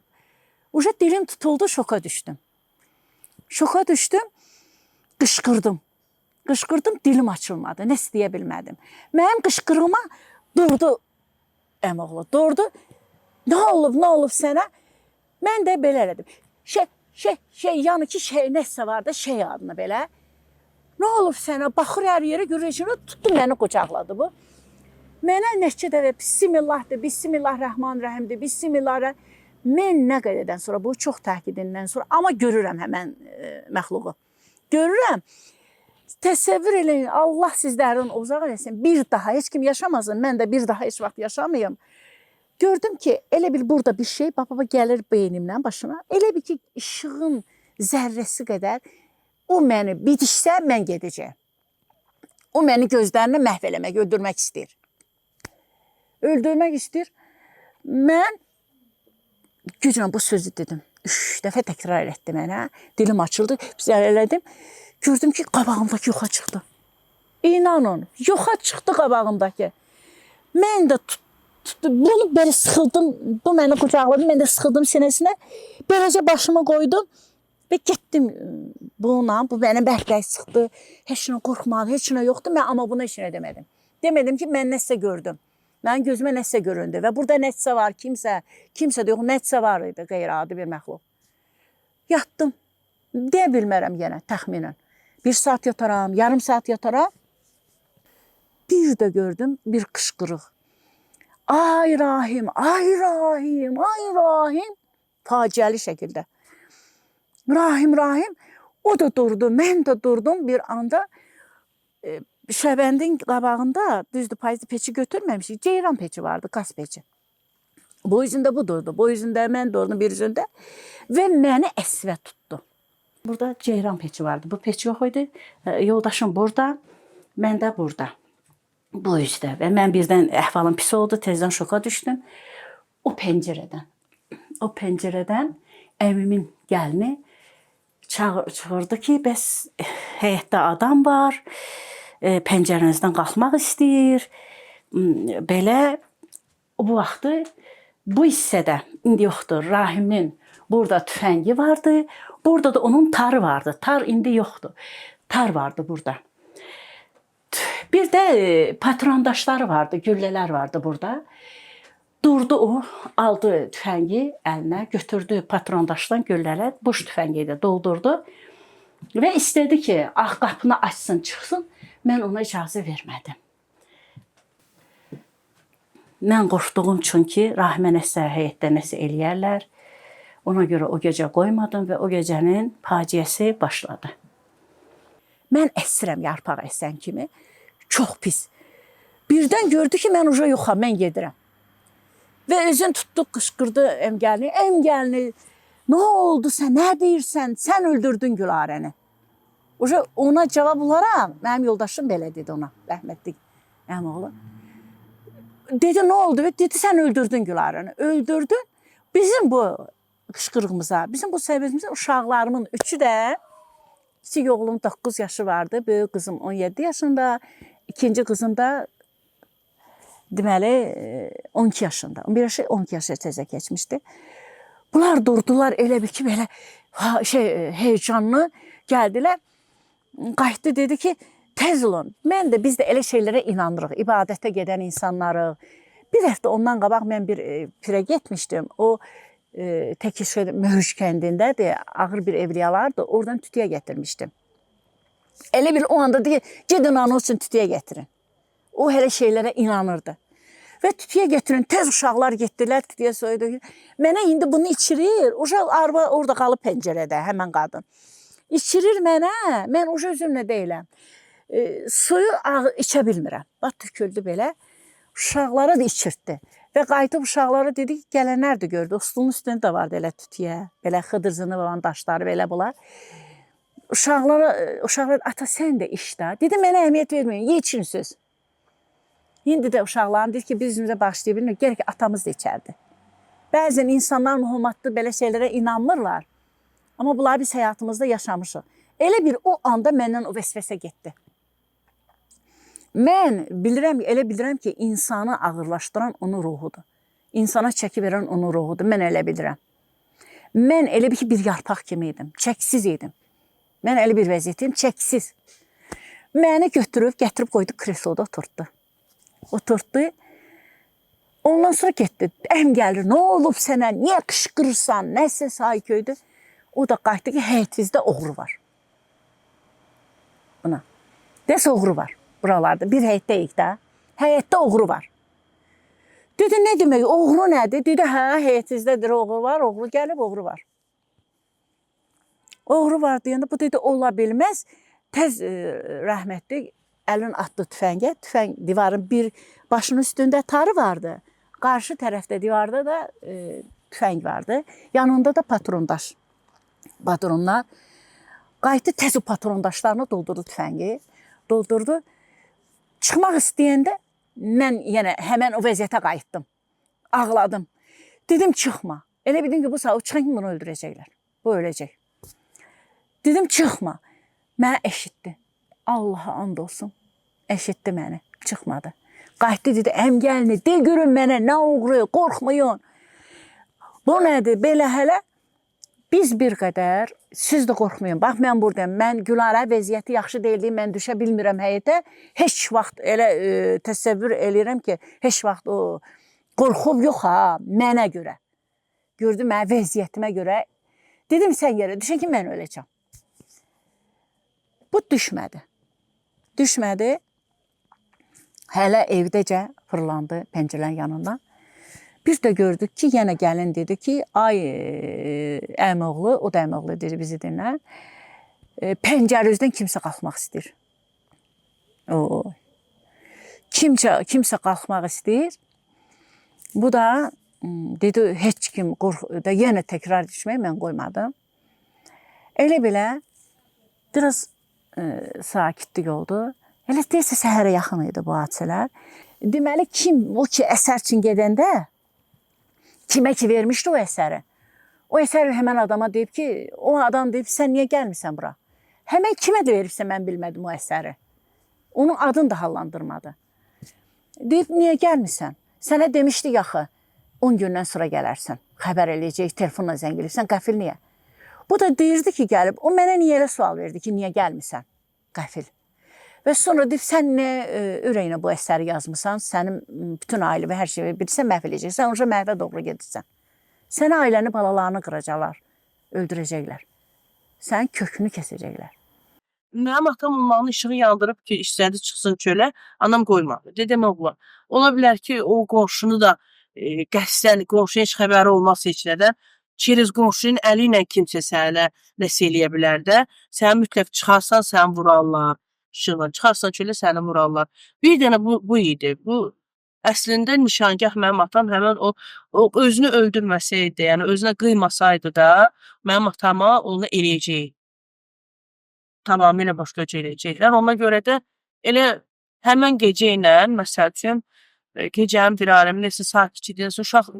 Uje dilim tutuldu, şoka düşdüm. Şoka düşdüm, qışqırdım. Qışqırdım, dilim açılmadı, nə deyə bilmədim. Mənim qışqırığıma durdu əmoğlu, durdu. Nə olub, nə olub sənə? Mən də belə elədim. Şey, şey, şey, yəni ki, şey, nəsə var da, şey adına belə. Nə olub sənə? Baxır hər yerə, görür heç nə, tutdu məni qucaqladı bu. Mənə neçə dəfə bismillahdır, bismillahirrahmanirrahimdir, bismillah. Mən nə qədərdən sonra, bu çox təkidindən sonra, amma görürəm həmən məxluqu. Görürəm. Təsəvvür eləyin, Allah sizlərin uzaq eləsin. Bir daha heç kim yaşamasın, mən də bir daha heç vaxt yaşamayım. Gördüm ki, elə bil burada bir şey, bax baba gəlir beynimdən başıma. Elə bil ki, işığın zərrəsi qədər o məni bitişsə mən gedəcəyəm. O məni gözlərini məhv eləmək, öldürmək istəyir. Öldürmək istəyir. Mən güclə bu sözü dedim. 3 dəfə təkrar elətdi mənə. Dilim açıldı. Bizə elədim. Gördüm ki, qabağımdakı yoxa çıxdı. İnanın, yoxa çıxdı qabağımdakı. Mən də tutdu, bunu belə sıxıldım, bu məni qucaqladı, mən də sıxıldım sinəsinə. Beləcə başımı qoydum və getdim bununla. Bu məni bərk-bərk sıxdı. Heç nə qorxmadı, heç nə yoxdur. Mən amma buna heç nə demədim. Demədim ki, mən nəsə gördüm. Mənim gözümə nəsə göründü və burada nəsə var, kimsə, kimsə də yox, nəsə var idi, qeyri-adi bir məxluq. Yatdım. Deyə bilmərəm yenə təxminən. Bir saat yataram, yarım saat yataram. Bir də gördüm bir qışqırıq. Ay Rahim, ay Rahim, ay Rahim. Faciəli şəkildə. Rahim, Rahim. O da durdu, mən də durdum bir anda. Şəbəndin qabağında, düzdür, payızda peçi götürməmişik. Ceyran peçi vardı, qaz peçi. Bu üzündə bu durdu, bu üzündə mən durdum bir üzündə və məni əsvə tutdu. Burada ceyran peçi vardı. Bu peç yox idi. Yoldaşım burada, mən də burada. Bu üzdə və mən birdən əhvalım pis oldu, tezdən şoka düşdüm. O pəncərədən əmimin gəlini çağırdı ki, bəs həyətdə adam var, pəncərənizdən qalxmaq istəyir. Belə bu vaxtı bu hissədə indi yoxdur. Rahimin burada tüfəngi vardı. Burada da onun tarı vardı. Tar indi yoxdur. Tar vardı burada. Bir də patrondaşları vardı, güllələr vardı burada. Durdu o, aldı tüfəngi əlinə, götürdü patrondaşdan güllələr, boş tüfəngi də doldurdu və istədi ki, ağ qapını açsın, çıxsın. Mən ona icazə vermədim. Mən qorxduğum üçün ki, Rahimə nəsə həyətdə nəsə eləyərlər. Ona görə o gecə qoymadım və o gecənin faciəsi başladı. Mən əsirəm yarpaq əsən kimi. Çox pis. Birdən gördü ki, mən uca yoxam, mən gedirəm. Və özün tutdu, qışqırdı əmgəlini. Əmgəlini, nə oldu sən, nə deyirsən? Sən öldürdün Gülarəni. Uca ona cavab olaraq mənim yoldaşım belə dedi ona, rəhmətli əmioğlu. Dedi, nə oldu? Dedi, sən öldürdün Gülarəni. Öldürdün. Bizim bu qışqırığımıza, bizim bu səbəbimizə uşaqlarımın üçü də, kiçik oğlum 9 yaşı vardı, böyük qızım 17 yaşında, ikinci qızım da deməli 12 yaşında. 11 yaşı 12 yaşa təzə keçmişdi. Bunlar durdular elə bil ki, belə heyecanlı gəldilər. Qayıtdı dedi ki, tez olun. Mən də biz də elə şeylərə inanırıq. İbadətə gedən insanlarıq. Bir həftə ondan qabaq mən bir pirə getmişdim. O Təkişə Möhüş kəndindədir. Ağır bir evliyalardır. Oradan tütüyə gətirmişdim. Elə bir o anda deyir, gedin anı üçün tütüyə gətirin. O hələ şeylərə inanırdı. Və tütüyə gətirin. Tez uşaqlar getdilər, tütüyə soydu. Mənə indi bunu içirir. Uşaq arva orada qalıb pəncərədə, həmən qadın. İçirir mənə, mən uşaq özümlə deyiləm. Suyu içə bilmirəm. Bax töküldü belə. Uşaqlara da içirtdi. Və qayıdıb uşaqlara dedi ki, gələnlər də gördü. O stolun üstündə də vardı elə tütüyə, belə xıdırzını olan daşları belə bunlar. Uşaqlara, uşaqlar ata sən də iç də. Dedi mənə əhəmiyyət verməyin, ye için söz. İndi də uşaqlarım deyir ki, biz üzümüzə bağışlaya bilmirik, gərək atamız da içərdi. Bəzən insanlar muhummatlı belə şeylərə inanmırlar. Amma bunları biz həyatımızda yaşamışıq. Elə bir o anda məndən o vəsvəsə getdi. Mən bilirəm, elə bilirəm ki, insanı ağırlaşdıran onun ruhudur. İnsana çəki verən onun ruhudur. Mən elə bilirəm. Mən elə bir ki, bir yarpaq kimi idim. Çəksiz idim. Mən elə bir vəziyyətim, çəksiz. Məni götürüb, gətirib qoydu kresloda oturtdu. Oturtdu. Ondan sonra getdi. Əm gəlir, nə olub sənə, niyə qışqırırsan, nəsə sayköydü. O da qayıtdı ki, həyətinizdə oğru var. Buna. Dəs oğru var buralarda. Bir həyətdəyik də. Həyətdə oğru var. Dedi, nə demək, oğru nədir? Dedi, hə, həyətinizdədir, oğru var, oğru gəlib, oğru var. Oğru var deyəndə bu dedi, ola bilməz. Təz rəhmətli əlin atdı tüfəngə. Tüfəng divarın bir başının üstündə tarı vardı. Qarşı tərəfdə divarda da tüfəng vardı. Yanında da patrondaş. Patronlar. Qayıtdı təz o patrondaşlarını doldurdu tüfəngi. Doldurdu. Çıxmaq istəyəndə mən yenə həmən o vəziyyətə qayıtdım. Ağladım. Dedim çıxma. Elə bildim ki, bu saat o çıxan kimi bunu öldürəcəklər. Bu öləcək. Dedim çıxma. Mənə eşitdi. Allaha and olsun. Eşitdi məni. Çıxmadı. Qayıtdı dedi, əm gəlini, de görün mənə nə oğru, qorxmayın. Bu nədir? Belə hələ biz bir qədər, siz də qorxmayın. Bax mən buradayam. Mən Gülarə vəziyyəti yaxşı deyildi, mən düşə bilmirəm həyətə. Heç vaxt elə təsəvvür eləyirəm ki, heç vaxt o qorxum yox ha, mənə görə. Gördü mənə vəziyyətimə görə. Dedim sən yerə düşən ki, mən öləcəm. Bu düşmədi. Düşmədi. Hələ evdəcə fırlandı pəncərənin yanından. Bir də gördük ki, yenə gəlin dedi ki, ay əmioğlu, o da əmioğlu dedi bizi dinlə. Pəncərə üzdən kimsə qalxmaq istəyir. O. Kimsə qalxmaq istəyir. Bu da dedi heç kim qorx da yenə təkrar düşməyə mən qoymadım. Elə belə biraz sakitlik oldu. Elə deyəsə səhərə yaxın idi bu hadisələr. Deməli kim o ki əsər üçün gedəndə kimə ki vermişdi o əsəri. O əsəri həmən adama deyib ki, o adam deyib sən niyə gəlmisən bura? Həmən kimə də veribsə mən bilmədim o əsəri. Onun adını da hallandırmadı. Deyib niyə gəlmisən? Sənə demişdik axı 10 gündən sonra gələrsən. Xəbər eləyəcək, telefonla zəng eləyirsən, qəfil niyə? Bu da deyirdi ki, gəlib. O mənə niyə elə sual verdi ki, niyə gəlmisən? Qəfil. Və sonra deyib, sən nə ürəyinə bu əsəri yazmısan, sənin bütün ailə və hər şeyi bilirsən, məhv eləyəcək. Sən orada məhvə doğru gedirsən. Sənə ailəni, balalarını qıracaqlar, öldürəcəklər. Sənin kökünü kəsəcəklər. Mənim atam onların işığı yandırıb ki, istədi çıxsın çölə, anam qoymadı. Dedim oğlan, ola bilər ki, o qonşunu da qəsdən, qonşunun heç xəbəri olmaz heç nədən. Çeriz qonşunun əli ilə kimsə sənə nəsə eləyə bilər də. Sən mütləq çıxarsan, səni vurarlar. İşıqla çıxarsan çölə, səni vurarlar. Bir dənə bu idi. Bu əslində nişangah mənim atam həmən o özünü öldürməsəydi, yəni özünə qıymasaydı da, mənim atama onu eləyəcək. Tamamilə başqa cür eləyəcəklər. Ona görə də elə həmən gecə ilə, məsəl üçün, gecənin bir aləmi nəsə saat 2 idi, uşaq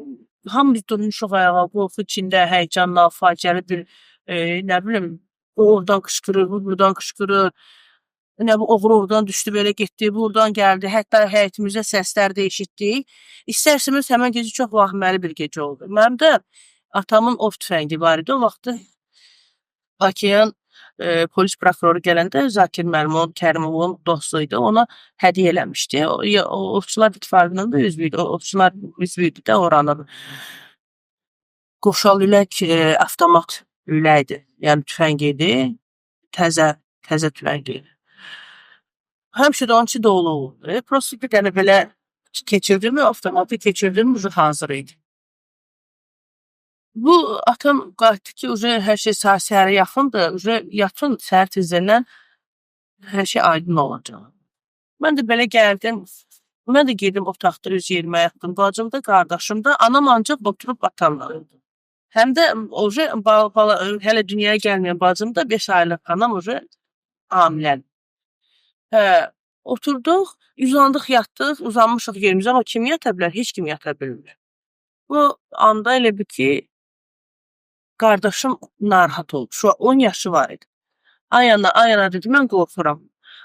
hamımız durmuşuq ayağa, qorxu içində, həyəcanla, faciəli bir, nə bilim, o oradan qışqırır, bu buradan qışqırır. Nə bu oğru oradan düşdü, belə getdi, buradan gəldi. Hətta həyətimizdə səslər də eşitdik. İstər-istəməz həmən gecə çox vahiməli bir gecə oldu. Mənim də atamın ov tüfəngi var idi. O vaxtı Bakıya polis prokuroru gələndə Zakir müəllim, Kərimovun dostu idi. Ona hədiyyə eləmişdi. O Ovçular İttifaqının da üzvü idi. O Ovçular üzvü idi də oranın. Qoşal ülək avtomat lülə idi. Yəni tüfəng idi. Təzə tüfəng idi. Həmişə də onun içi dolu olurdu. Prosta bir dənə belə keçirdimi, avtomatı keçirdim, hazır idi. Bu atam qayıtdı ki, uje hər şey saat səhərə yaxındır, uje yatın səhər tezdən hər şey aydın olacaq. Mən də belə gəldim, mən də girdim otaqda öz yerimə yatdım. Bacım da, qardaşım da, anam ancaq oturub atamla. Həm də uje bala, hələ dünyaya gəlməyən bacım da 5 aylıq anam uje hamilədir. Hə, oturduq, uzandıq, yatdıq, uzanmışıq yerimizə, amma kim yata bilər? Heç kim yata bilmir. Bu anda elə bil ki, qardaşım narahat oldu. Şu 10 yaşı var idi. Ay ana, ay ana dedi, mən qorxuram.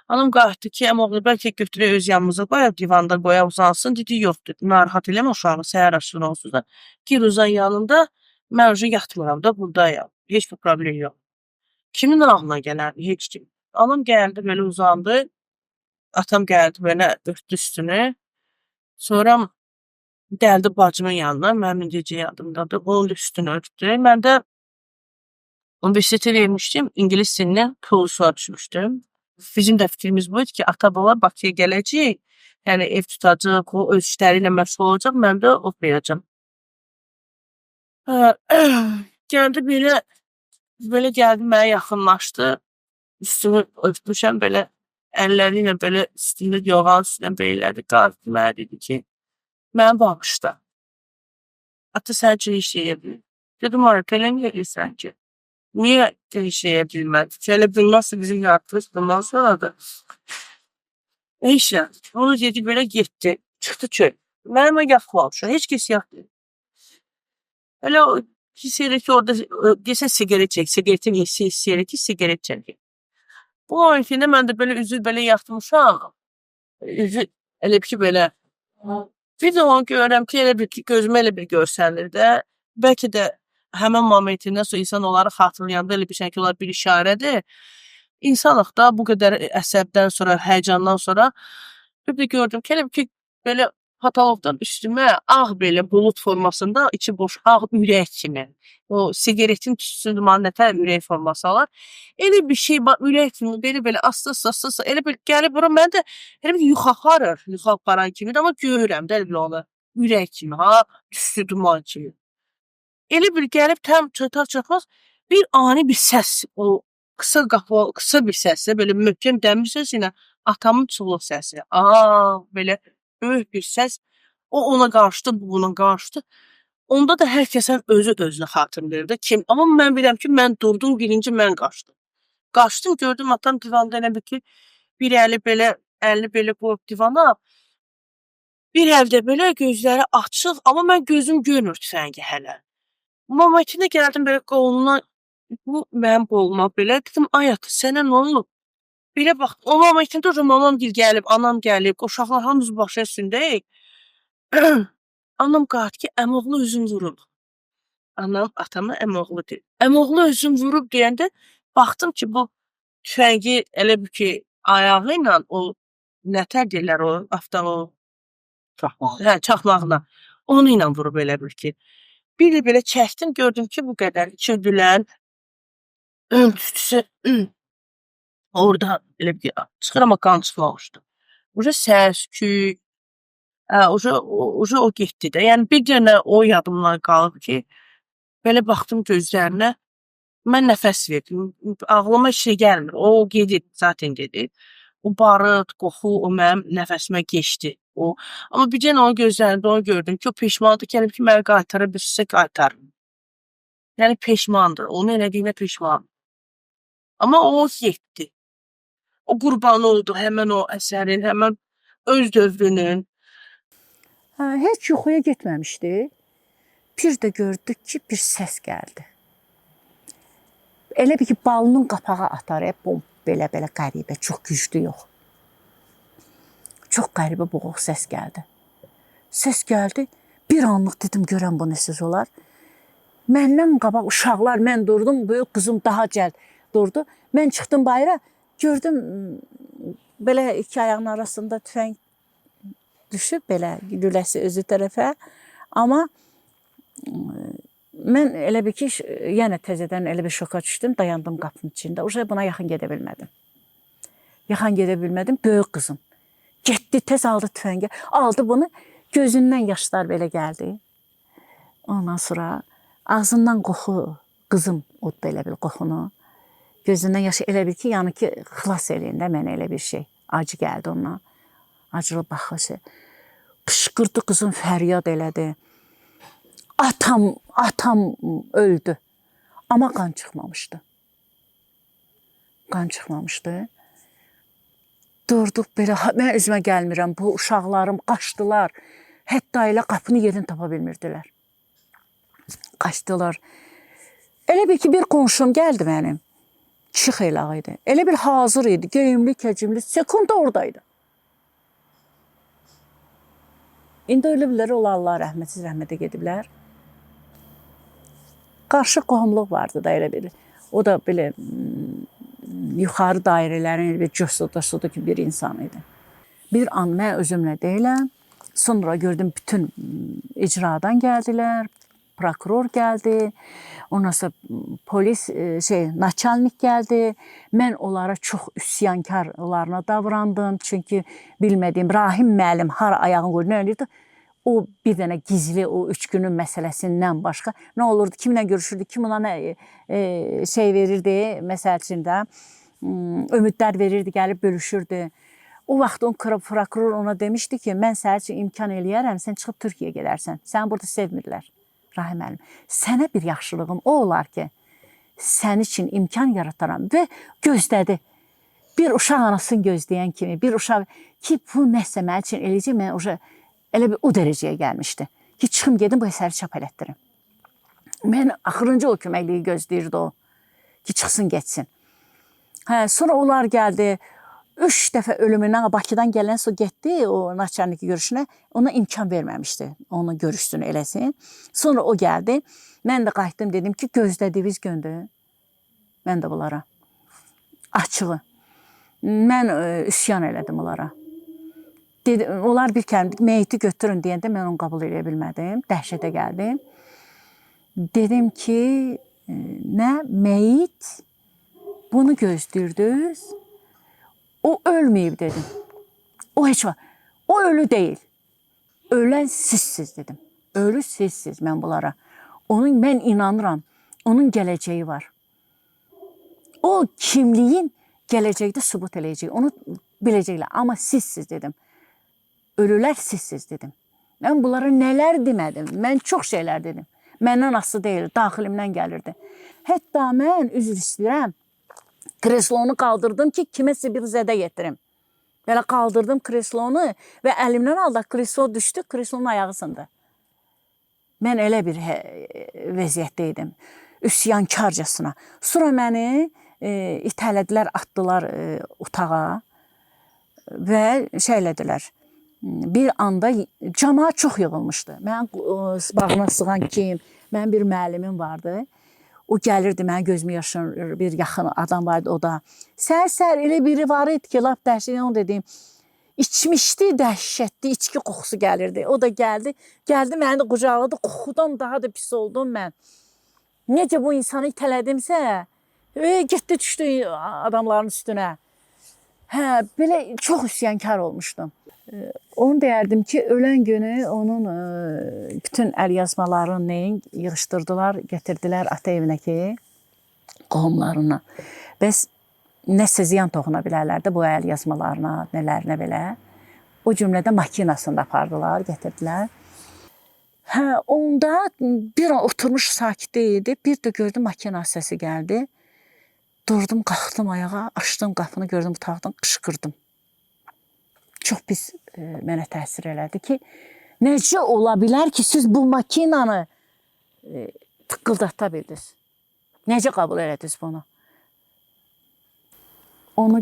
Anam qayıtdı ki, əmoğlu bəlkə götürək öz yanımıza qoyaq, divanda qoyaq uzansın. Dedi, yox dedi, narahat eləmə uşağı, səhər açsın onsuz da. Gir uzan yanında. Mən uje yatmıram da, burdayam. Heç bir problem yox. Kimin ağlına gələrdi? Heç kim. Anam gəldi, belə uzandı. Atam gəldi, belə örtdü üstünü. Sonra gəldi bacımın yanına. Mənim indicə yadımdadır. Onun üstünü örtdü. Mən də universitetə vermişdim. İngilis dilindən pulsuna düşmüşdüm. Bizim də fikrimiz bu idi ki, ata-bala Bakıya gələcək. Yəni ev tutacaq, o öz işləri ilə məşğul olacaq, mən də oxuyacağam. Hə, gəldi belə belə gəldi mənə yaxınlaşdı. Üstümü örtmüşəm belə əlləri ilə belə üstümdə yorğanın üstünə belə elədi. Qalxdı mənə dedi ki, məni bağışla. Ata sənin üçün heç şey eləyə bilmir. Dedim, ay, belə niyə eləyirsən ki? Niyə heç şey eləyə bilməz? Elə bilməzsə bizim yaratılış bundan sonradır. Heç nə. Onu dedi belə getdi. Çıxdı çöl. Mənimlə yatmamışam. Heç kəs yatmır. Elə o hiss edir ki, orada desə siqaret çək, siqaretin hissi hiss edir ki, siqaret çəkir. Bu momentində mən də belə üzü belə yatmışam. Üzü elə bir ki, belə. Bir də onu görürəm ki, elə bir ki, gözümə elə bir görsənir də. Bəlkə də həmin momentindən sonra insan onları xatırlayanda elə bilirsən ki, onlar bir işarədir. İnsanıq da bu qədər əsəbdən sonra, həyəcandan sonra bir də gördüm ki, elə bir ki, belə patologdan üstümə ağ belə bulud formasında içi boş ağ ürək kimi. O siqaretin tüstüsü dumanı nətər ürək forması alar. Elə bir şey bax ürək kimi belə-belə asta-asta elə bir gəlib bura mən də elə bir yuxu aparır, yuxu aparan kimi də amma görürəm də elə bil onu. Ürək kimi ha, tüstü duman kimi. Elə bir gəlib tam çatar-çatmaz bir ani bir səs o qısa qapı qısa bir səslə belə möhkəm dəmir səsi ilə atamın çığlıq səsi. Aa, belə böyük bir səs. O ona qarışdı, bu buna qarışdı. Onda da hər kəsin özü özünü xatırlayır da kim. Amma mən bilirəm ki, mən durdum, birinci mən qaçdım. Qaçdım, gördüm atam divanda elə bil ki, bir əli belə, əlini belə qoyub divana. Bir əldə belə gözləri açıq, amma mən gözüm görmür tüfəngi hələ. Momentində gəldim belə qoluna, bu mənim qoluma belə dedim, ay ata, sənə nə olub? Belə bax, o momentində o mamam gil gəlib, anam gəlib, uşaqlar hamımız başı üstündəyik. Anam qayıtdı ki, əmioğlu özün vurub. Anam atama əmioğlu deyir. Əmioğlu özün vurub deyəndə baxdım ki, bu tüfəngi elə bir ki, ayağı ilə o nətər deyirlər o avto o Çaxmaq. hə, çaxmaqla. Onu ilə vurub elə bil ki. Bir də belə çəkdim, gördüm ki, bu qədər iki dülən ön tüstüsü orada elə bir çıxır, amma qan çıxmamışdı. Uca səs, küy, hə, uca o getdi də. Yəni bir dənə o yadımdan qalıb ki, belə baxdım gözlərinə, mən nəfəs verdim. Ağlıma heç şey gəlmir. O gedir, zaten gedir. O barıt, qoxu, o mənim nəfəsimə keçdi. O, amma bir dənə onun gözlərində onu gördüm ki, o peşmandır ki, elə ki, məni qaytara bilsə qaytarır. Yəni peşmandır. Onu elədiyinə peşmandır. Amma o getdi. O qurbanı oldu həmən o əsərin, həmən öz dövrünün. Hə, heç yuxuya getməmişdi. Bir də gördük ki, bir səs gəldi. Elə bir ki, balının qapağı atar, bom, belə-belə qəribə, çox güclü yox. Çox qəribə boğuq səs gəldi. Səs gəldi. Bir anlıq dedim, görən bu nə səs olar. Məndən qabaq uşaqlar, mən durdum, böyük qızım daha cəld durdu. Mən çıxdım bayıra, gördüm belə iki ayağının arasında tüfəng düşüb belə lüləsi özü tərəfə. Amma mən elə bir ki, yenə təzədən elə bir şoka düşdüm, dayandım qapının içində. Uşaq buna yaxın gedə bilmədim. Yaxın gedə bilmədim. Böyük qızım getdi, tez aldı tüfəngi, aldı bunu. Gözündən yaşlar belə gəldi. Ondan sonra ağzından qoxu, qızım o belə bir qoxunu. Gözündən yaşı elə bil ki, yəni ki, xilas eləyin də mənə elə bir şey. Acı gəldi ondan. Acılı baxışı. Qışqırdı qızım, fəryad elədi. Atam, atam öldü. Amma qan çıxmamışdı. Qan çıxmamışdı. Durduq belə, mən özümə gəlmirəm. Bu uşaqlarım qaçdılar. Hətta elə qapını yerini tapa bilmirdilər. Qaçdılar. Elə bil ki, bir qonşum gəldi mənim. Kişi xeylağı idi. Elə bir hazır idi, geyimli, kəcimli, sekunda oradaydı. İndi ölüblər, ola Allah rəhmətsiz rəhmətə gediblər. Qarşı qohumluq vardı da elə bir. O da belə yuxarı dairələrin bir cosudu ki bir insan idi. Bir an mən özümlə deyiləm. Sonra gördüm bütün icradan gəldilər, prokuror gəldi. Ondan sonra polis naçalnik gəldi. Mən onlara çox üsyankar onlarla davrandım. Çünki bilmədiyim Rahim müəllim hara ayağını qoyur, nə eləyirdi? O bir dənə gizli o 3 günün məsələsindən başqa nə olurdu, kimlə görüşürdü, kim ona nə şey verirdi, məsəl üçün də ümidlər verirdi, gəlib bölüşürdü. O vaxt o prokuror ona demişdi ki, mən sənin üçün imkan eləyərəm, sən çıxıb Türkiyəyə gedərsən. Səni burada sevmirlər. Rahim müəllim, sənə bir yaxşılığım o olar ki, sənin üçün imkan yarataram və gözlədi. Bir uşaq anasını gözləyən kimi, bir uşaq ki, bu nəsə mənim üçün eləyəcək, mən uşaq elə bir o dərəcəyə gəlmişdi ki, çıxım gedim bu əsəri çap elətdirim. Mən axırıncı o köməkliyi gözləyirdi o ki, çıxsın getsin. Hə, sonra onlar gəldi. 3 dəfə ölümündən Bakıdan gələn sonra getdi o naçalnik görüşünə. Ona imkan verməmişdi. Onu görüşsün, eləsin. Sonra o gəldi. Mən də qayıtdım, dedim ki, gözlədiyiniz gündür. Mən də bunlara açığı. Mən üsyan elədim onlara. Dedi, onlar bir kəlmə meyiti götürün deyəndə mən onu qəbul eləyə bilmədim. Dəhşətə gəldim. Dedim ki, nə meyit bunu gözləyirdiniz. O ölməyib dedim. O heç vaxt. O ölü deyil. Ölən sizsiz dedim. Ölü sizsiz mən bunlara. Onun mən inanıram. Onun gələcəyi var. O kimliyin gələcəkdə sübut eləyəcək. Onu biləcəklər. Amma sizsiz dedim. Ölülər sizsiz dedim. Mən bunlara nələr demədim. Mən çox şeylər dedim. Məndən asılı deyil, daxilimdən gəlirdi. Hətta mən üzr istəyirəm. Kreslonu qaldırdım ki, kiməsə bir zədə yetirim. Belə qaldırdım kreslonu və əlimdən aldı, kreslo düşdü, kreslonun ayağı sındı. Mən elə bir vəziyyətdə idim. Üsyankarcasına. Sonra məni itələdilər, atdılar otağa və şey elədilər. Bir anda camaat çox yığılmışdı. Mənim bağrına sığan kim, mənim bir müəllimim vardı. O gəlirdi, mənim gözümü yaşır, bir yaxın adam vardı o da. Səhər-səhər elə biri var idi ki, lap dəhşətli, onu dediyim, içmişdi, dəhşətli içki qoxusu gəlirdi. O da gəldi, gəldi məni də qucaqladı, qoxudan daha da pis oldum mən. Necə bu insanı itələdimsə, getdi düşdü adamların üstünə. Hə, belə çox üsyankar olmuşdum. Onu deyərdim ki, ölən günü onun bütün əlyazmalarını yığışdırdılar, gətirdilər ata evinə ki, qohumlarına. Bəs nəsə ziyan toxuna bilərlər də bu əlyazmalarına, nələrinə belə. O cümlədə makinasını da apardılar, gətirdilər. Hə, onda bir an oturmuş sakitdə idi. Bir də gördüm makina səsi gəldi. Durdum, qalxdım ayağa, açdım qapını, gördüm otaqdan qışqırdım. Çox pis mənə təsir elədi ki, necə ola bilər ki, siz bu makinanı tıqqıldata bildiniz? Necə qəbul elədiniz bunu? Onu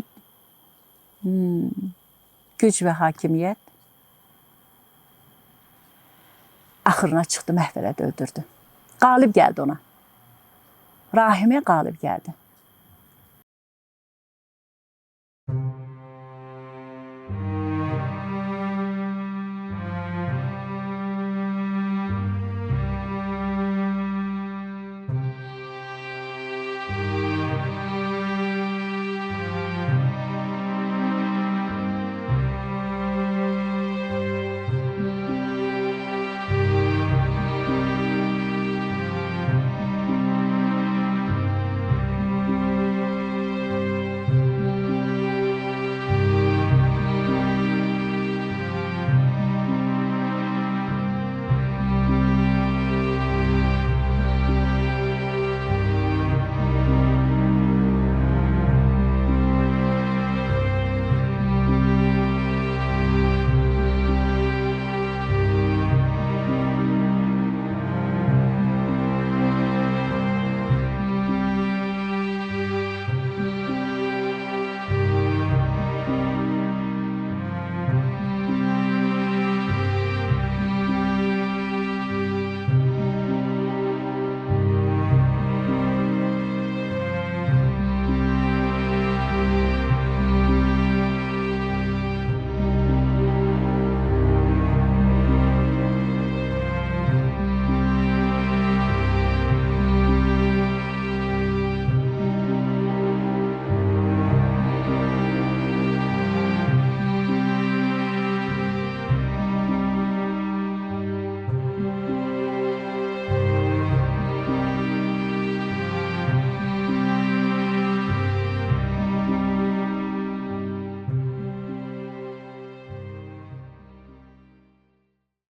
güc və hakimiyyət axırına çıxdı, məhv elədi, öldürdü. Qalib gəldi ona. Rahimə qalib gəldi.